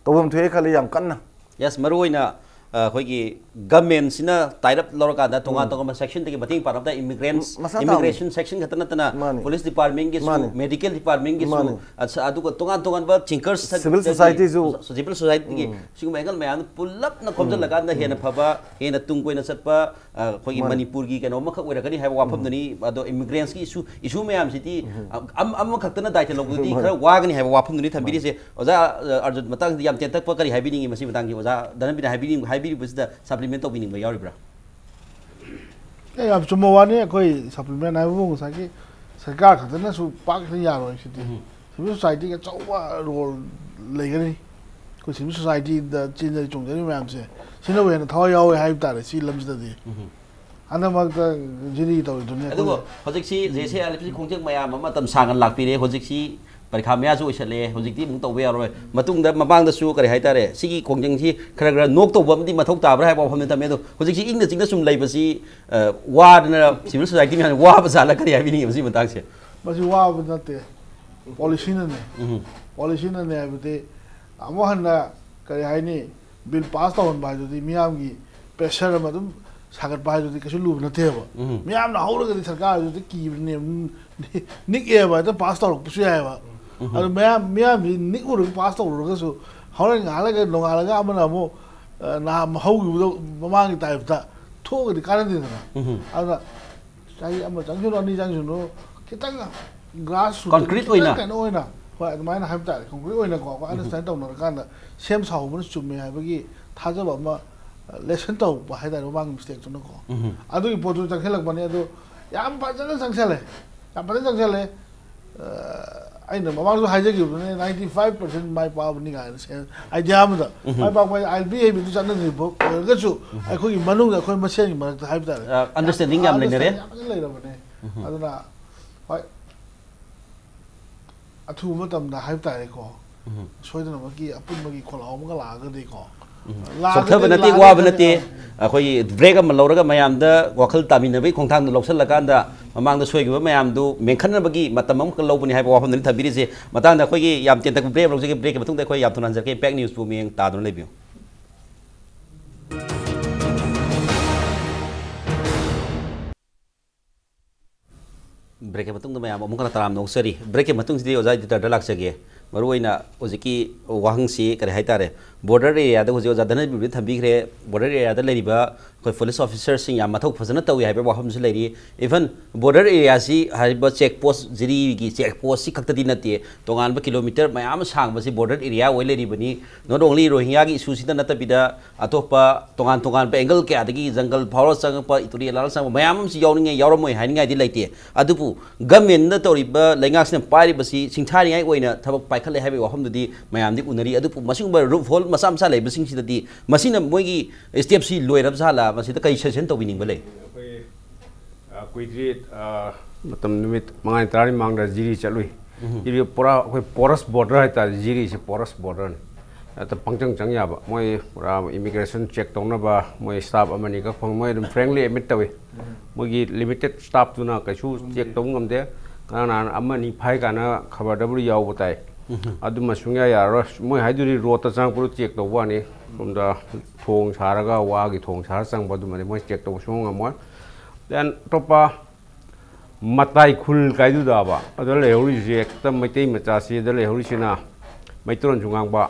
ꯇꯧꯐꯝ ꯊꯣꯛꯑꯦ ꯈꯜꯂꯦ ꯌꯥꯝ ꯀꯟꯅ꯫ ꯌꯦꯁ ꯃꯔꯨꯑꯣꯏꯅ ꯑ, ꯑꯩꯈꯣꯏꯒꯤ ꯒꯃꯦꯟꯁꯤꯅ ꯇꯥꯏꯔꯞ ꯂꯧꯔꯀꯥꯟꯗ ꯇꯣꯉꯥꯟ ꯇꯣꯉꯥꯟꯕ ꯁꯦꯛꯁꯟꯗꯒꯤ ꯃꯇꯦꯡ ꯄꯥꯡꯂꯛꯄꯗ ꯏꯃꯤꯒ꯭ꯔꯦꯟꯁ ꯃꯁꯥ ꯇꯥꯕꯅꯤ꯫ ꯏꯃꯤꯒ꯭ꯔꯦꯁꯟ ꯁꯦꯛꯁꯟ ꯈꯛꯇ ꯅꯠꯇꯅ ꯃꯥꯅꯤ꯫ ꯄꯨꯂꯤꯁ ꯗꯤꯄꯥꯔꯠꯃꯦꯟꯒꯤꯁꯨ ꯃꯥꯅꯤ꯫ ꯃꯦꯗꯤꯀꯦꯜ ꯗꯤꯄꯥꯔꯠꯃꯦꯟꯒꯤꯁꯨ ꯃꯥꯅꯤ꯫ ꯑꯁ-, ꯑꯗꯨꯒ ꯇꯣꯉꯥꯟ ꯇꯣꯉꯥꯟꯕ ꯊꯤꯡꯀꯔꯁ ꯁꯤꯚꯤꯜ ꯁꯣꯁꯥꯏꯇꯤꯁꯨ꯫ ꯁꯤꯚꯤꯜ ꯁꯣꯁꯥꯏꯇꯤꯒꯤ ꯁꯤꯒꯨꯝꯕ ꯑꯦꯡꯒꯜ ꯃꯌꯥꯝꯗꯨ ꯄꯨꯜꯂꯞꯅ ꯈꯣꯝꯖꯤꯜꯂꯀꯥꯟꯗ ꯍꯦꯟꯅ ꯐꯕ, ꯍꯦꯟꯅ ꯇꯨꯡ ꯀꯣꯏꯅ ꯆꯠꯄ, ꯑ, ꯑꯩꯈꯣꯏꯒꯤ ꯃꯥꯅꯤ꯫ ꯃꯅꯤꯄꯨꯔꯒꯤ ꯀꯩꯅꯣ ꯑꯃꯈꯛ ꯑꯣꯏꯔꯛꯀꯅꯤ ꯍꯥꯏꯕ ꯋꯥꯐꯝꯗꯨꯅꯤ꯫ ꯑꯗꯣ ꯏꯃꯤꯒ꯭ꯔꯦꯟꯁꯀꯤ ꯏꯁꯨ ꯏꯁꯨ ꯃꯌꯥꯝꯁꯤꯗꯤ ꯑ, ꯑꯝ-, ꯑꯃꯈꯛꯇꯅ ꯗꯥꯏꯇ ꯂꯧꯕꯗꯨꯗꯤ ꯈꯔ ꯋꯥꯒꯅꯤ ꯍꯥꯏꯕ ꯋꯥꯐꯝꯗꯨꯅꯤ ꯊꯝꯕꯤꯔꯤꯁꯦ꯫ ꯑꯣꯖꯥ, ꯑ, ꯑꯔꯖꯨꯟ, ꯃꯇꯥꯡꯁꯤꯗ ꯌꯥꯝ ꯇꯦꯟꯇꯛꯄ ꯀꯔꯤ ꯍꯥꯏꯕꯤꯅꯤꯡꯉꯤ ꯃꯁꯤ ꯃꯇꯥꯡꯒꯤ? ꯑꯣꯖꯥ ꯙꯅꯟꯕꯤꯅ ꯍꯥꯏꯕꯤꯅꯤꯡ-, ꯍꯥꯏꯕꯤꯔꯤꯕꯁꯤꯗ ꯁꯄ꯭ꯂꯤꯃꯦꯟ ꯇꯧꯕꯤꯅꯤꯡꯕ ꯌꯥꯎꯔꯤꯕ꯭ꯔꯥ? ꯑꯦ, ꯌꯥꯝ ꯆꯨꯝꯕ ꯋꯥꯅꯤ꯫ ꯑꯩꯈꯣꯏ ꯁꯄ꯭ꯂꯤꯃꯦꯟ ꯍꯥꯏꯕꯕꯨ ꯉꯁꯥꯏꯒꯤ ꯁꯔꯀꯥꯔ ꯈꯛꯇꯅꯁꯨ ꯄꯥꯛ ꯍꯦꯛꯇ ꯌꯥꯔꯣꯏ꯫ ꯁꯤꯗꯤ ꯁꯤꯚꯤꯜ ꯁꯣꯁꯥꯏꯇꯤꯒꯤ ꯑꯆꯧꯕ ꯔꯣꯜ ꯂꯩꯒꯅꯤ꯫ ꯑꯩꯈꯣꯏ ꯁꯤꯚꯤꯜ ꯁꯣꯁꯥꯏꯇꯤꯗ ꯆꯦꯟꯖꯔꯤ ꯆꯣꯡꯖꯔꯤ ꯃꯌꯥꯝꯁꯦ, ꯁꯤꯅꯕꯨ ꯍꯦꯟꯅ ꯊꯋꯥꯏ ꯌꯥꯎꯋꯦ ꯍꯥꯏꯕ ꯇꯥꯔꯦ ꯁꯤ ꯂꯝꯁꯤꯗꯗꯤ꯫ ꯍꯟꯗꯛꯃꯛꯇ ꯖꯤꯔꯤ ꯇꯧꯔꯤꯗꯨꯅꯤ ꯑꯗꯨꯕꯨ ꯑꯩꯈꯣꯏ꯫ ꯍꯧꯖꯤꯛꯁꯤ ꯖꯦ ꯁꯤ ꯑꯥꯔ ꯑꯦꯐꯁꯤ ꯈꯣꯡꯖꯪ ꯃꯌꯥꯝ ꯑꯃ ꯃꯇꯝ ꯁꯥꯡꯅ ꯂꯥꯛꯄꯤꯔꯦ꯫ ꯍꯧꯖꯤꯛꯁꯤ ꯄꯔꯤꯈꯥ ꯃꯌꯥꯁꯨ ꯑꯣꯏꯁꯜꯂꯛꯑꯦ꯫ ꯍꯧꯖꯤꯛꯇꯤ ꯑꯃꯨꯛ ꯇꯧꯕ ꯌꯥꯔꯣꯏ꯫ ꯃꯇꯨꯡꯗ, ꯃꯃꯥꯡꯗꯁꯨ ꯀꯔꯤ ꯍꯥꯏꯇꯥꯔꯦ, ꯁꯤꯒꯤ ꯈꯣꯡꯖꯪꯁꯤ ꯈꯔ ꯈꯔ ꯅꯣꯛ ꯇꯧꯕ ꯑꯃꯗꯤ ꯃꯊꯧ ꯇꯥꯕ꯭ꯔꯥ ꯍꯥꯏꯕ ꯋꯥꯐꯝꯗ ꯊꯝꯃꯦ꯫ ꯑꯗꯣ ꯍꯧꯖꯤꯛꯁꯤ ꯏꯪꯅ ꯆꯤꯛꯅ ꯁꯨꯝ ꯂꯩꯕꯁꯤ, ꯑ, ꯋꯥꯗꯅ ꯁꯤꯚꯤꯜ ꯁꯣꯁꯥꯏꯇꯤ ꯃꯌꯥꯝ ꯋꯥꯕ ꯖꯥꯠꯂ, ꯀꯔꯤ ꯍꯥꯏꯕꯤꯅꯤꯡꯉꯤ ꯃꯁꯤꯒꯤ ꯃꯇꯥꯡꯁꯦ? ꯃꯁꯤ ꯋꯥꯕ ꯅꯠꯇꯦ, ꯄꯣꯂꯤꯁꯤꯅꯅꯦ꯫ ꯎꯝ꯫ ꯄꯣꯂꯤꯁꯤꯅꯅꯦ ꯍꯥꯏꯕꯗꯤ ꯑꯃꯨꯛ ꯍꯟꯅ ꯀꯔꯤ ꯍꯥꯏꯅꯤ, ꯕꯤꯜ ꯄꯥꯁ ꯇꯧꯍꯟꯕ ꯍꯥꯏꯗꯨꯗꯤ ꯃꯤꯌꯥꯝꯒꯤ ꯄ꯭ꯔꯦꯁꯔ ꯑꯃ ꯑꯗꯨꯝ ꯁꯥꯒꯠꯄ ꯍꯥꯏꯗꯨꯗꯤ ꯀꯩꯁꯨ ꯂꯨꯕ ꯅꯠꯇꯦꯕ꯫ ꯎꯝ꯫ ꯃꯤꯌꯥꯝꯅ ꯍꯧꯔꯒꯗꯤ ꯁꯔꯀꯥꯔ ꯑꯗꯨꯗꯤ ꯀꯤꯕꯅꯦ, ꯅꯤꯛꯑꯦꯕ, ꯍꯦꯛꯇ ꯄꯥꯁ ꯇꯧꯔꯛꯄꯁꯨ ꯌꯥꯏꯑꯕ꯫ ꯑꯗꯨ ꯃꯌꯥꯝ, ꯃꯤꯌꯥꯝꯁꯤ ꯅꯤꯛꯎꯔꯒ ꯄꯥꯁ ꯇꯧꯔꯨꯔꯒꯁꯨ ꯍꯣꯔꯦꯟ ꯉꯥꯜꯂꯒ ꯅꯣꯡꯉꯥꯜꯂꯒ ꯑꯃꯅ ꯑꯃꯨꯛ, ꯑ, ꯅꯍꯥꯟ ꯍꯧꯈꯤꯕꯗꯣ ꯃꯃꯥꯡꯒꯤ ꯇꯥꯏꯞꯇ ꯊꯣꯛꯑꯒꯗꯤ ꯀꯥꯟꯅꯗꯦꯗꯅ꯫ ꯎꯝ꯫ ꯑꯗꯨꯅ ꯆꯍꯤ ꯑꯃ ꯆꯪꯁꯅꯨ, ꯑꯅꯤ ꯆꯪꯁꯅꯨ, ꯈꯤꯇꯪ ꯒ꯭ꯔꯥꯁ Concrete ꯑꯣꯏꯅ꯫ ꯀꯩꯅꯣ ꯑꯣꯏꯅ, ꯍꯣꯏ, ꯑꯗꯨꯃꯥꯏꯅ ꯍꯥꯏꯕ ꯇꯥꯔꯦ, ꯀꯣꯡꯀ꯭ꯔꯤꯠ ꯑꯣꯏꯅꯀꯣ, ꯑꯩꯈꯣꯏ ꯑꯟꯗꯔꯁꯇꯦꯟ ꯇꯧꯅꯔꯀꯥꯟꯗ ꯁꯦꯝ ꯁꯥꯍꯧꯕꯅ ꯆꯨꯝꯃꯦ ꯍꯥꯏꯕꯒꯤ ꯊꯥꯖꯕ ꯑꯃ ꯂꯦꯁꯟ ꯇꯧꯔꯛꯄ ꯍꯥꯏꯇꯥꯔꯦ, ꯃꯃꯥꯡꯒꯤ ꯃꯤꯁꯇꯦꯛꯇꯨꯅꯀꯣ꯫ ꯑꯗꯨꯒꯤ ꯄꯣꯠꯇꯨ ꯆꯪꯁꯤꯜꯂꯛꯄꯅꯦ꯫ ꯑꯗꯣ ꯌꯥꯝ ꯐꯖꯅ ꯆꯪꯁꯤꯜꯂꯦ, ꯌꯥꯝ ꯐꯖꯅ ꯆꯪꯁꯤꯜꯂꯦ꯫ ꯑ, ꯑꯩꯅ ꯃꯃꯥꯡꯁꯨ ꯍꯥꯏꯖꯈꯤꯕꯗꯨꯅꯦ, ꯅꯥꯏꯟꯇꯤ ꯐꯥꯏꯚ ꯄꯔꯁꯦꯟ ꯃꯥꯏ ꯄꯥꯛꯑꯕꯅꯤ ꯀꯥꯏꯅ ꯁꯦ-, ꯑꯥꯏꯗꯤꯌꯥ ꯑꯃꯗ꯫ ꯃꯥꯏ ꯄꯥꯛꯄ ꯍꯥꯏ ꯑꯥꯏ ꯕꯤ ꯍꯩꯕꯗꯨ ꯆꯠꯅꯗ꯭ꯔꯤꯕ ꯑꯣꯏꯔꯒꯁꯨ, ꯑꯩꯈꯣꯏꯒꯤ ꯃꯅꯨꯡꯗ ꯑꯩꯈꯣꯏ ꯃꯁꯦꯟꯒꯤ ꯃꯔꯛꯇ ꯍꯥꯏꯕ ꯇꯥꯔꯦ, ꯑ, ꯑꯟꯗꯔꯁꯇꯦꯟꯗꯤꯡ ꯌꯥꯝ ꯂꯩꯅꯔꯦ꯫ ꯑꯟꯗꯔꯁꯇꯦꯟꯗꯤꯡ ꯌꯥꯝꯅ ꯂꯩꯔꯕꯅꯦ꯫ ꯑꯗꯨꯅ ꯍꯣꯏ, ꯑꯊꯨꯕ ꯃꯇꯝꯗ ꯍꯥꯏꯕ ꯇꯥꯔꯦꯀꯣ, ꯁꯣꯏꯗꯅꯃꯛꯀꯤ ꯑꯄꯨꯟꯕꯒꯤ ꯈꯣꯜꯂꯥꯎ ꯑꯃꯒ ꯂꯥꯛꯑꯒꯗꯤꯀꯣ, ꯂꯥꯛꯑꯒꯗꯤ, ꯆꯣꯛꯊꯕ ꯅꯠꯇꯦ, ꯂꯥꯛꯑꯒꯗꯤ ꯋꯥꯕ ꯅꯠꯇꯦ꯫ ꯑꯩꯈꯣꯏꯒꯤ ꯕ꯭ꯔꯦꯛ ꯑꯃ ꯂꯧꯔꯒ ꯃꯌꯥꯝꯗ ꯋꯥꯈꯜ ꯇꯥꯃꯤꯟꯅꯕꯒꯤ ꯈꯣꯡꯊꯥꯡꯗꯣ ꯂꯧꯁꯤꯜꯂꯀꯥꯟꯗ ꯃꯃꯥꯡꯗ ꯁꯣꯏꯈꯤꯕ ꯃꯌꯥꯝꯗꯨ ꯃꯦꯟꯈꯠꯅꯕꯒꯤ ꯃꯇꯝ ꯑꯃꯈꯛ ꯂꯧꯕꯅꯤ ꯍꯥꯏꯕ ꯋꯥꯐꯝꯗꯨꯅꯤ ꯊꯝꯕꯤꯔꯤꯁꯦ꯫ ꯃꯇꯥꯡꯗ ꯑꯩꯈꯣꯏꯒꯤ ꯌꯥꯝ ꯇꯦꯟꯇꯛꯄ ꯕ꯭ꯔꯦꯛ ꯑꯃ ꯂꯧꯖꯒꯦ꯫ ꯕ꯭ꯔꯦꯛꯀꯤ ꯃꯇꯨꯡꯗ ꯑꯩꯈꯣꯏ ꯌꯥꯝ ꯊꯨꯅ ꯍꯟꯖꯔꯛꯀꯦ꯫ ꯏꯝꯄꯦꯛ ꯅ꯭ꯌꯨꯁꯄꯨ ꯃꯤꯠꯌꯦꯡ ꯇꯥꯗꯨꯅ ꯂꯩꯕꯤꯌꯨ꯫ ꯕ꯭ꯔꯦꯛꯀꯤ ꯃꯇꯨꯡꯗ ꯃꯌꯥꯝ ꯑꯃꯨꯛ ꯍꯟꯅ ꯇꯔꯥꯝꯅ ꯑꯣꯛꯆꯔꯤ꯫ ꯕ꯭ꯔꯦꯛꯀꯤ ꯃꯇꯨꯡꯁꯤꯗꯤ ꯑꯣꯖꯥ ꯏꯗꯤꯇꯔꯗ ꯂꯥꯛꯆꯒꯦ꯫ ꯃꯔꯨꯑꯣꯏꯅ ꯍꯧꯖꯤꯛꯀꯤ ꯋꯥꯍꯪꯁꯤ ꯀꯔꯤ ꯍꯥꯏꯇꯥꯔꯦ, ꯕꯣꯔꯗꯔ ꯑꯦꯔꯤꯌꯥꯗ ꯍꯧꯖꯤꯛ ꯑꯣꯖꯥ ꯙꯅꯕꯤꯔꯅ ꯊꯝꯕꯤꯈ꯭ꯔꯦ, ꯕꯣꯔꯗꯔ ꯑꯦꯔꯤꯌꯥꯗ ꯂꯩꯔꯤꯕ ꯑꯩꯈꯣꯏ ꯄꯨꯂꯤꯁ ꯑꯣꯐꯤꯁꯔꯁꯤꯡ ꯌꯥꯝ ꯃꯊꯧ ꯐꯖꯅ ꯇꯧꯏ ꯍꯥꯏꯕ ꯋꯥꯐꯝꯁꯨ ꯂꯩꯔꯤ꯫ ꯏꯚꯟ ꯕꯣꯔꯗꯔ ꯑꯦꯔꯤꯌꯥꯁꯤ ꯍꯥꯏꯔꯤꯕ ꯆꯦꯛ ꯄꯣꯁ, ꯖꯤꯔꯤꯒꯤ ꯆꯦꯛ ꯄꯣꯁꯁꯤ ꯈꯛꯇꯗꯤ ꯅꯠꯇꯦ, ꯇꯣꯉꯥꯟꯕ ꯀꯤꯂꯣꯃꯤꯇꯔ ꯃꯌꯥꯝ ꯑꯃ ꯁꯥꯡꯕꯁꯤ ꯕꯣꯔꯗꯔ ꯑꯦꯔꯤꯌꯥ ꯑꯣꯏ ꯂꯩꯔꯤꯕꯅꯤ꯫ Not only ꯔꯣꯍꯤꯡꯒ꯭ꯌꯥꯒꯤ ꯏꯁꯨꯁꯤꯗ ꯅꯠꯇꯕꯤꯗ ꯑꯇꯣꯞꯄ ꯇꯣꯉꯥꯟ ꯇꯣꯉꯥꯟꯕ ꯑꯦꯡꯒꯜ ꯀꯌꯥꯗꯒꯤ ꯖꯪꯒꯜ ꯐꯥꯎꯔ ꯆꯪꯉꯛꯄ, ꯇꯨꯔꯦꯜ ꯂꯥꯜꯂ ꯆꯪꯉꯛꯄ ꯃꯌꯥꯝ ꯑꯃꯁꯨ ꯌꯥꯎꯅꯤꯡꯉꯦ, ꯌꯥꯎꯔꯝꯃꯣꯏ ꯍꯥꯏꯅꯤꯡꯉꯥꯏꯗꯤ ꯂꯩꯇꯦ꯫ ꯑꯗꯨꯕꯨ ꯒꯃꯦꯟꯅ ꯇꯧꯔꯤꯕ, ꯂꯩꯉꯥꯛꯁꯤꯅ ꯄꯥꯏꯔꯤꯕꯁꯤ ꯁꯤꯡꯊꯥꯅꯤꯡꯉꯥꯏ ꯑꯣꯏꯅ ꯊꯕꯛ ꯄꯥꯏꯈꯠꯂꯦ ꯍꯥꯏꯕꯒꯤ ꯋꯥꯐꯝꯗꯨꯗꯤ ꯃꯌꯥꯝꯗꯤ ꯎꯅꯔꯤ꯫ ꯑꯗꯨꯕꯨ ꯃꯁꯤꯒꯨꯝꯕ ꯂꯨꯞꯍꯣꯜ ꯃꯆꯥ ꯃꯆꯥ ꯂꯩꯕꯁꯤꯡꯁꯤꯗꯗꯤ ꯃꯁꯤꯅ ꯃꯣꯏꯒꯤ ꯁ꯭ꯇꯦꯞꯁꯤ ꯂꯣꯏꯔꯕ ꯖꯥꯠꯂꯥ? ꯃꯁꯤꯗ ꯀꯔꯤ ꯁꯖꯦꯁꯟ ꯇꯧꯕꯤꯅꯤꯡꯕ ꯂꯩ? ꯑꯩꯈꯣꯏ, ꯑ, ꯀꯨꯏꯗ꯭ꯔꯤ, ꯑ, ꯃꯇꯝ ꯅꯨꯃꯤꯠ ꯃꯉꯥꯅꯤ ꯇꯔꯥꯅꯤ ꯃꯃꯥꯡꯗ ꯖꯤꯔꯤ ꯆꯠꯂꯨꯏ꯫ ꯖꯤꯔꯤ ꯄꯨꯔꯥ ꯑꯩꯈꯣꯏ ꯄꯣꯔꯁ ꯕꯣꯔꯗꯔ ꯍꯥꯏꯇꯥꯔꯦ, ꯖꯤꯔꯤꯁꯤ ꯄꯣꯔꯁ ꯕꯣꯔꯗꯔꯅꯤ꯫ ꯍꯦꯛꯇ ꯄꯪꯆꯪ ꯆꯪ ꯌꯥꯕ꯫ ꯃꯣꯏ ꯄꯨꯔꯥ ꯏꯃꯤꯒ꯭ꯔꯦꯁꯟ ꯆꯦꯛ ꯇꯧꯅꯕ ꯃꯣꯏ ꯁ꯭ꯇꯥꯐ ꯑꯃꯅꯤ ꯈꯛ ꯐꯪ-, ꯃꯣꯏ ꯑꯗꯨꯝ ꯐ꯭ꯔꯦꯡꯂꯤ ꯑꯦꯗꯃꯤꯠ ꯇꯧꯏ꯫ ꯃꯣꯏꯒꯤ ꯂꯤꯃꯤꯇꯦꯠ ꯁ꯭ꯇꯥꯐꯇꯨꯅ ꯀꯩꯁꯨ ꯆꯦꯛ ꯇꯧꯕ ꯉꯝꯗꯦ꯫ ꯉꯔꯥꯡ ꯅꯍꯥꯟ ꯑꯃꯅꯤ ꯐꯥꯏ ꯀꯥꯟꯅ ꯈꯕꯔꯗꯕꯨꯗꯤ ꯌꯥꯎꯕ ꯇꯥꯏ꯫ ꯑꯗꯨꯃ ꯁꯨꯡꯌꯥ ꯌꯥꯔꯔꯣꯏ꯫ ꯃꯣꯏ ꯍꯥꯏꯗꯨꯗꯤ ꯔꯣꯠꯇ ꯆꯪꯉꯛꯄꯗꯨ ꯆꯦꯛ ꯇꯧꯕ ꯋꯥꯅꯤ꯫ ꯁꯣꯝꯗ ꯊꯣꯡ ꯁꯥꯔꯒ, ꯋꯥꯒꯤ ꯊꯣꯡ ꯁꯥꯔ ꯆꯪꯕ ꯑꯗꯨꯃꯗꯤ ꯃꯣꯏ ꯆꯦꯛ ꯇꯧꯕ ꯁꯨꯡꯉꯝ ꯉꯝꯃꯣꯏ꯫ Then ꯑꯇꯣꯞꯄ ꯃꯇꯥꯏ ꯈꯨꯜ ꯀꯥꯏꯗꯨꯗꯕ ꯑꯗ ꯂꯩꯍꯧꯔꯤꯁꯦ, ꯍꯦꯛꯇ ꯃꯩꯇꯩ ꯃꯆꯥꯁꯤ ꯑꯗ ꯂꯩꯍꯧꯔꯤꯁꯤꯅ ꯃꯩꯇꯩꯂꯣꯟꯁꯨ ꯉꯥꯡꯕ,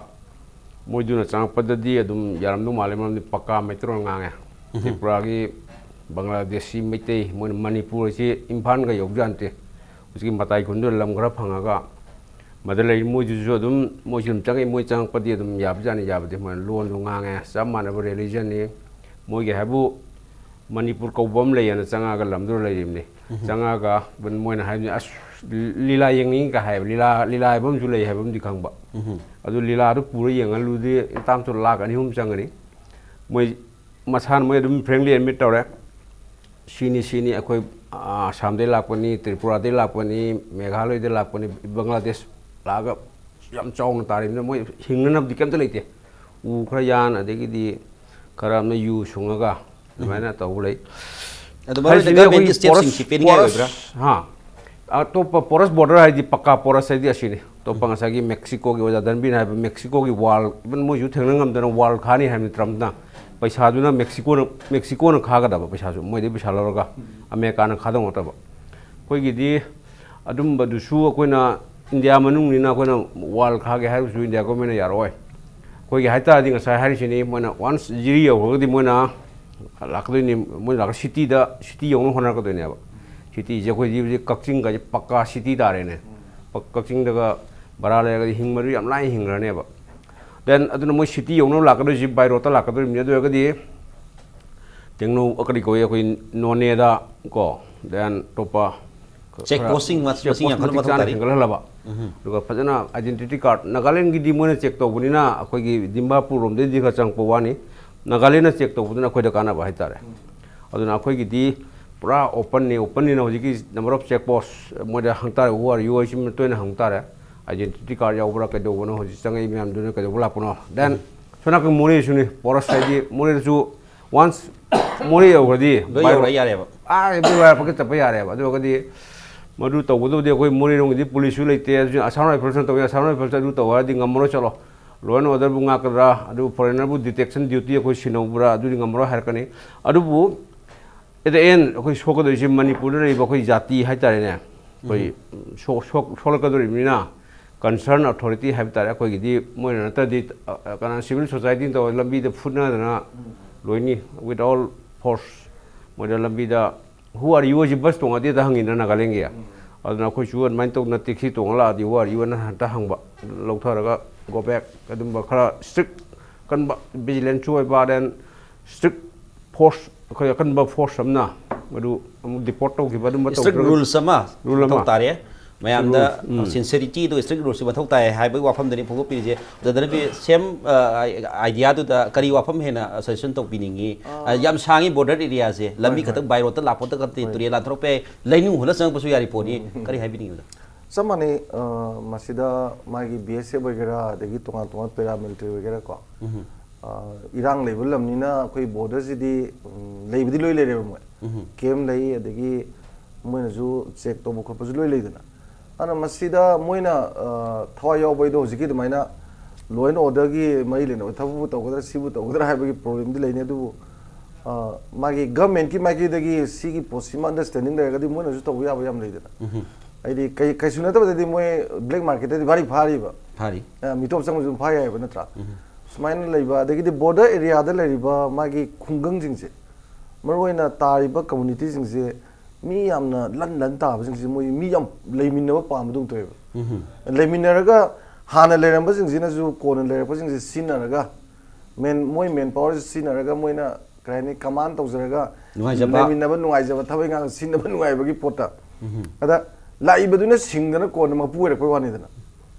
ꯃꯣꯏꯗꯨꯅ ꯆꯪꯉꯛꯄꯗꯗꯤ ꯑꯗꯨꯝ ꯌꯥꯔꯝꯗꯧ ꯃꯥꯜꯂꯦ, ꯃꯔꯝꯗꯤ ꯄꯀꯥ ꯃꯩꯇꯩꯂꯣꯟ ꯉꯥꯡꯉꯦ꯫ ꯇ꯭ꯔꯤꯄꯨꯔꯥꯒꯤ, ꯕꯪꯒ꯭ꯂꯥꯗꯦꯁꯤ ꯃꯩꯇꯩ, ꯃꯣꯏꯅ ꯃꯅꯤꯄꯨꯔ ꯑꯁꯤ ꯏꯝꯐꯥꯜꯒ ꯌꯧꯖꯥꯟꯇꯦ꯫ ꯍꯧꯖꯤꯛꯀꯤ ꯃꯇꯥꯏ ꯈꯨꯟꯗꯨꯗ ꯂꯝ ꯈꯔ ꯐꯪꯉꯒ ꯃꯗ ꯂꯩ ꯃꯣꯏꯗꯨꯁꯨ ꯑꯗꯨꯝ, ꯃꯣꯏꯁꯨ ꯑꯗꯨꯝ ꯆꯪꯉꯛꯏ꯫ ꯃꯣꯏ ꯆꯪꯉꯛꯄꯗꯤ ꯑꯗꯨꯝ ꯌꯥꯕꯖꯥꯠꯅꯤ, ꯌꯥꯕꯗꯤ ꯃꯣꯏ ꯂꯣꯟꯗꯣ ꯉꯥꯡꯉꯦ, ꯆꯞ ꯃꯥꯟꯅꯕ ꯔꯤꯂꯤꯖꯟꯅꯤ꯫ ꯃꯣꯏꯒꯤ ꯍꯥꯏꯕꯨ ꯃꯅꯤꯄꯨꯔ ꯀꯧꯕ ꯑꯃ ꯂꯩꯌꯦꯅ ꯆꯪꯉꯛꯑꯒ ꯂꯝꯗꯨꯗ ꯂꯩꯔꯤꯕꯅꯤ꯫ ꯆꯪꯉꯛꯑꯒ ꯃꯣꯏꯅ ꯍꯥꯏꯕꯅꯤ, "ꯑꯁ, ꯂꯤꯂꯥ ꯌꯦꯡꯅꯤꯡꯉꯤ" ꯀ ꯍꯥꯏꯕ, ꯂꯤꯂꯥ, ꯂꯤꯂꯥ ꯍꯥꯏꯕ ꯑꯃꯁꯨ ꯂꯩ ꯍꯥꯏꯕ ꯑꯃꯗꯤ ꯈꯪꯕ꯫ ꯑꯗꯨ ꯂꯤꯂꯥꯗꯨ ꯄꯨꯔ ꯌꯦꯡꯍꯜꯂꯨꯗꯤ ꯏꯟꯇꯥꯝꯁꯨ ꯂꯥꯛ ꯑꯅꯤ ꯑꯍꯨꯝ ꯆꯪꯒꯅꯤ꯫ ꯃꯣꯏ ꯃꯁꯥꯅ ꯃꯣꯏ ꯑꯗꯨꯝ frankly admit ꯇꯧꯔꯦ꯫ "ꯁꯤꯅꯤ, ꯁꯤꯅꯤ, ꯑꯩꯈꯣꯏ, ꯑꯥ, ꯑꯁꯥꯝꯗꯩ ꯂꯥꯛꯄꯅꯤ, ꯇ꯭ꯔꯤꯄꯨꯔꯥꯗꯩ ꯂꯥꯛꯄꯅꯤ, ꯃꯦꯘꯥꯂꯌꯗꯩ ꯂꯥꯛꯄꯅꯤ, ꯕꯪꯒ꯭ꯂꯥꯗꯦꯁ ꯂꯥꯛꯑꯒ ꯌꯥꯝ ꯆꯥꯎꯅ ꯇꯥꯔꯤꯕꯅꯤꯅ ꯃꯣꯏ ꯍꯤꯡꯅꯅꯕꯗꯤ ꯀꯩꯝꯇ ꯂꯩꯇꯦ꯫ ꯎ ꯈꯔ ꯌꯥꯟ, ꯑꯗꯒꯤꯗꯤ ꯈꯔ ꯑꯃꯅ ꯌꯨ ꯁꯨꯡꯉꯒ ꯑꯗꯨꯃꯥꯏꯅ ꯇꯧꯕ ꯂꯩ"꯫ ꯑꯗꯨ ꯃꯔꯨ ꯑꯣꯏꯅ ꯍꯥꯏꯁꯤꯗꯤ government ꯒꯤ ꯑꯩꯈꯣꯏꯒꯤ ꯁ꯭ꯇꯦꯞꯁꯤꯡꯁꯤ porous, ꯄꯤꯅꯤꯡꯉꯥꯏ porous, ꯑꯣꯏꯕ꯭ꯔꯥ? ꯍꯥ꯫ ꯑꯇꯣꯞꯄ porous border ꯍꯥꯏꯗꯤ, ꯄꯛꯀꯥ porous ꯍꯥꯏꯗꯤ ꯑꯁꯤꯅꯤ꯫ ꯑꯇꯣꯞꯄ ꯉꯁꯥꯏꯒꯤ ꯃꯦꯛꯁꯤꯀꯣꯒꯤ ꯑꯣꯖꯥ ꯙꯟꯕꯤꯔꯅ ꯍꯥꯏꯕ ꯃꯦꯛꯁꯤꯀꯣꯒꯤ wall, even ꯃꯣꯏꯁꯨ ꯊꯦꯡꯅ ꯉꯝꯗꯅ wall ꯈꯥꯅꯤ ꯍꯥꯏꯕꯅꯤ ꯇ꯭ꯔꯝꯞꯅ꯫ ꯄꯩꯁꯥꯗꯨꯅ ꯃꯦꯛꯁꯤꯀꯣꯅ, ꯃꯦꯛꯁꯤꯀꯣꯅ ꯈꯥꯒꯗꯕ ꯄꯩꯁꯥꯁꯨ, ꯃꯣꯏꯗꯩ ꯄꯩꯁꯥ ꯂꯧꯔꯒ ꯑꯃꯦꯔꯤꯀꯥꯅ ꯈꯥꯗꯧ ꯅꯠꯇꯕ꯫ ꯑꯩꯈꯣꯏꯒꯤꯗꯤ ꯑꯗꯨꯝꯕꯗꯨꯁꯨ ꯑꯩꯈꯣꯏꯅ ꯏꯟꯗꯤꯌꯥ ꯃꯅꯨꯡꯅꯤꯅ ꯑꯩꯈꯣꯏꯅ wall ꯈꯥꯒꯦ ꯍꯥꯏꯔꯁꯨ ꯏꯟꯗꯤꯌꯥ government ꯅ ꯌꯥꯔꯛꯑꯣꯏ꯫ ꯑꯩꯈꯣꯏꯒꯤ ꯍꯥꯏꯇꯥꯔꯗꯤ ꯉꯁꯥꯏ ꯍꯥꯏꯔꯤꯁꯤꯅꯤ, ꯃꯣꯏꯅ once ꯖꯤꯔꯤ ꯌꯧꯈ꯭ꯔꯒꯗꯤ ꯃꯣꯏꯅ ꯂꯥꯛꯀꯗꯣꯏꯅꯤ, ꯃꯣꯏ ꯂꯥꯛꯀ city ꯗ, city ꯌꯧꯅꯕ ꯍꯣꯠꯅꯔꯛꯀꯗꯣꯏꯅꯦꯕ꯫ City ꯁꯦ ꯑꯩꯈꯣꯏꯗꯤ ꯍꯧꯖꯤꯛ ꯀꯛꯆꯤꯡꯒꯁꯦ ꯄꯛꯀꯥ city ꯇꯥꯔꯦꯅꯦ꯫ ꯄꯛ-, ꯀꯛꯆꯤꯡꯗꯒ ꯚꯔꯥ ꯂꯩꯔꯒꯗꯤ ꯍꯤꯡꯕꯗꯨ ꯌꯥꯝ ꯂꯥꯏꯅ ꯍꯤꯡꯈ꯭ꯔꯅꯦꯕ꯫ Then ꯑꯗꯨꯅ ꯃꯣꯏ city ꯌꯧꯅꯕ ꯂꯥꯛꯀꯗꯣꯏꯁꯤ by road ꯇ ꯂꯥꯛꯀꯗꯣꯔꯤꯕꯅꯤ꯫ ꯑꯗꯨ ꯑꯣꯏꯔꯒꯗꯤ ꯇꯦꯡꯅꯧ, ꯀꯔꯤ ꯀꯧꯏ, ꯑꯩꯈꯣꯏ ꯅꯣꯅꯦꯗ ꯀꯣ, then ꯑꯇꯣꯞꯄ check ꯈꯔ post ꯁꯤꯡ ꯃꯁꯤꯡ check post ꯌꯥꯝꯈꯠꯄ ꯃꯇꯤꯛ ꯃꯊꯧ ꯆꯥꯅ ꯇꯥꯔꯤ꯫ ꯍꯦꯟꯒꯠꯍꯜꯂꯕ꯫ ꯑꯗꯨꯒ ꯐꯖꯅ identity card, ꯅꯥꯒꯥꯂꯦꯟꯒꯤꯗꯤ ꯃꯣꯏꯅ check ꯇꯧꯕꯅꯤꯅ ꯑꯩꯈꯣꯏꯒꯤ ꯗꯤꯃꯥꯄꯨꯔ ꯔꯣꯝꯗꯩꯗꯤ ꯈꯔ ꯆꯪꯉꯛꯄ ꯋꯥꯅꯤ, ꯅꯥꯒꯥꯂꯦꯟꯅ check ꯇꯧꯕꯗꯨꯅ ꯑꯩꯈꯣꯏꯗ ꯀꯥꯟꯅꯕ ꯍꯥꯏꯇꯥꯔꯦ꯫ ꯑꯗꯨꯅ ꯑꯩꯈꯣꯏꯒꯤꯗꯤ ꯄꯨꯔꯥ open ꯅꯤ, open ꯅꯤꯅ ꯍꯧꯖꯤꯛꯀꯤ number of check post ꯃꯣꯏꯗ ꯍꯪ ꯇꯥꯔꯦ, "Who are you?" ꯍꯥꯏꯁꯤꯃ ꯇꯣꯏꯅ ꯍꯪ ꯇꯥꯔꯦ꯫ Identity card ꯌꯥꯎꯕ꯭ꯔꯥ, ꯀꯩꯗꯧꯕꯅꯣ, ꯍꯧꯖꯤꯛ ꯆꯪꯉꯛꯏ ꯃꯌꯥꯝꯗꯨꯅ ꯀꯩꯗꯧꯕ ꯂꯥꯛꯄꯅꯣ꯫ Then ꯁꯣꯝ ꯅꯥꯀꯟ ꯃꯣꯔꯦꯁꯨꯅꯤ, porous ꯍꯥꯏꯗꯤ ꯃꯣꯔꯦꯗꯁꯨ once ꯃꯣꯔꯦ ꯌꯧꯈ꯭ꯔꯗꯤ ꯂꯣꯏ ꯌꯧꯔ ꯌꯥꯔꯦꯕ꯫ ꯑꯥ, ꯑꯗꯨ ꯋꯥꯏꯔꯛꯄꯒ ꯆꯠꯄ ꯌꯥꯔꯦꯕ꯫ ꯑꯗꯨ ꯑꯣꯏꯔꯒꯗꯤ ꯃꯗꯨ ꯇꯧꯒꯗꯕꯗꯤ ꯑꯩꯈꯣꯏ ꯃꯣꯔꯦꯔꯣꯝꯒꯤꯗꯤ ꯄꯨꯂꯤꯁꯁꯨ ꯂꯩꯇꯦ, ꯑꯗꯨꯅ Assam Rifles ꯅ ꯇꯧꯕ ꯌꯥꯏ, Assam Rifles ꯑꯗꯨ ꯇꯧ ꯍꯥꯏꯔꯗꯤ ꯉꯝꯃꯔꯣꯏ, ꯆꯠꯂꯣ꯫ Law and order ꯕꯨ ꯉꯥꯛꯀꯗ꯭ꯔꯥ, ꯑꯗꯨ foreigner ꯕꯨ detection duty ꯑꯩꯈꯣꯏ ꯁꯤꯟꯅꯧꯕ꯭ꯔꯥ, ꯑꯗꯨꯗꯤ ꯉꯝꯃꯔꯣꯏ ꯍꯥꯏꯔꯛꯀꯅꯤ꯫ ꯑꯗꯨꯕꯨ at the end ꯑꯩꯈꯣꯏ ꯁꯣꯛꯀꯗꯣꯏꯁꯦ ꯃꯅꯤꯄꯨꯔꯗ ꯂꯩꯔꯤꯕ ꯑꯩꯈꯣꯏ ꯖꯥꯇꯤ ꯍꯥꯏꯇꯥꯔꯦꯅꯦ, ꯑꯩꯈꯣꯏ ꯁꯣꯛ-, ꯁꯣꯛ-, ꯁꯣꯛꯂꯛꯀꯗꯧꯔꯤꯕꯅꯤꯅ concern authority ꯍꯥꯏꯕ ꯇꯥꯔꯦ ꯑꯩꯈꯣꯏꯒꯤꯗꯤ, ꯃꯣꯏꯅ ꯅꯠꯇ꯭ꯔꯗꯤ, ꯑ, ꯑ, ꯀꯅꯥ civil society ꯅ ꯇꯧꯔ ꯂꯝꯕꯤꯗ ꯐꯨꯠꯅꯗꯅ ꯂꯣꯏꯅꯤ, with all force ꯃꯣꯏꯗ ꯂꯝꯕꯤꯗ "Who are you?" ꯍꯥꯏꯁꯤ ꯕꯁ ꯇꯣꯡꯉꯗꯤ ꯍꯦꯛꯇ ꯍꯪꯉꯤꯗꯅ ꯅꯥꯒꯥꯂꯦꯟꯒꯤ꯫ ꯑꯗꯨꯅ ꯑꯩꯈꯣꯏꯁꯨ ꯑꯗꯨꯃꯥꯏꯅ ꯇꯧꯗꯅ ꯇꯦꯛꯁꯤ ꯇꯣꯡꯉ ꯂꯥꯛꯑꯗꯤ ꯋꯥꯔꯤꯕꯅ ꯍꯟꯇ ꯍꯪꯕ, ꯂꯧꯊꯔꯒ go back ꯑꯗꯨꯝꯕ ꯈꯔ strict ꯀꯟꯕ vigilance ꯁꯨ ꯑꯣꯏꯕ, then strict force, ꯑꯩꯈꯣꯏ ꯑꯀꯟꯕ force ꯑꯃꯅ ꯃꯗꯨ ꯑꯃꯨꯛ deport ꯇꯧꯈꯤꯕ ꯑꯗꯨꯝꯕ strict ꯇꯧꯗ꯭ꯔꯒ rules ꯑꯃ rule ꯑꯃ ꯃꯊꯧ ꯇꯥꯔꯦ꯫ ꯃꯌꯥꯝꯗ ꯎꯝ sincerity ꯗꯨ strict rules ꯁꯤ ꯃꯊꯧ ꯇꯥꯏ ꯍꯥꯏꯕꯒꯤ ꯋꯥꯐꯝꯗꯅꯤ ꯐꯣꯡꯗꯣꯛꯄꯤꯔꯤꯁꯦ꯫ ꯕ꯭ꯔꯗꯔꯅ ꯁꯦꯝ ꯑꯥꯏꯗꯤꯌꯥꯗꯨꯗ ꯀꯔꯤ ꯋꯥꯐꯝ ꯍꯦꯟꯅ suggestion ꯇꯧꯕꯤꯅꯤꯡꯉꯤ? ꯑꯥ, ꯌꯥꯝ ꯁꯥꯡꯉꯤ border area ꯁꯦ, ꯂꯝꯕꯤ ꯈꯛꯇꯪ by road ꯇ ꯂꯥꯛꯄ ꯈꯛꯇ ꯅꯠꯇꯦ, ꯍꯣꯏ꯫ ꯇꯨꯔꯦꯜ ꯂꯥꯟꯊꯣꯔꯛꯄ ꯌꯥꯏ, ꯂꯩꯅꯨꯡ ꯍꯨꯜꯂ ꯆꯪꯉꯛꯄꯁꯨ ꯌꯥꯔꯤ ꯄꯣꯠꯅꯤ꯫ ꯎꯝ꯫ ꯀꯔꯤ ꯍꯥꯏꯕꯤꯅꯤꯡꯉꯤꯕꯗ? ꯆꯞ ꯃꯥꯟꯅꯩ꯫ ꯑ, ꯃꯁꯤꯗ ꯃꯥꯒꯤ B S F ꯑꯣꯏꯒꯦꯔꯥ, ꯑꯗꯒꯤ ꯇꯣꯉꯥꯟ ꯇꯣꯉꯥꯟ paramilitary ꯑꯣꯏꯒꯦꯔꯥꯀꯣ, ꯎꯝ꯫ ꯑ, ꯏꯔꯥꯡ ꯂꯩꯕ ꯂꯝꯅꯤꯅ ꯑꯩꯈꯣꯏ border ꯁꯤꯗꯤ, ꯎꯝ, ꯂꯩꯕꯗꯤ ꯂꯣꯏ ꯂꯩꯔꯦꯕ ꯃꯣꯏ꯫ ꯎꯝ꯫ Camp ꯂꯩ, ꯑꯗꯒꯤ ꯃꯣꯏꯅꯁꯨ check ꯇꯧꯕ ꯈꯣꯠꯄꯁꯨ ꯂꯣꯏ ꯂꯩꯗꯅ꯫ ꯑꯗꯨꯅ ꯃꯁꯤꯗ ꯃꯣꯏꯅ, ꯑ, ꯊꯋꯥꯏ ꯌꯥꯎꯕ ꯍꯥꯏꯗꯣ ꯍꯧꯖꯤꯛꯀꯤ ꯑꯗꯨꯃꯥꯏꯅ law and order ꯒꯤ ꯃꯔꯤ ꯂꯩꯅꯕ ꯊꯕꯛꯄꯨ ꯇꯧꯒꯗ꯭ꯔꯥ, ꯁꯤꯕꯨ ꯇꯧꯒꯗ꯭ꯔꯥ ꯍꯥꯏꯕꯒꯤ problem ꯗꯤ ꯂꯩꯅꯤ꯫ ꯑꯗꯨꯕꯨ, ꯑ, ꯃꯥꯒꯤ government ꯀꯤ ꯃꯥꯏꯀꯩꯗꯒꯤ ꯁꯤꯒꯤ ꯄꯣꯠꯁꯤꯃ understanding ꯂꯩꯔꯒꯗꯤ ꯃꯣꯏꯅꯁꯨ ꯇꯧꯕ ꯌꯥꯕ ꯌꯥꯝ ꯂꯩꯗꯅ꯫ ꯎꯝ꯫ ꯍꯥꯏꯗꯤ ꯀꯩ-, ꯀꯩꯁꯨ ꯅꯠꯇꯕꯗꯗꯤ ꯃꯣꯏ black market ꯇꯗꯤ ꯚꯥꯔꯤ ꯐꯥꯔꯤꯕ꯫ ꯐꯥꯔꯤ꯫ ꯑ, ꯃꯤꯇꯣꯞ ꯆꯪꯕꯁꯨ ꯑꯗꯨꯝ ꯐꯥ ꯌꯥꯏꯑꯕ, ꯅꯠꯇ꯭ꯔꯥ? ꯎꯝ꯫ ꯁꯨꯃꯥꯏꯅ ꯂꯩꯕ, ꯑꯗꯒꯤꯗꯤ border area ꯗ ꯂꯩꯔꯤꯕ ꯃꯥꯒꯤ ꯈꯨꯡꯒꯪꯁꯤꯡꯁꯦ, ꯃꯔꯨꯑꯣꯏꯅ ꯇꯥꯔꯤꯕ community ꯁꯤꯡꯁꯦ, ꯃꯤ ꯌꯥꯝꯅ ꯂꯟ ꯂꯟ ꯇꯥꯕꯁꯤꯡꯁꯦ ꯃꯣꯏ ꯃꯤ ꯌꯥꯝ ꯂꯩꯃꯤꯟꯅꯕ ꯄꯥꯝꯕꯗꯧ ꯇꯧꯋꯦꯕ꯫ ꯎꯝ꯫ ꯂꯩꯃꯤꯟꯅꯔꯒ ꯍꯥꯟꯅ ꯂꯩꯔꯝꯕꯁꯤꯡꯁꯤꯅꯁꯨ ꯀꯣꯟꯅ ꯂꯩꯔꯛꯄꯁꯤꯡꯁꯦ ꯁꯤꯖꯤꯟꯅꯔꯒ, man, ꯃꯣꯏ manpower ꯁꯤ ꯁꯤꯖꯤꯟꯅꯔꯒ ꯃꯣꯏꯅ, ꯀꯩ ꯍꯥꯏꯅꯤ, command ꯇꯧꯖꯔꯒ ꯅꯨꯡꯉꯥꯏꯖꯕ꯫ ꯂꯩꯃꯤꯟꯅꯕ ꯅꯨꯡꯉꯥꯏꯖꯕ, ꯊꯕꯛ ꯏꯪꯈꯥꯡ ꯁꯤꯖꯤꯟꯅꯕ ꯅꯨꯡꯉꯥꯏꯕꯒꯤ ꯄꯣꯠꯇ꯫ ꯎꯝ꯫ ꯑꯗ ꯂꯥꯛꯏꯕꯗꯨꯅ ꯁꯤꯡꯗꯅ ꯀꯣꯟꯅ ꯃꯄꯨ ꯑꯣꯏꯔꯛꯄꯩ ꯋꯥꯅꯤꯗꯅ꯫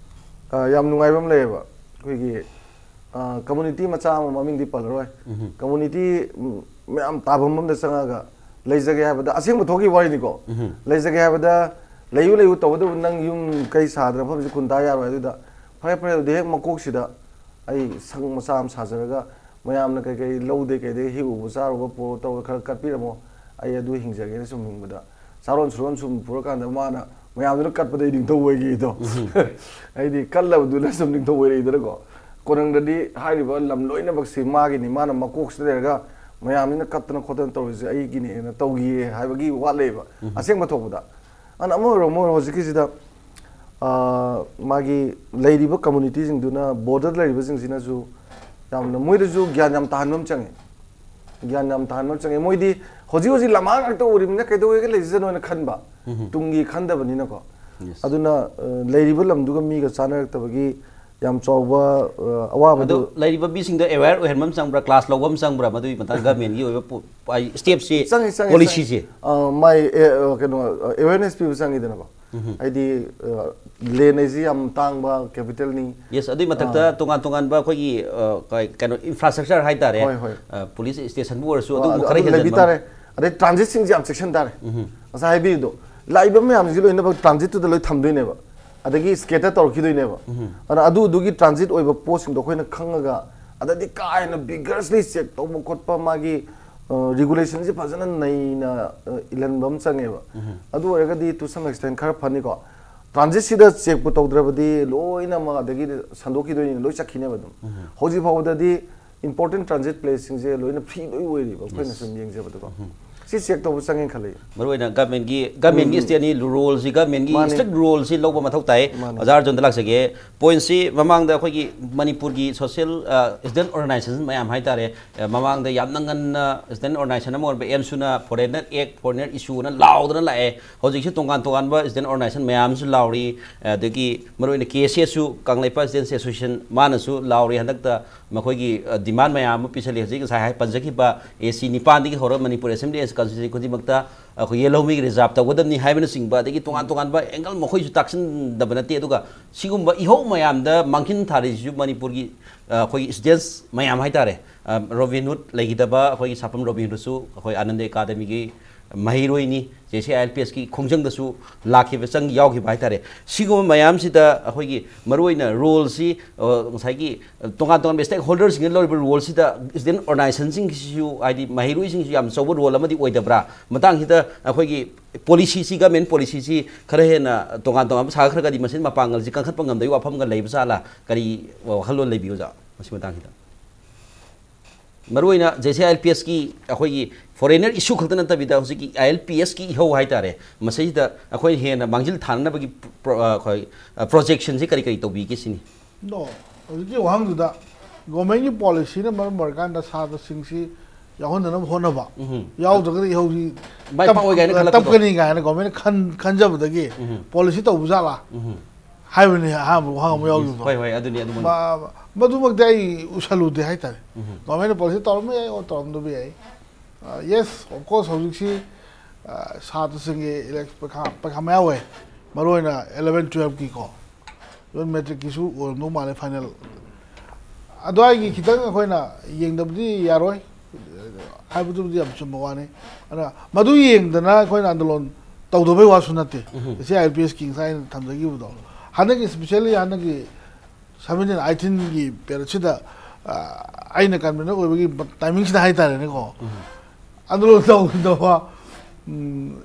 ꯑ, ꯌꯥꯝ ꯅꯨꯡꯉꯥꯏꯕ ꯑꯃ ꯂꯩꯌꯦꯕ꯫ ꯑꯩꯈꯣꯏꯒꯤ, ꯑ, community ꯃꯆꯥ ꯑꯃ, ꯃꯃꯤꯡꯗꯤ ꯄꯜꯂꯔꯣꯏ꯫ ꯎꯝ꯫ Community, ꯎꯝ, ꯃꯌꯥꯝ ꯇꯥꯐꯝ ꯑꯃꯗ ꯆꯪꯉꯒ ꯂꯩꯖꯒꯦ ꯍꯥꯏꯕꯗ, ꯑꯁꯦꯡꯕ ꯊꯣꯛꯈꯤꯕ ꯋꯥꯔꯤꯅꯤꯀꯣ꯫ ꯎꯝ꯫ ꯂꯩꯖꯒꯦ ꯍꯥꯏꯕꯗ, ꯂꯩꯌꯨ ꯂꯩꯌꯨ ꯇꯧꯕꯇꯕꯨ ꯅꯪ ꯌꯨꯝ ꯀꯩ ꯁꯥꯗꯅ ꯃꯐꯝꯁꯤ ꯈꯨꯟ ꯇꯥ ꯌꯥꯔꯣꯏ꯫ ꯑꯗꯨꯗ ꯐꯔꯦ ꯐꯔꯦ, ꯑꯗꯨꯗꯤ ꯍꯦꯛ ꯃꯀꯣꯛꯁꯤꯗ ꯑꯩ ꯁꯪ ꯃꯆꯥ ꯑꯃ ꯁꯥꯖꯔꯒ ꯃꯌꯥꯝꯅ ꯀꯩ ꯀꯩ ꯂꯧꯗꯦ ꯀꯩꯗꯩ ꯍꯦꯛꯎꯕ ꯆꯥꯔꯨꯕ ꯄꯣꯔꯣ ꯇꯧꯔꯒ ꯈꯔ ꯀꯠꯄꯤꯔꯝꯃꯣ, ꯑꯩ ꯑꯗꯨ ꯍꯤꯡꯖꯒꯦꯅ ꯁꯨꯝ ꯍꯤꯡꯕꯗ, ꯆꯥꯔꯣꯟ ꯁꯨꯔꯣꯟ ꯁꯨꯝ ꯄꯨꯔꯀꯥꯟꯗ ꯃꯥꯅ ꯃꯌꯥꯝꯗꯨꯅ ꯀꯠꯄꯗ ꯑꯩ ꯅꯤꯡꯊꯧ ꯑꯣꯏꯈꯤꯗꯣ꯫ ꯎꯝ꯫ ꯑꯩꯗꯤ ꯀꯜꯂꯕꯗꯨꯅ ꯁꯨꯝ ꯅꯤꯡꯊꯧ ꯑꯣꯏꯔꯛꯏꯗꯅꯀꯣ꯫ ꯀꯣꯅꯨꯡꯗꯗꯤ ꯍꯥꯏꯔꯤꯕ ꯂꯝ ꯂꯣꯏꯅꯃꯛꯁꯤ ꯃꯥꯒꯤꯅꯤ, ꯃꯥꯅ ꯃꯀꯣꯛꯁꯤꯗ ꯂꯩꯔꯒ ꯃꯌꯥꯝꯁꯤꯅ ꯀꯠꯇꯅ ꯈꯣꯠꯇꯅ ꯇꯧꯔꯤꯁꯦ ꯑꯩꯒꯤꯅꯦꯅ ꯇꯧꯈꯤꯌꯦ ꯍꯥꯏꯕꯒꯤ ꯋꯥ ꯂꯩꯌꯦꯕ꯫ ꯎꯝ꯫ ꯑꯁꯦꯡꯕ ꯊꯣꯛꯄꯗ꯫ ꯑꯗꯨꯅ ꯑꯃ ꯑꯣꯏꯔꯣ, ꯑꯃ ꯑꯣꯏꯔꯣ, ꯍꯧꯖꯤꯛꯀꯤꯁꯤꯗ, ꯑꯥ, ꯃꯥꯒꯤ ꯂꯩꯔꯤꯕ community ꯁꯤꯡꯗꯨꯅ, border ꯗ ꯂꯩꯔꯤꯕꯁꯤꯡꯁꯤꯅꯁꯨ ꯌꯥꯝꯅ, ꯃꯣꯏꯗꯁꯨ ꯒ꯭ꯌꯥꯟ ꯌꯥꯝ ꯇꯥꯍꯟꯕ ꯑꯃ ꯆꯪꯉꯤ꯫ ꯒ꯭ꯌꯥꯟ ꯌꯥꯝ ꯇꯥꯍꯟꯕ ꯑꯃ ꯆꯪꯉꯦ꯫ ꯃꯣꯏꯗꯤ ꯍꯧꯖꯤꯛ ꯍꯧꯖꯤꯛ ꯂꯃꯥꯡ ꯉꯥꯛꯇ ꯎꯔꯤꯕꯅꯤꯅ ꯀꯩꯗꯧꯋꯦꯒ ꯂꯩꯖꯁꯅꯣꯅ ꯈꯟꯕ, ꯎꯝ꯫ ꯇꯨꯡꯒꯤ ꯈꯟꯗꯕꯅꯤꯅꯀꯣ꯫ Yes. ꯑꯗꯨꯅ, ꯑ, ꯂꯩꯔꯤꯕ ꯂꯝꯗꯨꯒ ꯃꯤꯒ ꯆꯥꯟꯅꯔꯛꯇꯕꯒꯤ ꯌꯥꯝ ꯆꯥꯎꯕ, ꯑ, ꯑꯋꯥꯕꯗꯨ ꯑꯗꯣ ꯂꯩꯔꯤꯕ ꯃꯤꯁꯤꯡꯗꯣ aware ꯑꯣꯏꯍꯟꯕ ꯑꯃ ꯆꯪꯕ꯭ꯔꯥ, class ꯂꯧꯕ ꯑꯃ ꯆꯪꯕ꯭ꯔꯥ, ꯃꯗꯨꯒꯤ ꯃꯇꯥꯡꯗ government ꯀꯤ ꯑꯣꯏꯕ ꯄꯣ-, ꯍꯥꯏ, step ꯁꯤ, ꯆꯪꯉꯤ, ꯆꯪꯉꯤ, policy ꯆꯪꯉꯤ꯫ ꯁꯤ? ꯑ, ꯃꯥꯏ, ꯑꯦ, ꯑ, ꯀꯩꯅꯣ, ꯑ, awareness ꯄꯤꯕ ꯆꯪꯉꯤꯗꯅꯀꯣ꯫ ꯎꯝ꯫ ꯍꯥꯏꯗꯤ, ꯑ, land ꯍꯥꯏꯁꯤ ꯌꯥꯝ ꯇꯥꯡꯕ capital ꯅꯤ꯫ Yes, ꯑꯗꯨꯒꯤ ꯃꯊꯛꯇ ꯑꯥ꯫ ꯇꯣꯉꯥꯟ ꯇꯣꯉꯥꯟꯕ ꯑꯩꯈꯣꯏꯒꯤ, ꯑ, ꯀꯩ-, ꯀꯩꯅꯣ, infrastructure ꯍꯥꯏꯇꯥꯔꯦ꯫ ꯍꯣꯏ, ꯍꯣꯏ꯫ ꯑ, police station ꯕꯨ ꯑꯣꯏꯔꯁꯨ ꯑꯣ, ꯑꯗꯨꯒꯨꯝꯕ ꯑꯗꯨ, ꯈꯔ ꯑꯗꯨ ꯂꯩꯕꯤ ꯍꯦꯟꯖꯟꯕ ꯑꯃ꯫ ꯇꯥꯔꯦ꯫ ꯑꯗꯩ transit ꯁꯤꯡꯁꯦ ꯌꯥꯝ ꯆꯦꯛꯁꯤꯟ ꯇꯥꯔꯦ꯫ ꯎꯝ꯫ ꯉꯁꯥꯏ ꯍꯥꯏꯕꯤꯔꯤꯗꯣ, ꯂꯥꯛꯏꯕ ꯃꯌꯥꯝꯁꯤ ꯂꯣꯏꯅꯃꯛ transit ꯇꯨꯗ ꯂꯣꯏ ꯊꯝꯗꯣꯏꯅꯦꯕ, ꯑꯗꯒꯤ scatter ꯇꯧꯔꯛꯈꯤꯗꯣꯏꯅꯦꯕ꯫ ꯎꯝ꯫ ꯑꯗꯨꯅ ꯑꯗꯨꯗꯨꯒꯤ transit ꯑꯣꯏꯕ ꯄꯣꯠꯁꯤꯡꯗꯣ ꯑꯩꯈꯣꯏꯅ ꯈꯪꯉꯒ, ꯑꯗꯩꯗꯤ ꯀꯥ ꯍꯦꯟꯅ vigorously check ꯇꯧꯕ ꯈꯣꯠꯄ, ꯃꯥꯒꯤ, ꯑ, regulation ꯁꯤ ꯐꯖꯅ ꯅꯩꯅ, ꯑ, ꯏꯜꯍꯟꯕ ꯑꯃ ꯆꯪꯉꯦꯕ꯫ ꯎꯝ꯫ ꯑꯗꯨ ꯑꯣꯏꯔꯒꯗꯤ to some extent ꯈꯔ ꯐꯅꯤꯀꯣ꯫ Transit ꯁꯤꯗ check ꯄꯨ ꯇꯧꯗ꯭ꯔꯕꯗꯤ ꯂꯣꯏꯅꯃꯛ ꯑꯗꯒꯤꯗꯤ ꯁꯟꯗꯣꯛꯈꯤꯗꯣꯏꯅꯤ, ꯂꯣꯏ ꯆꯠꯈꯤꯅꯦꯕ ꯑꯗꯨꯝ꯫ ꯎꯝ꯫ ꯍꯧꯖꯤꯛ ꯐꯥꯎꯕꯗꯗꯤ important transit place ꯁꯤꯡꯁꯦ ꯂꯣꯏꯅ free ꯂꯣꯏ ꯑꯣꯏꯔꯤꯕ, ꯑꯩꯈꯣꯏꯅ Yes. ꯁꯨꯝ ꯌꯦꯡꯖꯕꯗꯀꯣ꯫ ꯎꯝ꯫ ꯁꯤ check ꯇꯧꯕ ꯆꯪꯉꯦ ꯈꯜꯂꯤ꯫ ꯃꯔꯨꯑꯣꯏꯅ government ꯀꯤ, government ꯀꯤ ꯎꯝ꯫ State ꯅꯤ, role ꯁꯤ, government ꯀꯤ ꯃꯥꯅꯤ꯫ Strict role ꯁꯤ ꯂꯧꯕ ꯃꯊꯧ ꯇꯥꯏ꯫ ꯃꯥꯅꯤ꯫ ꯑꯣꯖꯥ ꯑꯔꯖꯨꯟꯗ ꯂꯥꯛꯆꯒꯦ꯫ Point ꯁꯤ ꯃꯃꯥꯡꯗ ꯑꯩꯈꯣꯏꯒꯤ ꯃꯅꯤꯄꯨꯔꯒꯤ social, ꯑ, student organization ꯃꯌꯥꯝ ꯍꯥꯏꯇꯥꯔꯦ, ꯑ, ꯃꯃꯥꯡꯗ ꯌꯥꯝꯅ ꯉꯟꯅ student organization ꯑꯃ ꯑꯣꯏꯔꯝꯕ AMSU ꯅ Foreigner Act, Foreigner issue ꯅ ꯂꯥꯎꯗꯅ ꯂꯥꯛꯑꯦ꯫ ꯍꯧꯖꯤꯛꯁꯨ ꯇꯣꯉꯥꯟ ꯇꯣꯉꯥꯟꯕ student organization ꯃꯌꯥꯝ ꯑꯃꯁꯨ ꯂꯥꯎꯔꯤ꯫ ꯑꯗꯒꯤ ꯃꯔꯨꯑꯣꯏꯅ KSS ꯁꯨ, ꯀꯪꯂꯩꯄꯥꯛ Students Association, ꯃꯥꯅꯁꯨ ꯂꯥꯎꯔꯤ꯫ ꯍꯟꯗꯛꯇ ꯃꯈꯣꯏꯒꯤ, ꯑ, demand ꯃꯌꯥꯝ ꯑꯃ ꯄꯤꯁꯜꯂꯤ꯫ ꯍꯧꯖꯤꯛ ꯉꯁꯥꯏ ꯍꯥꯏ-, ꯄꯟꯖꯈꯤꯕ AC ꯅꯤꯄꯥꯟꯗꯒꯤ ꯍꯧꯔꯒ ꯃꯅꯤꯄꯨꯔ Assembly constituency ꯈꯨꯗꯤꯡꯃꯛꯇ ꯑꯩꯈꯣꯏ ꯌꯦꯜꯍꯧꯃꯤꯒꯤ reserve ꯇꯧꯒꯗꯕꯅꯤ ꯍꯥꯏꯕꯅꯆꯤꯡꯕ, ꯑꯗꯒꯤ ꯇꯣꯉꯥꯟ ꯇꯣꯉꯥꯟꯕ angle ꯃꯈꯣꯏꯁꯨ ꯇꯥꯛꯁꯤꯟꯗꯕ ꯅꯠꯇꯦ꯫ ꯑꯗꯨꯒ ꯁꯤꯒꯨꯝꯕ ꯏꯍꯧ ꯃꯌꯥꯝꯗ ꯃꯥꯡꯖꯤꯟ ꯊꯥꯔꯤꯁꯤꯁꯨ ꯃꯅꯤꯄꯨꯔꯒꯤ, ꯑ, ꯑꯩꯈꯣꯏꯒꯤ students ꯃꯌꯥꯝ ꯍꯥꯏꯇꯥꯔꯦ꯫ ꯑ, Robin Hood ꯂꯩꯈꯤꯗꯕ ꯑꯩꯈꯣꯏꯒꯤ ꯁꯥꯄꯝ Robin Hood ꯁꯨ ꯑꯩꯈꯣꯏ ꯑꯥꯅꯟꯗ Academy ꯒꯤ ꯃꯍꯩꯔꯣꯏꯅꯤ, JCI ILPS ꯀꯤ ꯈꯣꯡꯖꯪꯗꯁꯨ ꯂꯥꯛꯈꯤꯕ, ꯆꯪ ꯌꯥꯎꯈꯤꯕ ꯍꯥꯏꯇꯥꯔꯦ꯫ ꯁꯤꯒꯨꯝꯕ ꯃꯌꯥꯝꯁꯤꯗ ꯑꯩꯈꯣꯏꯒꯤ ꯃꯔꯨꯑꯣꯏꯅ role ꯁꯤ, ꯑ, ꯉꯁꯥꯏꯒꯤ ꯇꯣꯉꯥꯟ ꯇꯣꯉꯥꯟꯕ stakeholder ꯁꯤꯡꯅ ꯂꯧꯔꯤꯕ role ꯁꯤꯗ student organization ꯁꯤꯡꯁꯤꯁꯨ, ꯍꯥꯏꯗꯤ ꯃꯍꯩꯔꯣꯏꯁꯤꯡꯁꯤꯁꯨ ꯌꯥꯝ ꯑꯆꯧꯕ role ꯑꯃꯗꯤ ꯑꯣꯏꯗꯕ꯭ꯔꯥ? ꯃꯇꯥꯡꯁꯤꯗ ꯑꯩꯈꯣꯏꯒꯤ policy ꯁꯤ, government policy ꯁꯤ ꯈꯔ ꯍꯦꯟꯅ ꯇꯣꯉꯥꯟ ꯇꯣꯉꯥꯟꯕ ꯁꯥꯒꯠꯈ꯭ꯔꯒꯗꯤ ꯃꯁꯤꯅ ꯃꯄꯥꯡꯒꯜꯁꯤ ꯀꯟꯈꯠꯄ ꯉꯝꯗꯕꯒꯤ ꯋꯥꯐꯝꯒ ꯂꯩꯕ ꯖꯥꯠꯂꯥ? ꯀꯔꯤ ꯋꯥꯈꯜꯂꯣꯟ ꯂꯩꯕꯤ, ꯑꯣꯖꯥ, ꯃꯁꯤ ꯃꯇꯥꯡꯁꯤꯗ? ꯃꯔꯨꯑꯣꯏꯅ JCI ILPS ꯀꯤ ꯑꯩꯈꯣꯏꯒꯤ foreigner issue ꯈꯛꯇ ꯅꯠꯇꯕꯤꯗ ꯍꯧꯖꯤꯛꯀꯤ ILPS ꯀꯤ ꯏꯍꯧ ꯍꯥꯏꯇꯥꯔꯦ, ꯃꯁꯤꯗ ꯑꯩꯈꯣꯏ ꯍꯦꯟꯅ ꯃꯥꯡꯖꯤꯜ ꯊꯥꯅꯅꯕꯒꯤ ꯄ꯭ꯔꯣ-, ꯑ, ꯑꯩꯈꯣꯏ, ꯑ, projection ꯁꯤ ꯀꯔꯤ ꯀꯔꯤ ꯇꯧꯕꯤꯒꯦ ꯁꯤꯅꯤ? No, ꯍꯧꯖꯤꯛꯀꯤ ꯋꯥꯍꯪꯗꯨꯗ government ꯀꯤ policy ꯅ ꯃꯔꯝ ꯑꯣꯏꯔꯀꯥꯟꯗ ꯁꯥꯇ꯭ꯔꯁꯤꯡꯁꯤ ꯌꯥꯎꯍꯟꯗꯅꯕ ꯍꯣꯠꯅꯕ꯫ ꯎꯝ꯫ ꯌꯥꯎꯗ꯭ꯔꯒꯗꯤ ꯍꯧꯖꯤꯛ ꯃꯥꯏ ꯄꯥꯛꯑꯣꯏ ꯀꯥꯏꯅ ꯈꯜꯂꯛꯄꯗꯣ꯫ ꯇꯞꯀꯅꯤ ꯀꯥꯏꯅ ꯒꯣꯔꯃꯦꯟꯅ ꯈꯟ ꯈꯟꯖꯕꯗꯒꯤ ꯎꯝ꯫ ꯄꯣꯂꯤꯁꯤ ꯇꯧꯕ ꯖꯥꯠꯂꯥ ꯎꯝ꯫ ꯍꯥꯏꯕꯅꯤ ꯑꯍꯥꯟꯕ ꯋꯥꯍꯪ ꯑꯃ ꯌꯥꯎꯈꯤꯕꯗꯣ꯫ ꯍꯣꯏ ꯍꯣꯏ, ꯑꯗꯨꯅꯤ ꯑꯗꯨꯃꯛ꯫ ꯃ- ꯃꯗꯨꯃꯛꯇꯤ ꯑꯩ ꯎꯁꯜꯂꯨꯗꯦ ꯍꯥꯏꯇꯥꯔꯦ꯫ ꯎꯝ꯫ ꯒꯣꯔꯃꯦꯟꯅ ꯄꯣꯂꯤꯁꯤ ꯇꯧꯔꯝꯕ ꯌꯥꯏ ꯑꯣ ꯇꯧꯔꯝꯗꯕ ꯌꯥꯏ꯫ ꯌꯦꯁ, ꯑꯣꯐ ꯀꯣꯔꯁ ꯍꯧꯖꯤꯛꯁꯤ ꯑ, ꯁꯥꯇ꯭ꯔꯁꯤꯡꯒꯤ ꯏꯂꯦꯛ- ꯄꯩꯈꯥ ꯄꯩꯈꯥ ꯃꯌꯥ ꯑꯣꯏ, ꯃꯔꯨꯑꯣꯏꯅ ꯑꯦꯂꯚꯦꯟ ꯇꯨꯌꯦꯜꯐꯀꯤꯀꯣ, ꯏꯚꯟ ꯃꯦꯇ꯭ꯔꯤꯛꯀꯤꯁꯨ ꯑꯣꯏꯔꯝꯗꯧ ꯃꯥꯜꯂꯦ ꯐꯥꯏꯅꯦꯜ꯫ ꯑꯗꯨꯋꯥꯏꯒꯤ ꯈꯤꯇꯪ ꯑꯩꯈꯣꯏꯅ ꯌꯦꯡꯗꯕꯗꯤ ꯌꯥꯔꯣꯏ꯫ ꯍꯥꯏꯕꯗꯨꯕꯨꯗꯤ ꯌꯥꯝ ꯆꯨꯝꯕ ꯋꯥꯅꯤ꯫ ꯑꯗꯨꯅ ꯃꯗꯨ ꯌꯦꯡꯗꯅ ꯑꯩꯈꯣꯏꯅ ꯑꯟꯗꯣꯂꯣꯟ ꯇꯧꯗꯕꯩ ꯋꯥꯁꯨ ꯅꯠꯇꯦ꯫ ꯎꯝ꯫ ꯉꯁꯤ ꯑꯥꯏ ꯄꯤ ꯑꯦꯁꯀꯤ ꯉꯁꯥꯏ ꯑꯩꯅ ꯊꯝꯖꯈꯤꯕꯗꯣ, ꯍꯟꯗꯛꯀꯤ ꯏꯁꯄꯤꯁꯦꯜꯂꯤ ꯍꯟꯗꯛꯀꯤ ꯁꯚꯦꯟꯇꯤꯟ ꯑꯥꯏꯇꯤꯟꯒꯤ ꯄꯦꯔꯠꯁꯤꯗ, ꯑ, ꯑꯩꯅ ꯀꯟꯚꯤꯅꯔ ꯑꯣꯏꯕꯒꯤ ꯇꯥꯏꯃꯤꯡꯁꯤꯗ ꯍꯥꯏꯇꯥꯔꯦꯅꯦꯀꯣ, ꯑꯟꯗꯣꯂꯣꯟ ꯇꯧꯗꯕ, ꯎꯝ,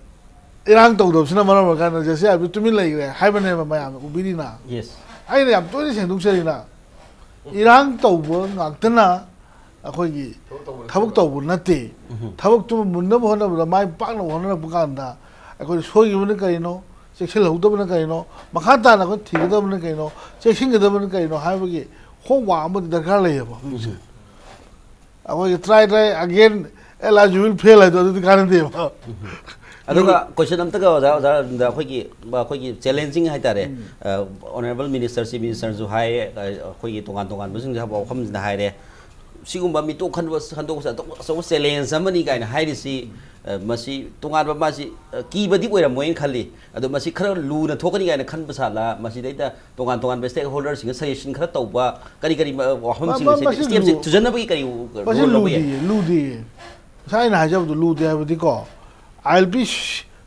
ꯏꯔꯥꯡ ꯇꯧꯗꯕꯁꯤꯅ ꯃꯔꯝ ꯑꯣꯏꯔꯀꯥꯟꯗ ꯖꯦ ꯁꯤ ꯑꯥꯔ ꯄꯤ ꯇꯨꯃꯤꯟ ꯂꯩꯈ꯭ꯔꯦ ꯍꯥꯏꯕꯅꯦꯕ ꯃꯌꯥꯝꯅ ꯎꯕꯤꯔꯤꯅ꯫ ꯌꯦꯁ꯫ ꯑꯩꯅ ꯌꯥꯝ ꯇꯣꯏꯅ ꯁꯦꯡꯗꯣꯛꯆꯔꯤꯅ, ꯏꯔꯥꯡ ꯇꯧꯕ ꯉꯥꯛꯇꯅ ꯑꯩꯈꯣꯏꯒꯤ ꯊꯕꯛ ꯇꯧꯕ ꯅꯠꯇꯦ꯫ ꯊꯕꯛꯇꯨ ꯃꯨꯟꯅꯕ ꯍꯣꯠꯅꯕꯗ, ꯃꯥꯏ ꯄꯥꯛꯅꯕ ꯍꯣꯠꯅꯔꯛꯄ ꯀꯥꯟꯗ ꯑꯩꯈꯣꯏꯅ ꯁꯣꯏꯈꯤꯕꯅ ꯀꯔꯤꯅꯣ, ꯆꯦꯛꯁꯤꯜꯍꯧꯗꯕꯅ ꯀꯔꯤꯅꯣ, ꯃꯈꯥ ꯇꯥꯅ ꯑꯩꯈꯣꯏ ꯊꯤꯒꯗꯕꯅ ꯀꯔꯤꯅꯣ, ꯆꯦꯛꯁꯤꯟꯒꯗꯕꯅ ꯀꯔꯤꯅꯣ ꯍꯥꯏꯕꯒꯤ ꯍꯣꯝꯋꯥꯔꯛ ꯑꯃꯗꯤ ꯗꯔꯀꯥꯔ ꯂꯩꯌꯦꯕ ꯍꯧꯖꯤꯛꯁꯦ꯫ ꯑꯩꯈꯣꯏꯒꯤ try, try again, at last you will fail ꯍꯥꯏꯗꯣ ꯑꯗꯨꯗꯤ ꯀꯥꯟꯅꯗꯦꯕ꯫ ꯑꯗꯨꯒ ꯀꯣꯏꯁꯟ ꯑꯝꯇꯒ ꯑꯣꯖꯥ, ꯑꯣꯖꯥ ꯑꯔꯕꯤꯟꯗ ꯑꯩꯈꯣꯏꯒꯤ, ꯑꯩꯈꯣꯏꯒꯤ ꯆꯦꯂꯦꯟꯖꯤꯡ ꯍꯥꯏꯇꯥꯔꯦ꯫ ꯑꯣꯅꯔꯦꯕꯜ ꯃꯤꯅꯤꯁꯇꯔ, ꯆꯤꯐ ꯃꯤꯅꯤꯁꯇꯔꯁꯨ ꯍꯥꯏꯌꯦ, ꯑꯩꯈꯣꯏꯒꯤ ꯇꯣꯉꯥꯟ ꯇꯣꯉꯥꯟꯕꯁꯤꯡꯁꯨ ꯋꯥꯐꯝꯁꯤꯗ ꯍꯥꯏꯔꯦ꯫ ꯁꯤꯒꯨꯝꯕ ꯃꯤꯇꯣꯛ ꯈꯟꯕ ꯈꯟꯗꯣꯛꯄꯁꯦ ꯑꯆꯧꯕ, ꯑꯆꯧꯕ ꯆꯦꯂꯦꯟꯖ ꯑꯃꯅꯤ ꯀꯥꯏꯅ ꯍꯥꯏꯔꯤꯁꯤ, ꯑ, ꯃꯁꯤ ꯇꯣꯉꯥꯟꯕ ꯃꯥꯁꯤ, ꯑ, ꯀꯤꯕꯗꯤ ꯑꯣꯏꯔꯝꯃꯣꯏꯅ ꯈꯜꯂꯤ꯫ ꯑꯗꯣ ꯃꯁꯤ ꯈꯔ ꯂꯨꯅ ꯊꯣꯛꯀꯅꯤ ꯀꯥꯏꯅ ꯈꯟꯕ ꯁꯥꯠꯂ, ꯃꯁꯤꯗꯩꯗ ꯇꯣꯉꯥꯟ ꯇꯣꯉꯥꯟꯕ ꯁ꯭ꯇꯦꯛ ꯍꯣꯜꯗꯔꯁꯤꯡꯒ ꯁꯖꯦꯁꯟ ꯈꯔ ꯇꯧꯕ, ꯀꯔꯤ ꯀꯔꯤ ꯃ-, ꯋꯥꯐꯝꯁꯤꯡ ꯃ-, ꯑꯁꯤ, ꯃꯁꯤ ꯁ꯭ꯇꯦꯞꯁꯦ ꯂꯨ-, ꯊꯨꯖꯟꯅꯕꯒꯤ ꯀꯔꯤ ꯃꯁꯤ ꯔꯣꯜ ꯂꯧꯕ ꯌꯥꯏ? ꯂꯨꯗꯤꯌꯦ, ꯂꯨꯗꯤꯌꯦ꯫ ꯉꯁꯥꯏ ꯑꯩꯅ ꯍꯥꯏꯖꯕꯗꯣ ꯂꯨꯗꯦ ꯍꯥꯏꯕꯗꯤꯀꯣ, ꯑꯥꯏ ꯑꯦꯜ ꯄꯤ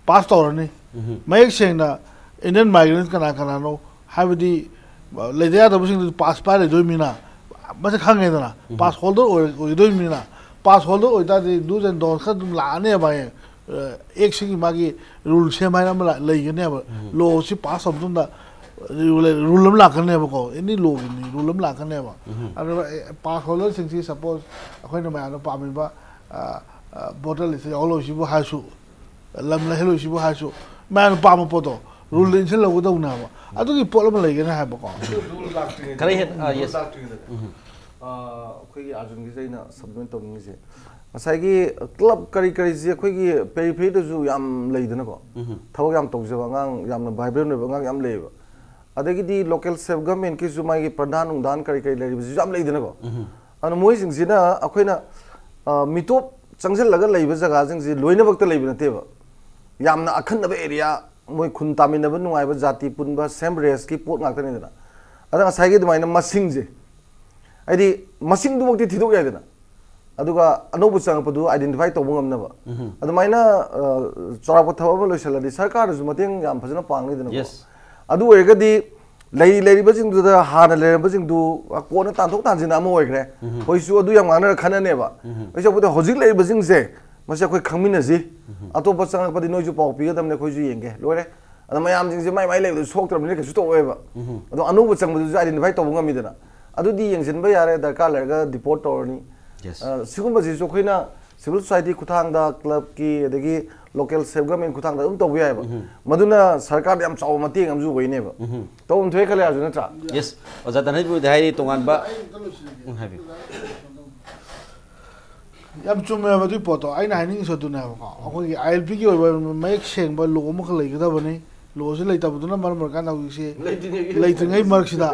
ꯄꯥꯁ ꯇꯧꯔꯅꯤ, ꯃꯌꯦꯛ ꯁꯦꯡꯅ ꯏꯟꯗꯤꯌꯟ ꯃꯥꯏꯒ꯭ꯔꯦꯟ ꯀꯅꯥ ꯀꯅꯥꯅꯣ ꯍꯥꯏꯕꯗꯤ, ꯑ, ꯂꯩꯗ ꯌꯥꯗꯕꯁꯤꯡꯗꯨ ꯄꯥꯁ ꯄꯥꯏꯔꯗꯣꯏꯃꯤꯅ, ꯃꯁꯤ ꯈꯪꯉꯦꯗꯅ, ꯄꯥꯁ ꯍꯣꯜꯗꯔ ꯑꯣꯏ-, ꯑꯣꯏꯗꯣꯏꯃꯤꯅ, ꯄꯥꯁ ꯍꯣꯜꯗꯔ ꯑꯣꯏꯇꯥꯔꯗꯤ ꯗꯨꯁ ꯑꯦꯟ ꯗꯣꯟꯁ ꯈꯔ ꯑꯗꯨꯝ ꯂꯥꯛꯑꯅꯦꯕ ꯍꯌꯦꯡ꯫ ꯑꯦꯛꯁꯤꯒꯤ ꯃꯥꯒꯤ ꯔꯨꯜ ꯁꯦꯝ ꯍꯥꯏꯅ ꯑꯃ ꯂꯥ-, ꯂꯩꯒꯅꯦꯕ꯫ ꯂꯣꯁꯤ ꯄꯥꯁ ꯇꯧꯕ ꯃꯇꯨꯡꯗ ꯔꯨꯜ, ꯔꯨꯜ ꯑꯃ ꯂꯥꯛꯀꯅꯦꯕꯀꯣ, ꯑꯦꯅꯤ ꯂꯣꯒꯤꯅꯤ ꯔꯨꯜ ꯑꯃ ꯂꯥꯛꯀꯅꯦꯕ꯫ ꯑꯗꯨꯒ, ꯑꯦ, ꯄꯥꯁ ꯍꯣꯜꯗꯔꯁꯤꯡꯁꯤ ꯁꯄꯣꯁ ꯑꯩꯈꯣꯏꯅ ꯃꯌꯥꯝꯅ ꯄꯥꯝꯃꯤꯕ, ꯑ, ꯑ, ꯚꯣꯇꯔ ꯂꯤꯁꯇ ꯌꯥꯎꯍꯜꯂꯣꯏꯁꯤꯕꯨ ꯍꯥꯏꯔꯁꯨ, ꯂꯝ ꯂꯩꯍꯜꯂꯣꯏꯁꯤꯕꯨ ꯍꯥꯏꯔꯁꯨ, ꯃꯌꯥꯝꯅ ꯄꯥꯝꯕ ꯄꯣꯠꯇꯣ ꯔꯨꯜꯗ ꯏꯟꯁꯤꯜꯍꯧꯒꯗꯧꯅꯦꯕ꯫ ꯑꯗꯨꯒꯤ ꯄꯣꯠ ꯑꯃ ꯂꯩꯒꯅꯤ ꯍꯥꯏꯕꯀꯣ꯫ ꯑꯗꯨ ꯔꯨꯜ ꯂꯥꯛꯇ꯭ꯔꯤꯉꯩꯗ, ꯈꯔ ꯍꯦꯟ-, ꯑꯥ, ꯔꯨꯜ ꯌꯦꯁ꯫ ꯂꯥꯛꯇ꯭ꯔꯤꯉꯩꯗ, ꯑ, ꯑꯩꯈꯣꯏꯒꯤ ꯑꯥꯔꯖꯨꯟꯒꯤꯁꯦ ꯑꯩꯅ ꯁꯞꯂꯤꯃꯦꯟ ꯇꯧꯅꯤꯡꯉꯤꯁꯦ, ꯉꯁꯥꯏꯒꯤ ꯀ꯭ꯂꯕ ꯀꯔꯤ ꯀꯔꯤꯁꯦ ꯑꯩꯈꯣꯏꯒꯤ ꯄꯦꯔꯤꯐꯦꯔꯤꯗꯁꯨ ꯌꯥꯝ ꯂꯩꯗꯅꯀꯣ, ꯊꯕꯛ ꯌꯥꯝ ꯇꯧꯖꯕ ꯑꯉꯥꯡ, ꯌꯥꯝꯅ ꯚꯥꯏꯕ꯭ꯔꯦꯟ ꯑꯣꯏꯕ ꯑꯉꯥꯡ ꯌꯥꯝ ꯂꯩꯌꯦꯕ꯫ ꯑꯗꯒꯤꯗꯤ ꯂꯣꯀꯦꯜ ꯁꯦꯜꯐ ꯒꯚꯔꯟꯃꯦꯟꯠꯀꯤꯁꯨ ꯃꯥꯒꯤ ꯄ꯭ꯔꯙꯥꯟ ꯅꯨꯡꯗꯥꯟ ꯀꯔꯤ ꯀꯔꯤ ꯂꯩꯔꯤꯕꯁꯤꯁꯨ ꯌꯥꯝ ꯂꯩꯗꯅꯀꯣ꯫ ꯑꯗꯨꯅ ꯃꯣꯏꯁꯤꯡꯁꯤꯅ ꯑꯩꯈꯣꯏꯅ, ꯑ, ꯃꯤꯇꯣꯞ ꯆꯪꯁꯤꯜꯂꯒ ꯂꯩꯕ ꯖꯒꯥꯁꯤꯡꯁꯤ ꯂꯣꯏꯅꯃꯛꯇ ꯂꯩꯕ ꯅꯠꯇꯦꯕ꯫ ꯌꯥꯝꯅ ꯑꯈꯟꯅꯕ ꯑꯦꯔꯤꯌꯥ, ꯃꯣꯏ ꯈꯨꯟ ꯇꯥꯃꯤꯟꯅꯕ ꯅꯨꯡꯉꯥꯏꯕ, ꯖꯥꯇꯤ ꯄꯨꯟꯕ, ꯁꯦꯝ ꯔꯦꯁꯀꯤ ꯄꯣꯠ ꯉꯥꯛꯇꯅꯤꯗꯅ꯫ ꯑꯗ ꯉꯁꯥꯏꯒꯤ ꯑꯗꯨꯃꯥꯏꯅ ꯃꯁꯤꯡꯁꯦ, ꯍꯥꯏꯗꯤ ꯃꯁꯤꯡꯗꯨꯃꯛꯇꯤ ꯊꯤꯗꯣꯛ ꯌꯥꯏꯗꯅ, ꯑꯗꯨꯒ ꯑꯅꯧꯕ ꯆꯪꯉꯛꯄꯗꯨ ꯑꯥꯏꯗꯦꯟꯇꯤꯐꯥꯏ ꯇꯧꯕ ꯉꯝꯅꯕ꯫ ꯑꯗꯨꯃꯥꯏꯅ, ꯑ, ꯆꯥꯎꯔꯥꯛꯄ ꯊꯕꯛ ꯑꯃ ꯂꯣꯏꯁꯤꯜꯂꯗꯤ ꯁꯔꯀꯥꯔꯅꯁꯨ ꯃꯇꯦꯡ ꯌꯥꯝ ꯐꯖꯅ ꯄꯥꯡꯅꯤꯗꯅꯀꯣ꯫ Yes. ꯑꯗꯨ ꯑꯣꯏꯔꯒꯗꯤ ꯂꯩꯔꯤ ꯂꯩꯔꯤꯕꯁꯤꯡꯗꯨꯗ, ꯍꯥꯟꯅ ꯂꯩꯔꯝꯕꯁꯤꯡꯗꯨ ꯀꯣꯟꯅ ꯇꯥꯟꯊꯣꯛ ꯇꯥꯟꯁꯤꯟ ꯑꯃ ꯑꯣꯏꯈ꯭ꯔꯦ꯫ ꯑꯩꯈꯣꯏꯁꯨ ꯑꯗꯨ ꯌꯥꯝ ꯉꯥꯡꯅꯔ ꯈꯟꯅꯅꯦꯕ꯫ ꯑꯩꯁꯨ ꯑꯩꯈꯣꯏꯗ ꯍꯧꯖꯤꯛ ꯂꯩꯔꯤꯕꯁꯤꯡꯁꯦ, ꯃꯁꯤ ꯑꯩꯈꯣꯏ ꯈꯪꯃꯤꯟꯅꯁꯤ꯫ ꯑꯇꯣꯞꯄ ꯆꯪꯉꯛꯄꯗꯤ ꯅꯣꯏꯁꯨ ꯄꯥꯎ ꯄꯤꯒꯗꯕꯅꯤ, ꯑꯩꯈꯣꯏꯁꯨ ꯌꯦꯡꯒꯦ, ꯂꯣꯏꯔꯦ꯫ ꯑꯗ ꯃꯌꯥꯝꯁꯤꯡꯁꯦ ꯃꯥꯏ ꯃꯥꯏ ꯂꯩꯕꯗ ꯁꯣꯛꯇ꯭ꯔꯕꯅꯤꯅ ꯀꯩꯁꯨ ꯇꯧꯔꯣꯏꯕ꯫ ꯑꯗꯣ ꯑꯅꯧꯕ ꯆꯪꯕꯗꯨꯁꯨ ꯑꯥꯏꯗꯦꯟꯇꯤꯐꯥꯏ ꯇꯧꯕ ꯉꯝꯃꯤꯗꯅ꯫ ꯑꯗꯨꯗꯤ ꯌꯦꯡꯁꯤꯟꯕ ꯌꯥꯔꯦ, ꯗꯔꯀꯥꯔ ꯂꯩꯔꯒ ꯗꯤꯄꯣꯔꯠ ꯇꯧꯔꯅꯤ꯫ Yes. ꯑ, ꯁꯤꯒꯨꯝꯕꯁꯤꯁꯨ ꯑꯩꯈꯣꯏꯅ ꯁꯤꯚꯤꯜ ꯁꯣꯁꯥꯏꯇꯤ ꯈꯨꯠꯊꯥꯡꯗ, ꯀ꯭ꯂꯕꯀꯤ, ꯑꯗꯒꯤ ꯂꯣꯀꯦꯜ ꯁꯦꯜꯐ ꯒꯚꯔꯟꯃꯦꯟꯠ ꯈꯨꯠꯊꯥꯡꯗ ꯑꯗꯨꯝ ꯇꯧꯕ ꯌꯥꯏꯑꯕ꯫ ꯃꯗꯨꯅ ꯁꯔꯀꯥꯔꯗ ꯌꯥꯝ ꯆꯥꯎꯕ ꯃꯇꯦꯡ ꯑꯃꯁꯨ ꯑꯣꯏꯅꯦꯕ꯫ ꯇꯧꯐꯝ ꯊꯣꯛꯑꯦ ꯈꯜꯂꯦ ꯍꯥꯏꯔꯁꯨ, ꯅꯠꯇ꯭ꯔꯥ? Yes. ꯑꯣꯖꯥ ꯙꯅꯟꯖꯣꯏꯗ ꯍꯥꯏꯔꯤ ꯇꯣꯉꯥꯟꯕ꯫ ꯎꯝ, ꯍꯥꯏꯕꯤꯌꯨ꯫ ꯌꯥꯝ ꯆꯨꯝꯃꯦꯕ ꯑꯗꯨꯒꯤ ꯄꯣꯠꯇꯣ꯫ ꯑꯩꯅ ꯍꯥꯏꯅꯤꯡꯉꯤꯁꯨ ꯑꯗꯨꯅꯦꯕꯀꯣ, ꯑꯩꯈꯣꯏꯒꯤ ꯑꯥꯏ ꯑꯦꯜ ꯄꯤꯒꯤ ꯑꯣꯏꯕ ꯃꯌꯦꯛ ꯁꯦꯡꯕ ꯂꯣ ꯑꯃꯈꯛ ꯂꯩꯒꯗꯕꯅꯤ꯫ ꯂꯣꯁꯤ ꯂꯩꯇꯕꯗꯨꯅ ꯃꯔꯝ ꯑꯣꯏꯔꯀꯥꯟꯗ ꯍꯧꯖꯤꯛꯁꯤ ꯂꯩꯇ꯭ꯔꯤꯉꯩꯒꯤ ꯂꯩꯇ꯭ꯔꯤꯉꯩ ꯃꯔꯛꯁꯤꯗ,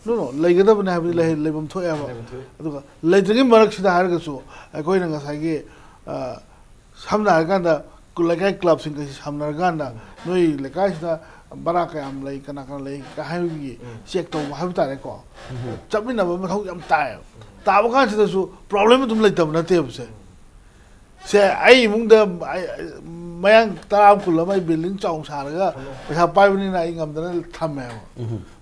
no, no, ꯂꯩꯒꯗꯕꯅꯤ ꯍꯥꯏꯕꯗꯤ ꯂꯩ- ꯂꯩꯐꯝ ꯊꯣꯛꯑꯦꯕ꯫ ꯑꯗꯨꯒ ꯂꯩꯇ꯭ꯔꯤꯉꯩ ꯃꯔꯛꯁꯤꯗ ꯍꯥꯏꯔꯒꯁꯨ ꯑꯩꯈꯣꯏꯅ ꯉꯁꯥꯏꯒꯤ, ꯑ, ꯁꯝꯅ ꯍꯥꯏꯔꯀꯥꯟꯗ ꯂꯩꯀꯥꯏ ꯀ꯭ꯂꯕꯁꯤꯡꯒ ꯁꯝꯅꯔꯀꯥꯟꯗ ꯅꯣꯏ ꯂꯩꯀꯥꯏꯁꯤꯗ ꯕꯔꯥ ꯀꯌꯥꯝ ꯂꯩ, ꯀꯅꯥ ꯀꯅꯥ ꯂꯩ ꯀ ꯍꯥꯏꯕꯒꯤ ꯆꯦꯛ ꯇꯧꯕ ꯍꯥꯏꯕ ꯇꯥꯔꯦꯀꯣ꯫ ꯆꯠꯃꯤꯟꯅꯕ ꯃꯊꯧ ꯌꯥꯝ ꯇꯥꯏꯌꯦꯕ꯫ ꯇꯥꯕ ꯀꯥꯟꯁꯤꯗꯁꯨ ꯄ꯭ꯔꯣꯕ꯭ꯂꯦꯝ ꯑꯗꯨꯝ ꯂꯩꯇꯕ ꯅꯠꯇꯦꯕ ꯁꯦ꯫ ꯁꯦ, ꯑꯩ ꯏꯃꯨꯡꯗ ꯑꯩ, ꯃꯌꯥꯡ ꯇꯔꯥ ꯑꯃ ꯀꯨꯟ ꯑꯃ ꯑꯩ ꯕꯤꯜꯗꯤꯡ ꯆꯥꯎꯅ ꯁꯥꯔꯒ ꯄꯩꯁꯥ ꯄꯥꯏꯕꯅꯤꯅ ꯑꯩ ꯉꯝꯗꯅ ꯊꯝꯃꯦꯕ꯫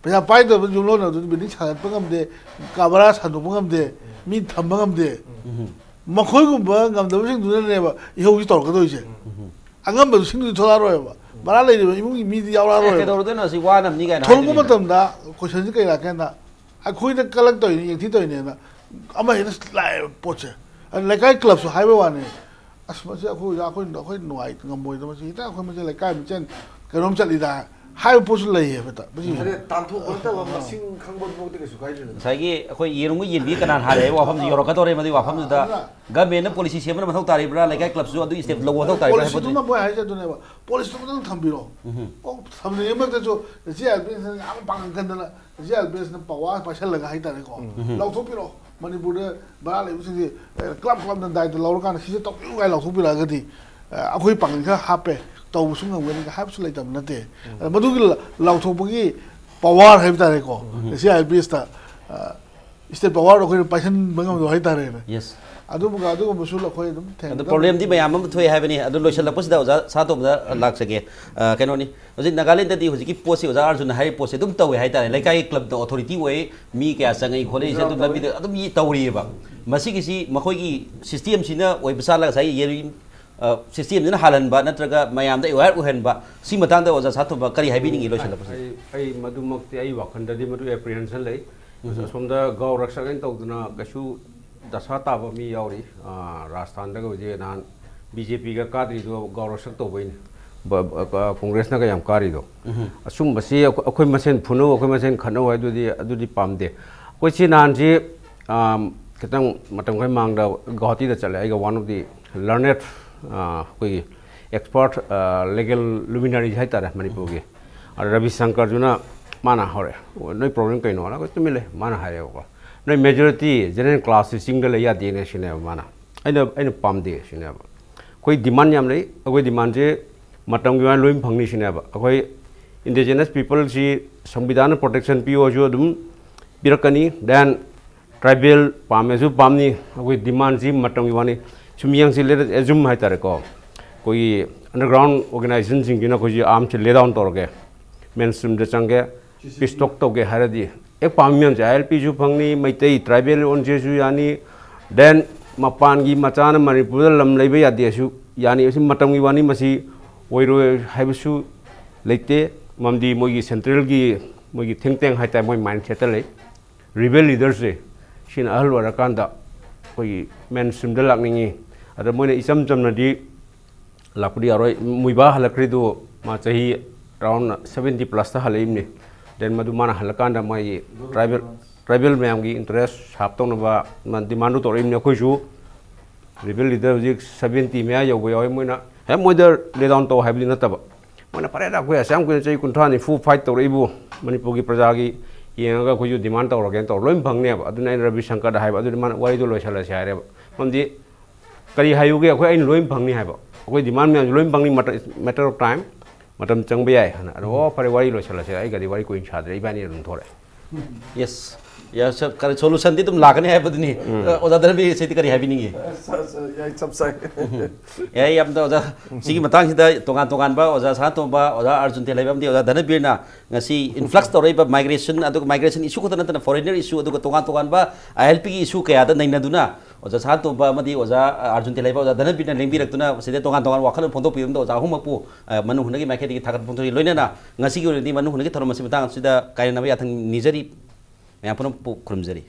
ꯄꯩꯁꯥ ꯄꯥꯏꯗꯕ ꯌꯨꯝꯂꯣꯟꯅꯕꯗꯨꯗꯤ ꯕꯤꯜꯗꯤꯡ ꯁꯥꯒꯠꯄ ꯉꯝꯗꯦ, ꯀꯥ ꯚꯔꯥ ꯁꯟꯗꯣꯛꯄ ꯉꯝꯗꯦ, ꯃꯤ ꯊꯝꯕ ꯉꯝꯗꯦ꯫ ꯃꯈꯣꯏꯒꯨꯝꯕ ꯉꯝꯗꯕꯁꯤꯡꯗꯨꯅꯅꯦꯕ ꯏꯍꯧꯁꯤ ꯇꯧꯔꯛꯀꯗꯣꯏꯁꯦ꯫ ꯑꯉꯝꯕꯁꯤꯡꯗꯨꯗꯤ ꯊꯣꯛꯂꯛꯑꯔꯣꯏꯕ꯫ ꯚꯔꯥ ꯂꯩꯔꯤꯕ ꯏꯃꯨꯡꯒꯤ ꯃꯤꯗꯤ ꯌꯥꯎꯔꯛꯑꯔꯣꯏꯕ꯫ ꯀꯩꯗꯧꯔꯗꯣꯏꯅꯣ ꯁꯤ ꯋꯥꯅꯕꯅꯤ ꯀꯥꯏꯅ ꯊꯣꯛꯂꯛꯄ ꯍꯥꯏꯗꯣꯏꯅꯤꯗ꯫ ꯃꯇꯝꯗ ꯀꯣꯏꯁꯟꯁꯤ ꯀꯩ ꯂꯥꯛꯀꯦꯅ, ꯑꯩꯈꯣꯏꯗ ꯀꯂꯛ ꯇꯧꯔꯤꯅꯤ, ꯌꯦꯡꯊꯤ ꯇꯧꯔꯤꯅꯦꯅ ꯑꯃ ꯍꯦꯛꯇ ꯂꯥꯛꯑꯦꯕ ꯄꯣꯠꯁꯦ꯫ ꯑꯗꯨ ꯂꯩꯀꯥꯏ ꯀ꯭ꯂꯕꯁꯨ ꯍꯥꯏꯕ ꯋꯥꯅꯤ, "ꯑꯁ, ꯃꯁꯤ ꯑꯩꯈꯣꯏ ꯑꯣꯖꯥ, ꯑꯩꯈꯣꯏ, ꯑꯩꯈꯣꯏ ꯅꯨꯡꯉꯥꯏ ꯉꯝꯃꯣꯏꯗ, ꯃꯁꯤ ꯍꯦꯛꯇ ꯑꯩꯈꯣꯏ ꯃꯁꯦ ꯂꯩꯀꯥꯏ ꯃꯁꯦꯟ ꯀꯩꯅꯣꯝ ꯆꯠꯂꯤꯗ" ꯍꯥꯏꯕ ꯄꯣꯠꯁꯨ ꯂꯩꯌꯦꯕ꯫ ꯑꯗ ꯇꯥꯟꯊꯣꯛꯄ ꯅꯠꯇꯕ ꯃꯁꯤꯡ ꯈꯪꯕ ꯐꯥꯎꯗꯤ ꯀꯩꯁꯨ ꯀꯥꯏꯗꯦꯗꯅ꯫ ꯉꯁꯥꯏꯒꯤ ꯑꯩꯈꯣꯏ ꯌꯦꯔꯨꯝꯒ ꯌꯦꯟꯕꯤ ꯀꯅꯥꯅ ꯍꯥꯜꯂꯦ ꯍꯥꯏꯕ ꯋꯥꯐꯝꯁꯤ ꯌꯧꯔꯛꯀꯗꯧꯔꯦ꯫ ꯃꯗꯨꯒꯤ ꯋꯥꯐꯝꯗꯨꯗ ꯒꯃꯦꯟꯅ ꯄꯣꯂꯤꯁꯤ ꯁꯦꯝꯕꯅ ꯃꯊꯧ ꯇꯥꯔꯤꯕ꯭ꯔꯥ, ꯂꯩꯀꯥꯏ ꯀ꯭ꯂꯕꯁꯨ ꯑꯗꯨꯒꯤ ꯁ꯭ꯇꯦꯞ ꯂꯧꯕ ꯃꯊꯧ ꯇꯥꯔꯤꯕ꯭ꯔꯥ ꯍꯥꯏꯕꯗꯨ꯫ ꯄꯣꯂꯤꯁꯤꯗꯨꯅ ꯃꯣꯏ ꯍꯥꯏꯁꯦ ꯑꯗꯨꯅꯦꯕ, ꯄꯣꯂꯤꯁꯤꯗꯨꯃꯇꯪ ꯊꯝꯕꯤꯔꯣ꯫ ꯑꯣ, ꯊꯝꯅꯤꯡꯉꯩꯃꯛꯇꯁꯨ ꯖꯤ ꯑꯥꯔ ꯄꯤ ꯑꯦꯐꯅ ꯌꯥꯝ ꯄꯥꯡꯒꯟ ꯀꯟꯗꯅ, ꯖꯤ ꯑꯥꯔ ꯄꯤ ꯑꯦꯐꯅ ꯄꯋꯥꯔ ꯄꯥꯏꯁꯜꯂꯒ ꯍꯥꯏꯇꯥꯔꯦꯀꯣ, ꯂꯧꯊꯣꯛꯄꯤꯔꯣ꯫ ꯃꯅꯤꯄꯨꯔꯗ ꯚꯔꯥ ꯂꯩꯕꯁꯤꯡꯁꯤ ꯀ꯭ꯂꯕ ꯀ꯭ꯂꯕꯅ ꯗꯥꯏꯇ ꯂꯧꯔꯀꯥꯟꯗ ꯁꯤꯁꯦ ꯇꯧꯕꯤꯌꯨ ꯀꯥꯏꯅ ꯂꯥꯎꯊꯣꯛꯄꯤꯔꯛꯑꯒꯗꯤ, ꯑ, ꯑꯩꯈꯣꯏ ꯄꯥꯡꯒꯜ ꯈꯔ ꯍꯥꯞꯄꯦ, ꯇꯧꯕꯁꯨ ꯉꯝꯒꯅꯤ ꯍꯥꯏꯕꯁꯨ ꯂꯩꯇꯕ ꯅꯠꯇꯦ꯫ ꯑꯗ ꯃꯗꯨꯒꯤ ꯂ- ꯂꯥꯎꯊꯣꯛꯄꯒꯤ ꯄꯋꯥꯔ ꯍꯥꯏꯕ ꯇꯥꯔꯦꯀꯣ, ꯖꯤ ꯑꯥꯔ ꯄꯤ ꯑꯦꯐꯇ ꯁ꯭ꯇꯦꯠ ꯄꯋꯥꯔꯗꯣ ꯑꯩꯈꯣꯏꯅ ꯄꯥꯏꯁꯟꯕ ꯉꯝꯗꯕ ꯍꯥꯏꯇꯥꯔꯦꯅꯦ꯫ ꯌꯦꯁ꯫ ꯑꯗꯨꯝꯕ ꯑꯗꯨꯒꯨꯝꯕꯁꯨ ꯑꯩꯈꯣꯏ ꯑꯗꯨꯝ ꯑꯗꯣ ꯊꯦꯡꯅꯗꯕ ꯄ꯭ꯔꯣꯕ꯭ꯂꯦꯝꯗꯤ ꯃꯌꯥꯝ ꯑꯃ ꯊꯣꯛꯑꯦ ꯍꯥꯏꯕꯅꯤ꯫ ꯑꯗꯨ ꯂꯣꯏꯁꯤꯜꯂꯛꯄꯁꯤꯗ ꯑꯣꯖꯥ ꯁꯥꯇꯣꯝꯗ ꯂꯥꯛꯆꯒꯦ꯫ ꯑ, ꯀꯩꯅꯣꯅꯤ, ꯍꯧꯖꯤꯛ ꯅꯥꯒꯥꯂꯦꯟꯗꯗꯤ ꯍꯧꯖꯤꯛꯀꯤ ꯄꯣꯠꯁꯤ ꯑꯣꯖꯥ ꯑꯥꯔꯖꯨꯟꯅ ꯍꯥꯏꯔꯤꯕ ꯄꯣꯠꯁꯦ ꯑꯗꯨꯝ ꯇꯧꯋꯦ ꯍꯥꯏꯇꯥꯔꯦ꯫ ꯂꯩꯀꯥꯏꯒꯤ ꯀ꯭ꯂꯕꯇ ꯑꯣꯊꯣꯔꯤꯇꯤ ꯑꯣꯏ, ꯃꯤ ꯀꯌꯥ ꯆꯪꯉꯛꯏ ꯈꯣꯠꯂꯛꯏꯁꯦ ꯑꯗꯨꯝ ꯂꯝꯕꯤꯗ ꯑꯗꯨꯝ ꯃꯤ ꯇꯧꯔꯤꯑꯕ꯫ ꯃꯁꯤꯒꯤꯁꯤ ꯃꯈꯣꯏꯒꯤ ꯁꯤꯁꯇꯦꯝꯁꯤꯅ ꯑꯣꯏꯕ ꯁꯥꯠꯂꯒ ꯉꯁꯥꯏꯒꯤ ꯌꯦꯔꯨꯝ, ꯑ, ꯁꯤꯁꯇꯦꯝꯁꯤꯅ ꯍꯥꯜꯍꯟꯕ ꯅꯠꯇ꯭ꯔꯒ ꯃꯌꯥꯝꯗ ꯑꯦꯋꯦꯌꯔ ꯑꯣꯏꯍꯟꯕ, ꯁꯤ ꯃꯇꯥꯡꯗ ꯑꯣꯖꯥ ꯁꯥꯇꯣꯝꯕ ꯀꯔꯤ ꯍꯥꯏꯕꯤꯅꯤꯡꯉꯤ ꯂꯣꯏꯁꯤꯜꯂꯛꯄꯁꯤꯗ? ꯑꯩ ꯑꯩ ꯃꯗꯨꯃꯛꯇꯤ ꯑꯩ ꯋꯥꯈꯜꯗꯗꯤ ꯃꯗꯨ ꯑꯦꯄ꯭ꯔꯤꯍꯦꯟꯁꯟ ꯂꯩ꯫ ꯑꯁꯣꯝꯗ ꯒꯥꯎ ꯔꯛꯁꯛ ꯍꯥꯏꯅ ꯇꯧꯗꯅ ꯀꯩꯁꯨ ꯗꯁꯥ ꯇꯥꯕ ꯃꯤ ꯌꯥꯎꯔꯤ꯫ ꯑꯥ, ꯔꯥꯖꯁꯊꯥꯟꯗꯒ ꯍꯧꯖꯤꯛ ꯅꯍꯥꯟ ꯕꯤ ꯖꯦ ꯄꯤꯒ ꯀꯥꯗ꯭ꯔꯤꯗꯣ ꯒꯥꯎ ꯔꯛꯁꯛ ꯇꯧꯕꯩꯅꯤ꯫ ꯕ- ꯕ- ꯀ- ꯀꯣꯡꯒ꯭ꯔꯦꯁꯅꯒ ꯌꯥꯝ ꯀꯥꯔꯤꯗꯣ꯫ ꯑꯁꯨꯝꯕꯁꯤ ꯑꯩꯈꯣꯏ ꯑꯩꯈꯣꯏ ꯃꯁꯦꯟ ꯐꯨꯅꯧ, ꯑꯩꯈꯣꯏ ꯃꯁꯦꯟ ꯈꯠꯅꯧ ꯍꯥꯏꯗꯨꯗꯤ ꯑꯗꯨꯗꯤ ꯄꯥꯝꯗꯦ꯫ ꯑꯩꯈꯣꯏ ꯁꯤ ꯅꯍꯥꯟꯁꯤ, ꯑꯥꯝ, ꯈꯤꯇꯪ ꯃꯇꯝ ꯈꯔ ꯃꯥꯡꯗ ꯒꯧꯍꯥꯇꯤꯗ ꯆꯠꯂꯦ꯫ ꯑꯩꯒ one of the learned, ꯑꯥ, ꯑꯩꯈꯣꯏꯒꯤ ꯑꯦꯛꯁꯄꯔꯠ, ꯑꯥ, ꯂꯤꯒꯦꯜ ꯂꯨꯃꯤꯅꯔꯤ ꯍꯥꯏꯇꯥꯔꯦ ꯃꯅꯤꯄꯨꯔꯒꯤ꯫ ꯑꯗ ꯔꯕꯤ ꯁꯪꯀꯔꯗꯨꯅ ꯃꯥꯅ ꯍꯧꯔꯛꯑꯦ, "ꯅꯣꯏ ꯄ꯭ꯔꯣꯕ꯭ꯂꯦꯝ ꯀꯩꯅꯣ?" ꯑꯩꯈꯣꯏ ꯇꯨꯃꯤꯟ ꯂꯩ꯫ ꯃꯥꯅ ꯍꯥꯏꯔꯦꯕꯀꯣ, "ꯅꯣꯏ ꯃꯦꯖꯣꯔꯤꯇꯤ ꯖꯦꯅꯔꯦꯜ ꯀ꯭ꯂꯥꯁꯁꯤ ꯆꯤꯡꯗ ꯂꯩ ꯌꯥꯗꯦꯅꯦ" ꯁꯤꯅꯦꯕ ꯃꯥꯅ꯫ ꯑꯩꯅ ꯑꯩꯅ ꯄꯥꯝꯗꯦ ꯁꯤꯅꯦꯕ꯫ ꯑꯩꯈꯣꯏ ꯗꯤꯃꯥꯟ ꯌꯥꯝ ꯂꯩ꯫ ꯑꯩꯈꯣꯏ ꯗꯤꯃꯥꯟꯁꯦ ꯃꯇꯝꯒꯤ ꯑꯣꯏꯅ ꯂꯣꯏ ꯐꯪꯅꯤ ꯁꯤꯅꯦꯕ꯫ ꯑꯩꯈꯣꯏ ꯏꯟꯗꯤꯖꯤꯅꯁ ꯄꯤꯄꯜꯁꯤ ꯁꯪꯕꯤꯙꯥꯟꯅ ꯄ꯭ꯔꯣꯇꯦꯛꯁꯟ ꯄꯤꯌꯣꯁꯨ ꯑꯗꯨꯝ ꯄꯤꯔꯛꯀꯅꯤ꯫ ꯗꯦꯟ ꯇ꯭ꯔꯥꯏꯕꯦꯜ ꯄꯥꯝꯃꯦꯁꯨ ꯄꯥꯝꯅꯤ꯫ ꯑꯩꯈꯣꯏ ꯗꯤꯃꯥꯟꯁꯤ ꯃꯇꯝꯒꯤ ꯋꯥꯅꯤ꯫ ꯁꯨꯝ ꯌꯦꯡꯁꯤ, let us assume ꯍꯥꯏꯇꯥꯔꯦꯀꯣ, ꯑꯩꯈꯣꯏꯒꯤ ꯑꯟꯗꯔꯒ꯭ꯔꯥꯎꯟ ꯑꯣꯔꯒꯅꯥꯏꯖꯦꯁꯟꯁꯤꯡꯁꯤꯅ ꯑꯩꯈꯣꯏꯁꯤ ꯑꯥꯔꯝꯁꯦ ꯂꯦ ꯗꯥꯎꯟ ꯇꯧꯔꯒꯦ, ꯃꯦꯟ ꯁ꯭ꯇ꯭ꯔꯤꯝꯗ ꯆꯪꯒꯦ, ꯄꯤꯁ ꯇꯣꯛ ꯇꯧꯒꯦ ꯍꯥꯏꯔꯗꯤ, ꯍꯦꯛ ꯄꯥꯝꯃꯤ ꯃꯌꯥꯝꯁꯦ ꯑꯥꯏ ꯑꯦꯜ ꯄꯤꯁꯨ ꯐꯪꯅꯤ, ꯃꯩꯇꯩ ꯇ꯭ꯔꯥꯏꯕꯦꯜ ꯑꯣꯟꯁꯦꯁꯨ ꯌꯥꯅꯤ꯫ ꯗꯦꯟ ꯃꯄꯥꯟꯒꯤ ꯃꯆꯥꯅ ꯃꯅꯤꯄꯨꯔꯗ ꯂꯝ ꯂꯩꯕ ꯌꯥꯗꯦꯁꯨ ꯌꯥꯅꯤ꯫ ꯑꯁꯤ ꯃꯇꯝꯒꯤ ꯋꯥꯅꯤ, ꯃꯁꯤ ꯑꯣꯏꯔꯣꯏ ꯍꯥꯏꯕꯁꯨ ꯂꯩꯇꯦ꯫ ꯃꯔꯝꯗꯤ ꯃꯣꯏꯒꯤ ꯁꯦꯟꯇ꯭ꯔꯦꯜꯒꯤ ꯃꯣꯏꯒꯤ ꯊꯤꯡ ꯇꯦꯡ ꯍꯥꯏꯇꯥꯔꯦ, ꯃꯣꯏ ꯃꯥꯏꯟ ꯁꯦꯠꯇ ꯂꯩ꯫ ꯔꯤꯕꯦꯜ ꯂꯤꯗꯔꯁꯦ ꯁꯤꯅ ꯑꯍꯜ ꯑꯣꯏꯔꯀꯥꯟꯗ ꯑꯩꯈꯣꯏꯒꯤ ꯃꯦꯟ ꯁ꯭ꯇ꯭ꯔꯤꯝꯗ ꯂꯥꯛꯅꯤꯡꯉꯤ꯫ ꯑꯗ ꯃꯣꯏꯅ ꯏꯆꯝ ꯆꯝꯅꯗꯤ ꯂꯥꯛꯄꯗꯤ ꯌꯥꯔꯣꯏ꯫ ꯃꯨꯏꯕꯥ ꯍꯜꯂꯛꯈ꯭ꯔꯤꯗꯨ ꯃꯥ ꯆꯍꯤ ꯑꯦꯔꯥꯎꯟ ꯁꯕꯦꯟꯇꯤ ꯄ꯭ꯂꯁꯇ ꯍꯜꯂꯛꯏꯕꯅꯤ꯫ ꯗꯦꯟ ꯃꯗꯨ ꯃꯥꯅ ꯍꯜꯂꯀꯥꯟꯗ ꯃꯥꯒꯤ ꯇ꯭ꯔꯥꯏꯕꯦꯜ ꯇ꯭ꯔꯥꯏꯕꯦꯜ ꯃꯌꯥꯝꯒꯤ ꯏꯟꯇꯔꯦꯁ ꯁꯥꯞ ꯇꯧꯅꯕ ꯗꯤꯃꯥꯟꯗꯨ ꯇꯧꯔꯛꯏꯕꯅꯤ꯫ ꯑꯩꯈꯣꯏꯁꯨ ꯇ꯭ꯔꯥꯏꯕꯦꯜ ꯂꯤꯗꯔ ꯍꯧꯖꯤꯛ ꯁꯕꯦꯟꯇꯤ ꯃꯌꯥ ꯌꯧꯕ ꯌꯥꯎꯋꯤ꯫ ꯃꯣꯏꯅ ꯍꯦꯛ ꯃꯣꯏꯗ ꯂꯦ ꯗꯥꯎꯟ ꯇꯧ ꯍꯥꯏꯕꯗꯤ ꯅꯠꯇꯕ, ꯃꯣꯏꯅ ꯐꯔꯦꯗ, ꯑꯩꯈꯣꯏ ꯑꯁꯨꯛ ꯌꯥꯝ ꯀꯨꯏꯅ ꯆꯍꯤ ꯀꯨꯟꯊ꯭ꯔꯥ ꯅꯤꯐꯨ ꯐꯥꯏꯠ ꯇꯧꯔꯛꯏꯕꯨ ꯃꯅꯤꯄꯨꯔꯒꯤ ꯄ꯭ꯔꯖꯥꯒꯤ ꯌꯦꯡꯉꯒ ꯑꯩꯈꯣꯏꯁꯨ ꯗꯤꯃꯥꯟ ꯇꯧꯔꯒꯦꯅ ꯇꯧꯔ ꯂꯣꯏ ꯐꯪꯅꯦꯕ꯫ ꯑꯗꯨꯅ ꯑꯩꯅ ꯔꯕꯤ ꯁꯪꯀꯔꯗ ꯍꯥꯏꯕ, ꯑꯗꯨꯗꯤ ꯃꯥꯅ ꯋꯥꯔꯤꯗꯣ ꯂꯣꯏꯁꯤꯜꯂꯁꯦ ꯍꯥꯏꯔꯦꯕ꯫ ꯃꯔꯝꯗꯤ ꯀꯔꯤ ꯍꯥꯏꯌꯨꯒꯦ, ꯑꯩꯈꯣꯏ ꯑꯩꯅ ꯂꯣꯏ ꯐꯪꯅꯤ ꯍꯥꯏꯕ, ꯑꯩꯈꯣꯏ ꯗꯤꯃꯥꯟ ꯃꯌꯥꯝꯁꯨ ꯂꯣꯏ ꯐꯪꯅꯤ꯫ Matter of time, ꯃꯇꯝ ꯆꯪꯕ ꯌꯥꯏ ꯍꯥꯏꯅ꯫ ꯑꯗꯣ ꯑꯣ ꯐꯔꯦ, ꯋꯥꯔꯤ ꯂꯣꯏꯁꯤꯜꯂꯁꯦ, ꯑꯩꯒꯗꯤ ꯋꯥꯔꯤ ꯀꯨꯏꯅ ꯁꯥꯗ꯭ꯔꯦ, ꯏꯕꯥꯅꯤ ꯑꯗꯨꯝ ꯊꯣꯔꯛꯑꯦ꯫ ꯌꯦꯁ꯫ ꯌꯦꯁ, ꯀꯔꯤ ꯁꯣꯂꯨꯁꯟꯗꯤ ꯑꯗꯨꯝ ꯂꯥꯛꯀꯅꯤ ꯍꯥꯏꯕꯗꯨꯅꯤ꯫ ꯑ, ꯑꯣꯖꯥ ꯙꯅꯕꯤꯔ, ꯁꯤꯗꯤ ꯀꯔꯤ ꯍꯥꯏꯕꯤꯅꯤꯡꯉꯤ? ꯑꯁ, ꯑꯁ, ꯌꯥꯏ, ꯆꯞ ꯆꯥꯏ꯫ ꯌꯥꯏ, ꯌꯥꯝꯅ ꯑꯣꯖꯥ, ꯁꯤꯒꯤ ꯃꯇꯥꯡꯁꯤꯗ ꯇꯣꯉꯥꯟ ꯇꯣꯉꯥꯟꯕ ꯑꯣꯖꯥ ꯁꯅꯥꯇꯣꯝꯕ, ꯑꯣꯖꯥ ꯑꯥꯔꯖꯨꯟ ꯇꯦꯂꯩꯕ ꯑꯃꯗꯤ ꯑꯣꯖꯥ ꯙꯅꯕꯤꯔꯅ ꯉꯁꯤ ꯏꯟꯐ꯭ꯂꯛꯁ ꯇꯧꯔꯛꯏꯕ ꯃꯥꯏꯒ꯭ꯔꯦꯁꯟ, ꯑꯗꯨꯒ ꯃꯥꯏꯒ꯭ꯔꯦꯁꯟ ꯏꯁꯨ ꯈꯛꯇ ꯅꯠꯇꯅ ꯐꯣꯔꯦꯟꯅꯔ ꯏꯁꯨ, ꯑꯗꯨꯒ ꯇꯣꯉꯥꯟ ꯇꯣꯉꯥꯟꯕ ꯑꯥꯏ ꯑꯦꯜ ꯄꯤꯒꯤ ꯏꯁꯨ ꯀꯌꯥꯗ ꯅꯩꯅꯗꯨꯅ ꯑꯣꯖꯥ ꯁꯅꯥꯇꯣꯝꯕ ꯑꯃꯗꯤ ꯑꯣꯖꯥ ꯑꯥꯔꯖꯨꯟ ꯇꯦꯂꯩꯕ, ꯑꯣꯖꯥ ꯙꯅꯕꯤꯔꯅ ꯂꯦꯡꯕꯤꯔꯛꯇꯨꯅ ꯁꯤꯗ ꯇꯣꯉꯥꯟ ꯇꯣꯉꯥꯟꯕ ꯋꯥꯈꯜꯂꯣꯟ ꯐꯣꯡꯗꯣꯛꯄꯤꯕ ꯑꯃꯗ ꯑꯣꯖꯥ ꯑꯍꯨꯝꯃꯛꯄꯨ, ꯑ, ꯃꯅꯨꯡ ꯍꯨꯠꯅꯒꯤ ꯃꯥꯏꯀꯩꯗꯒꯤ ꯊꯥꯒꯠꯄ ꯐꯣꯡꯗꯣꯛꯆꯔꯤ꯫ ꯂꯣꯏꯅꯅ ꯉꯁꯤꯒꯤ ꯑꯣꯏꯅꯗꯤ ꯃꯅꯨꯡ ꯍꯨꯠꯅꯒꯤ ꯊꯧꯔꯝ ꯑꯁꯤ ꯃꯇꯥꯡ ꯑꯁꯤꯗ ꯀꯥꯏꯅꯅꯕ ꯌꯥꯊꯪ ꯅꯤꯖꯔꯤ꯫ ꯃꯌꯥꯝ ꯄꯨꯝꯅꯃꯛꯄꯨ ꯈꯨꯔꯨꯝꯖꯔꯤ꯫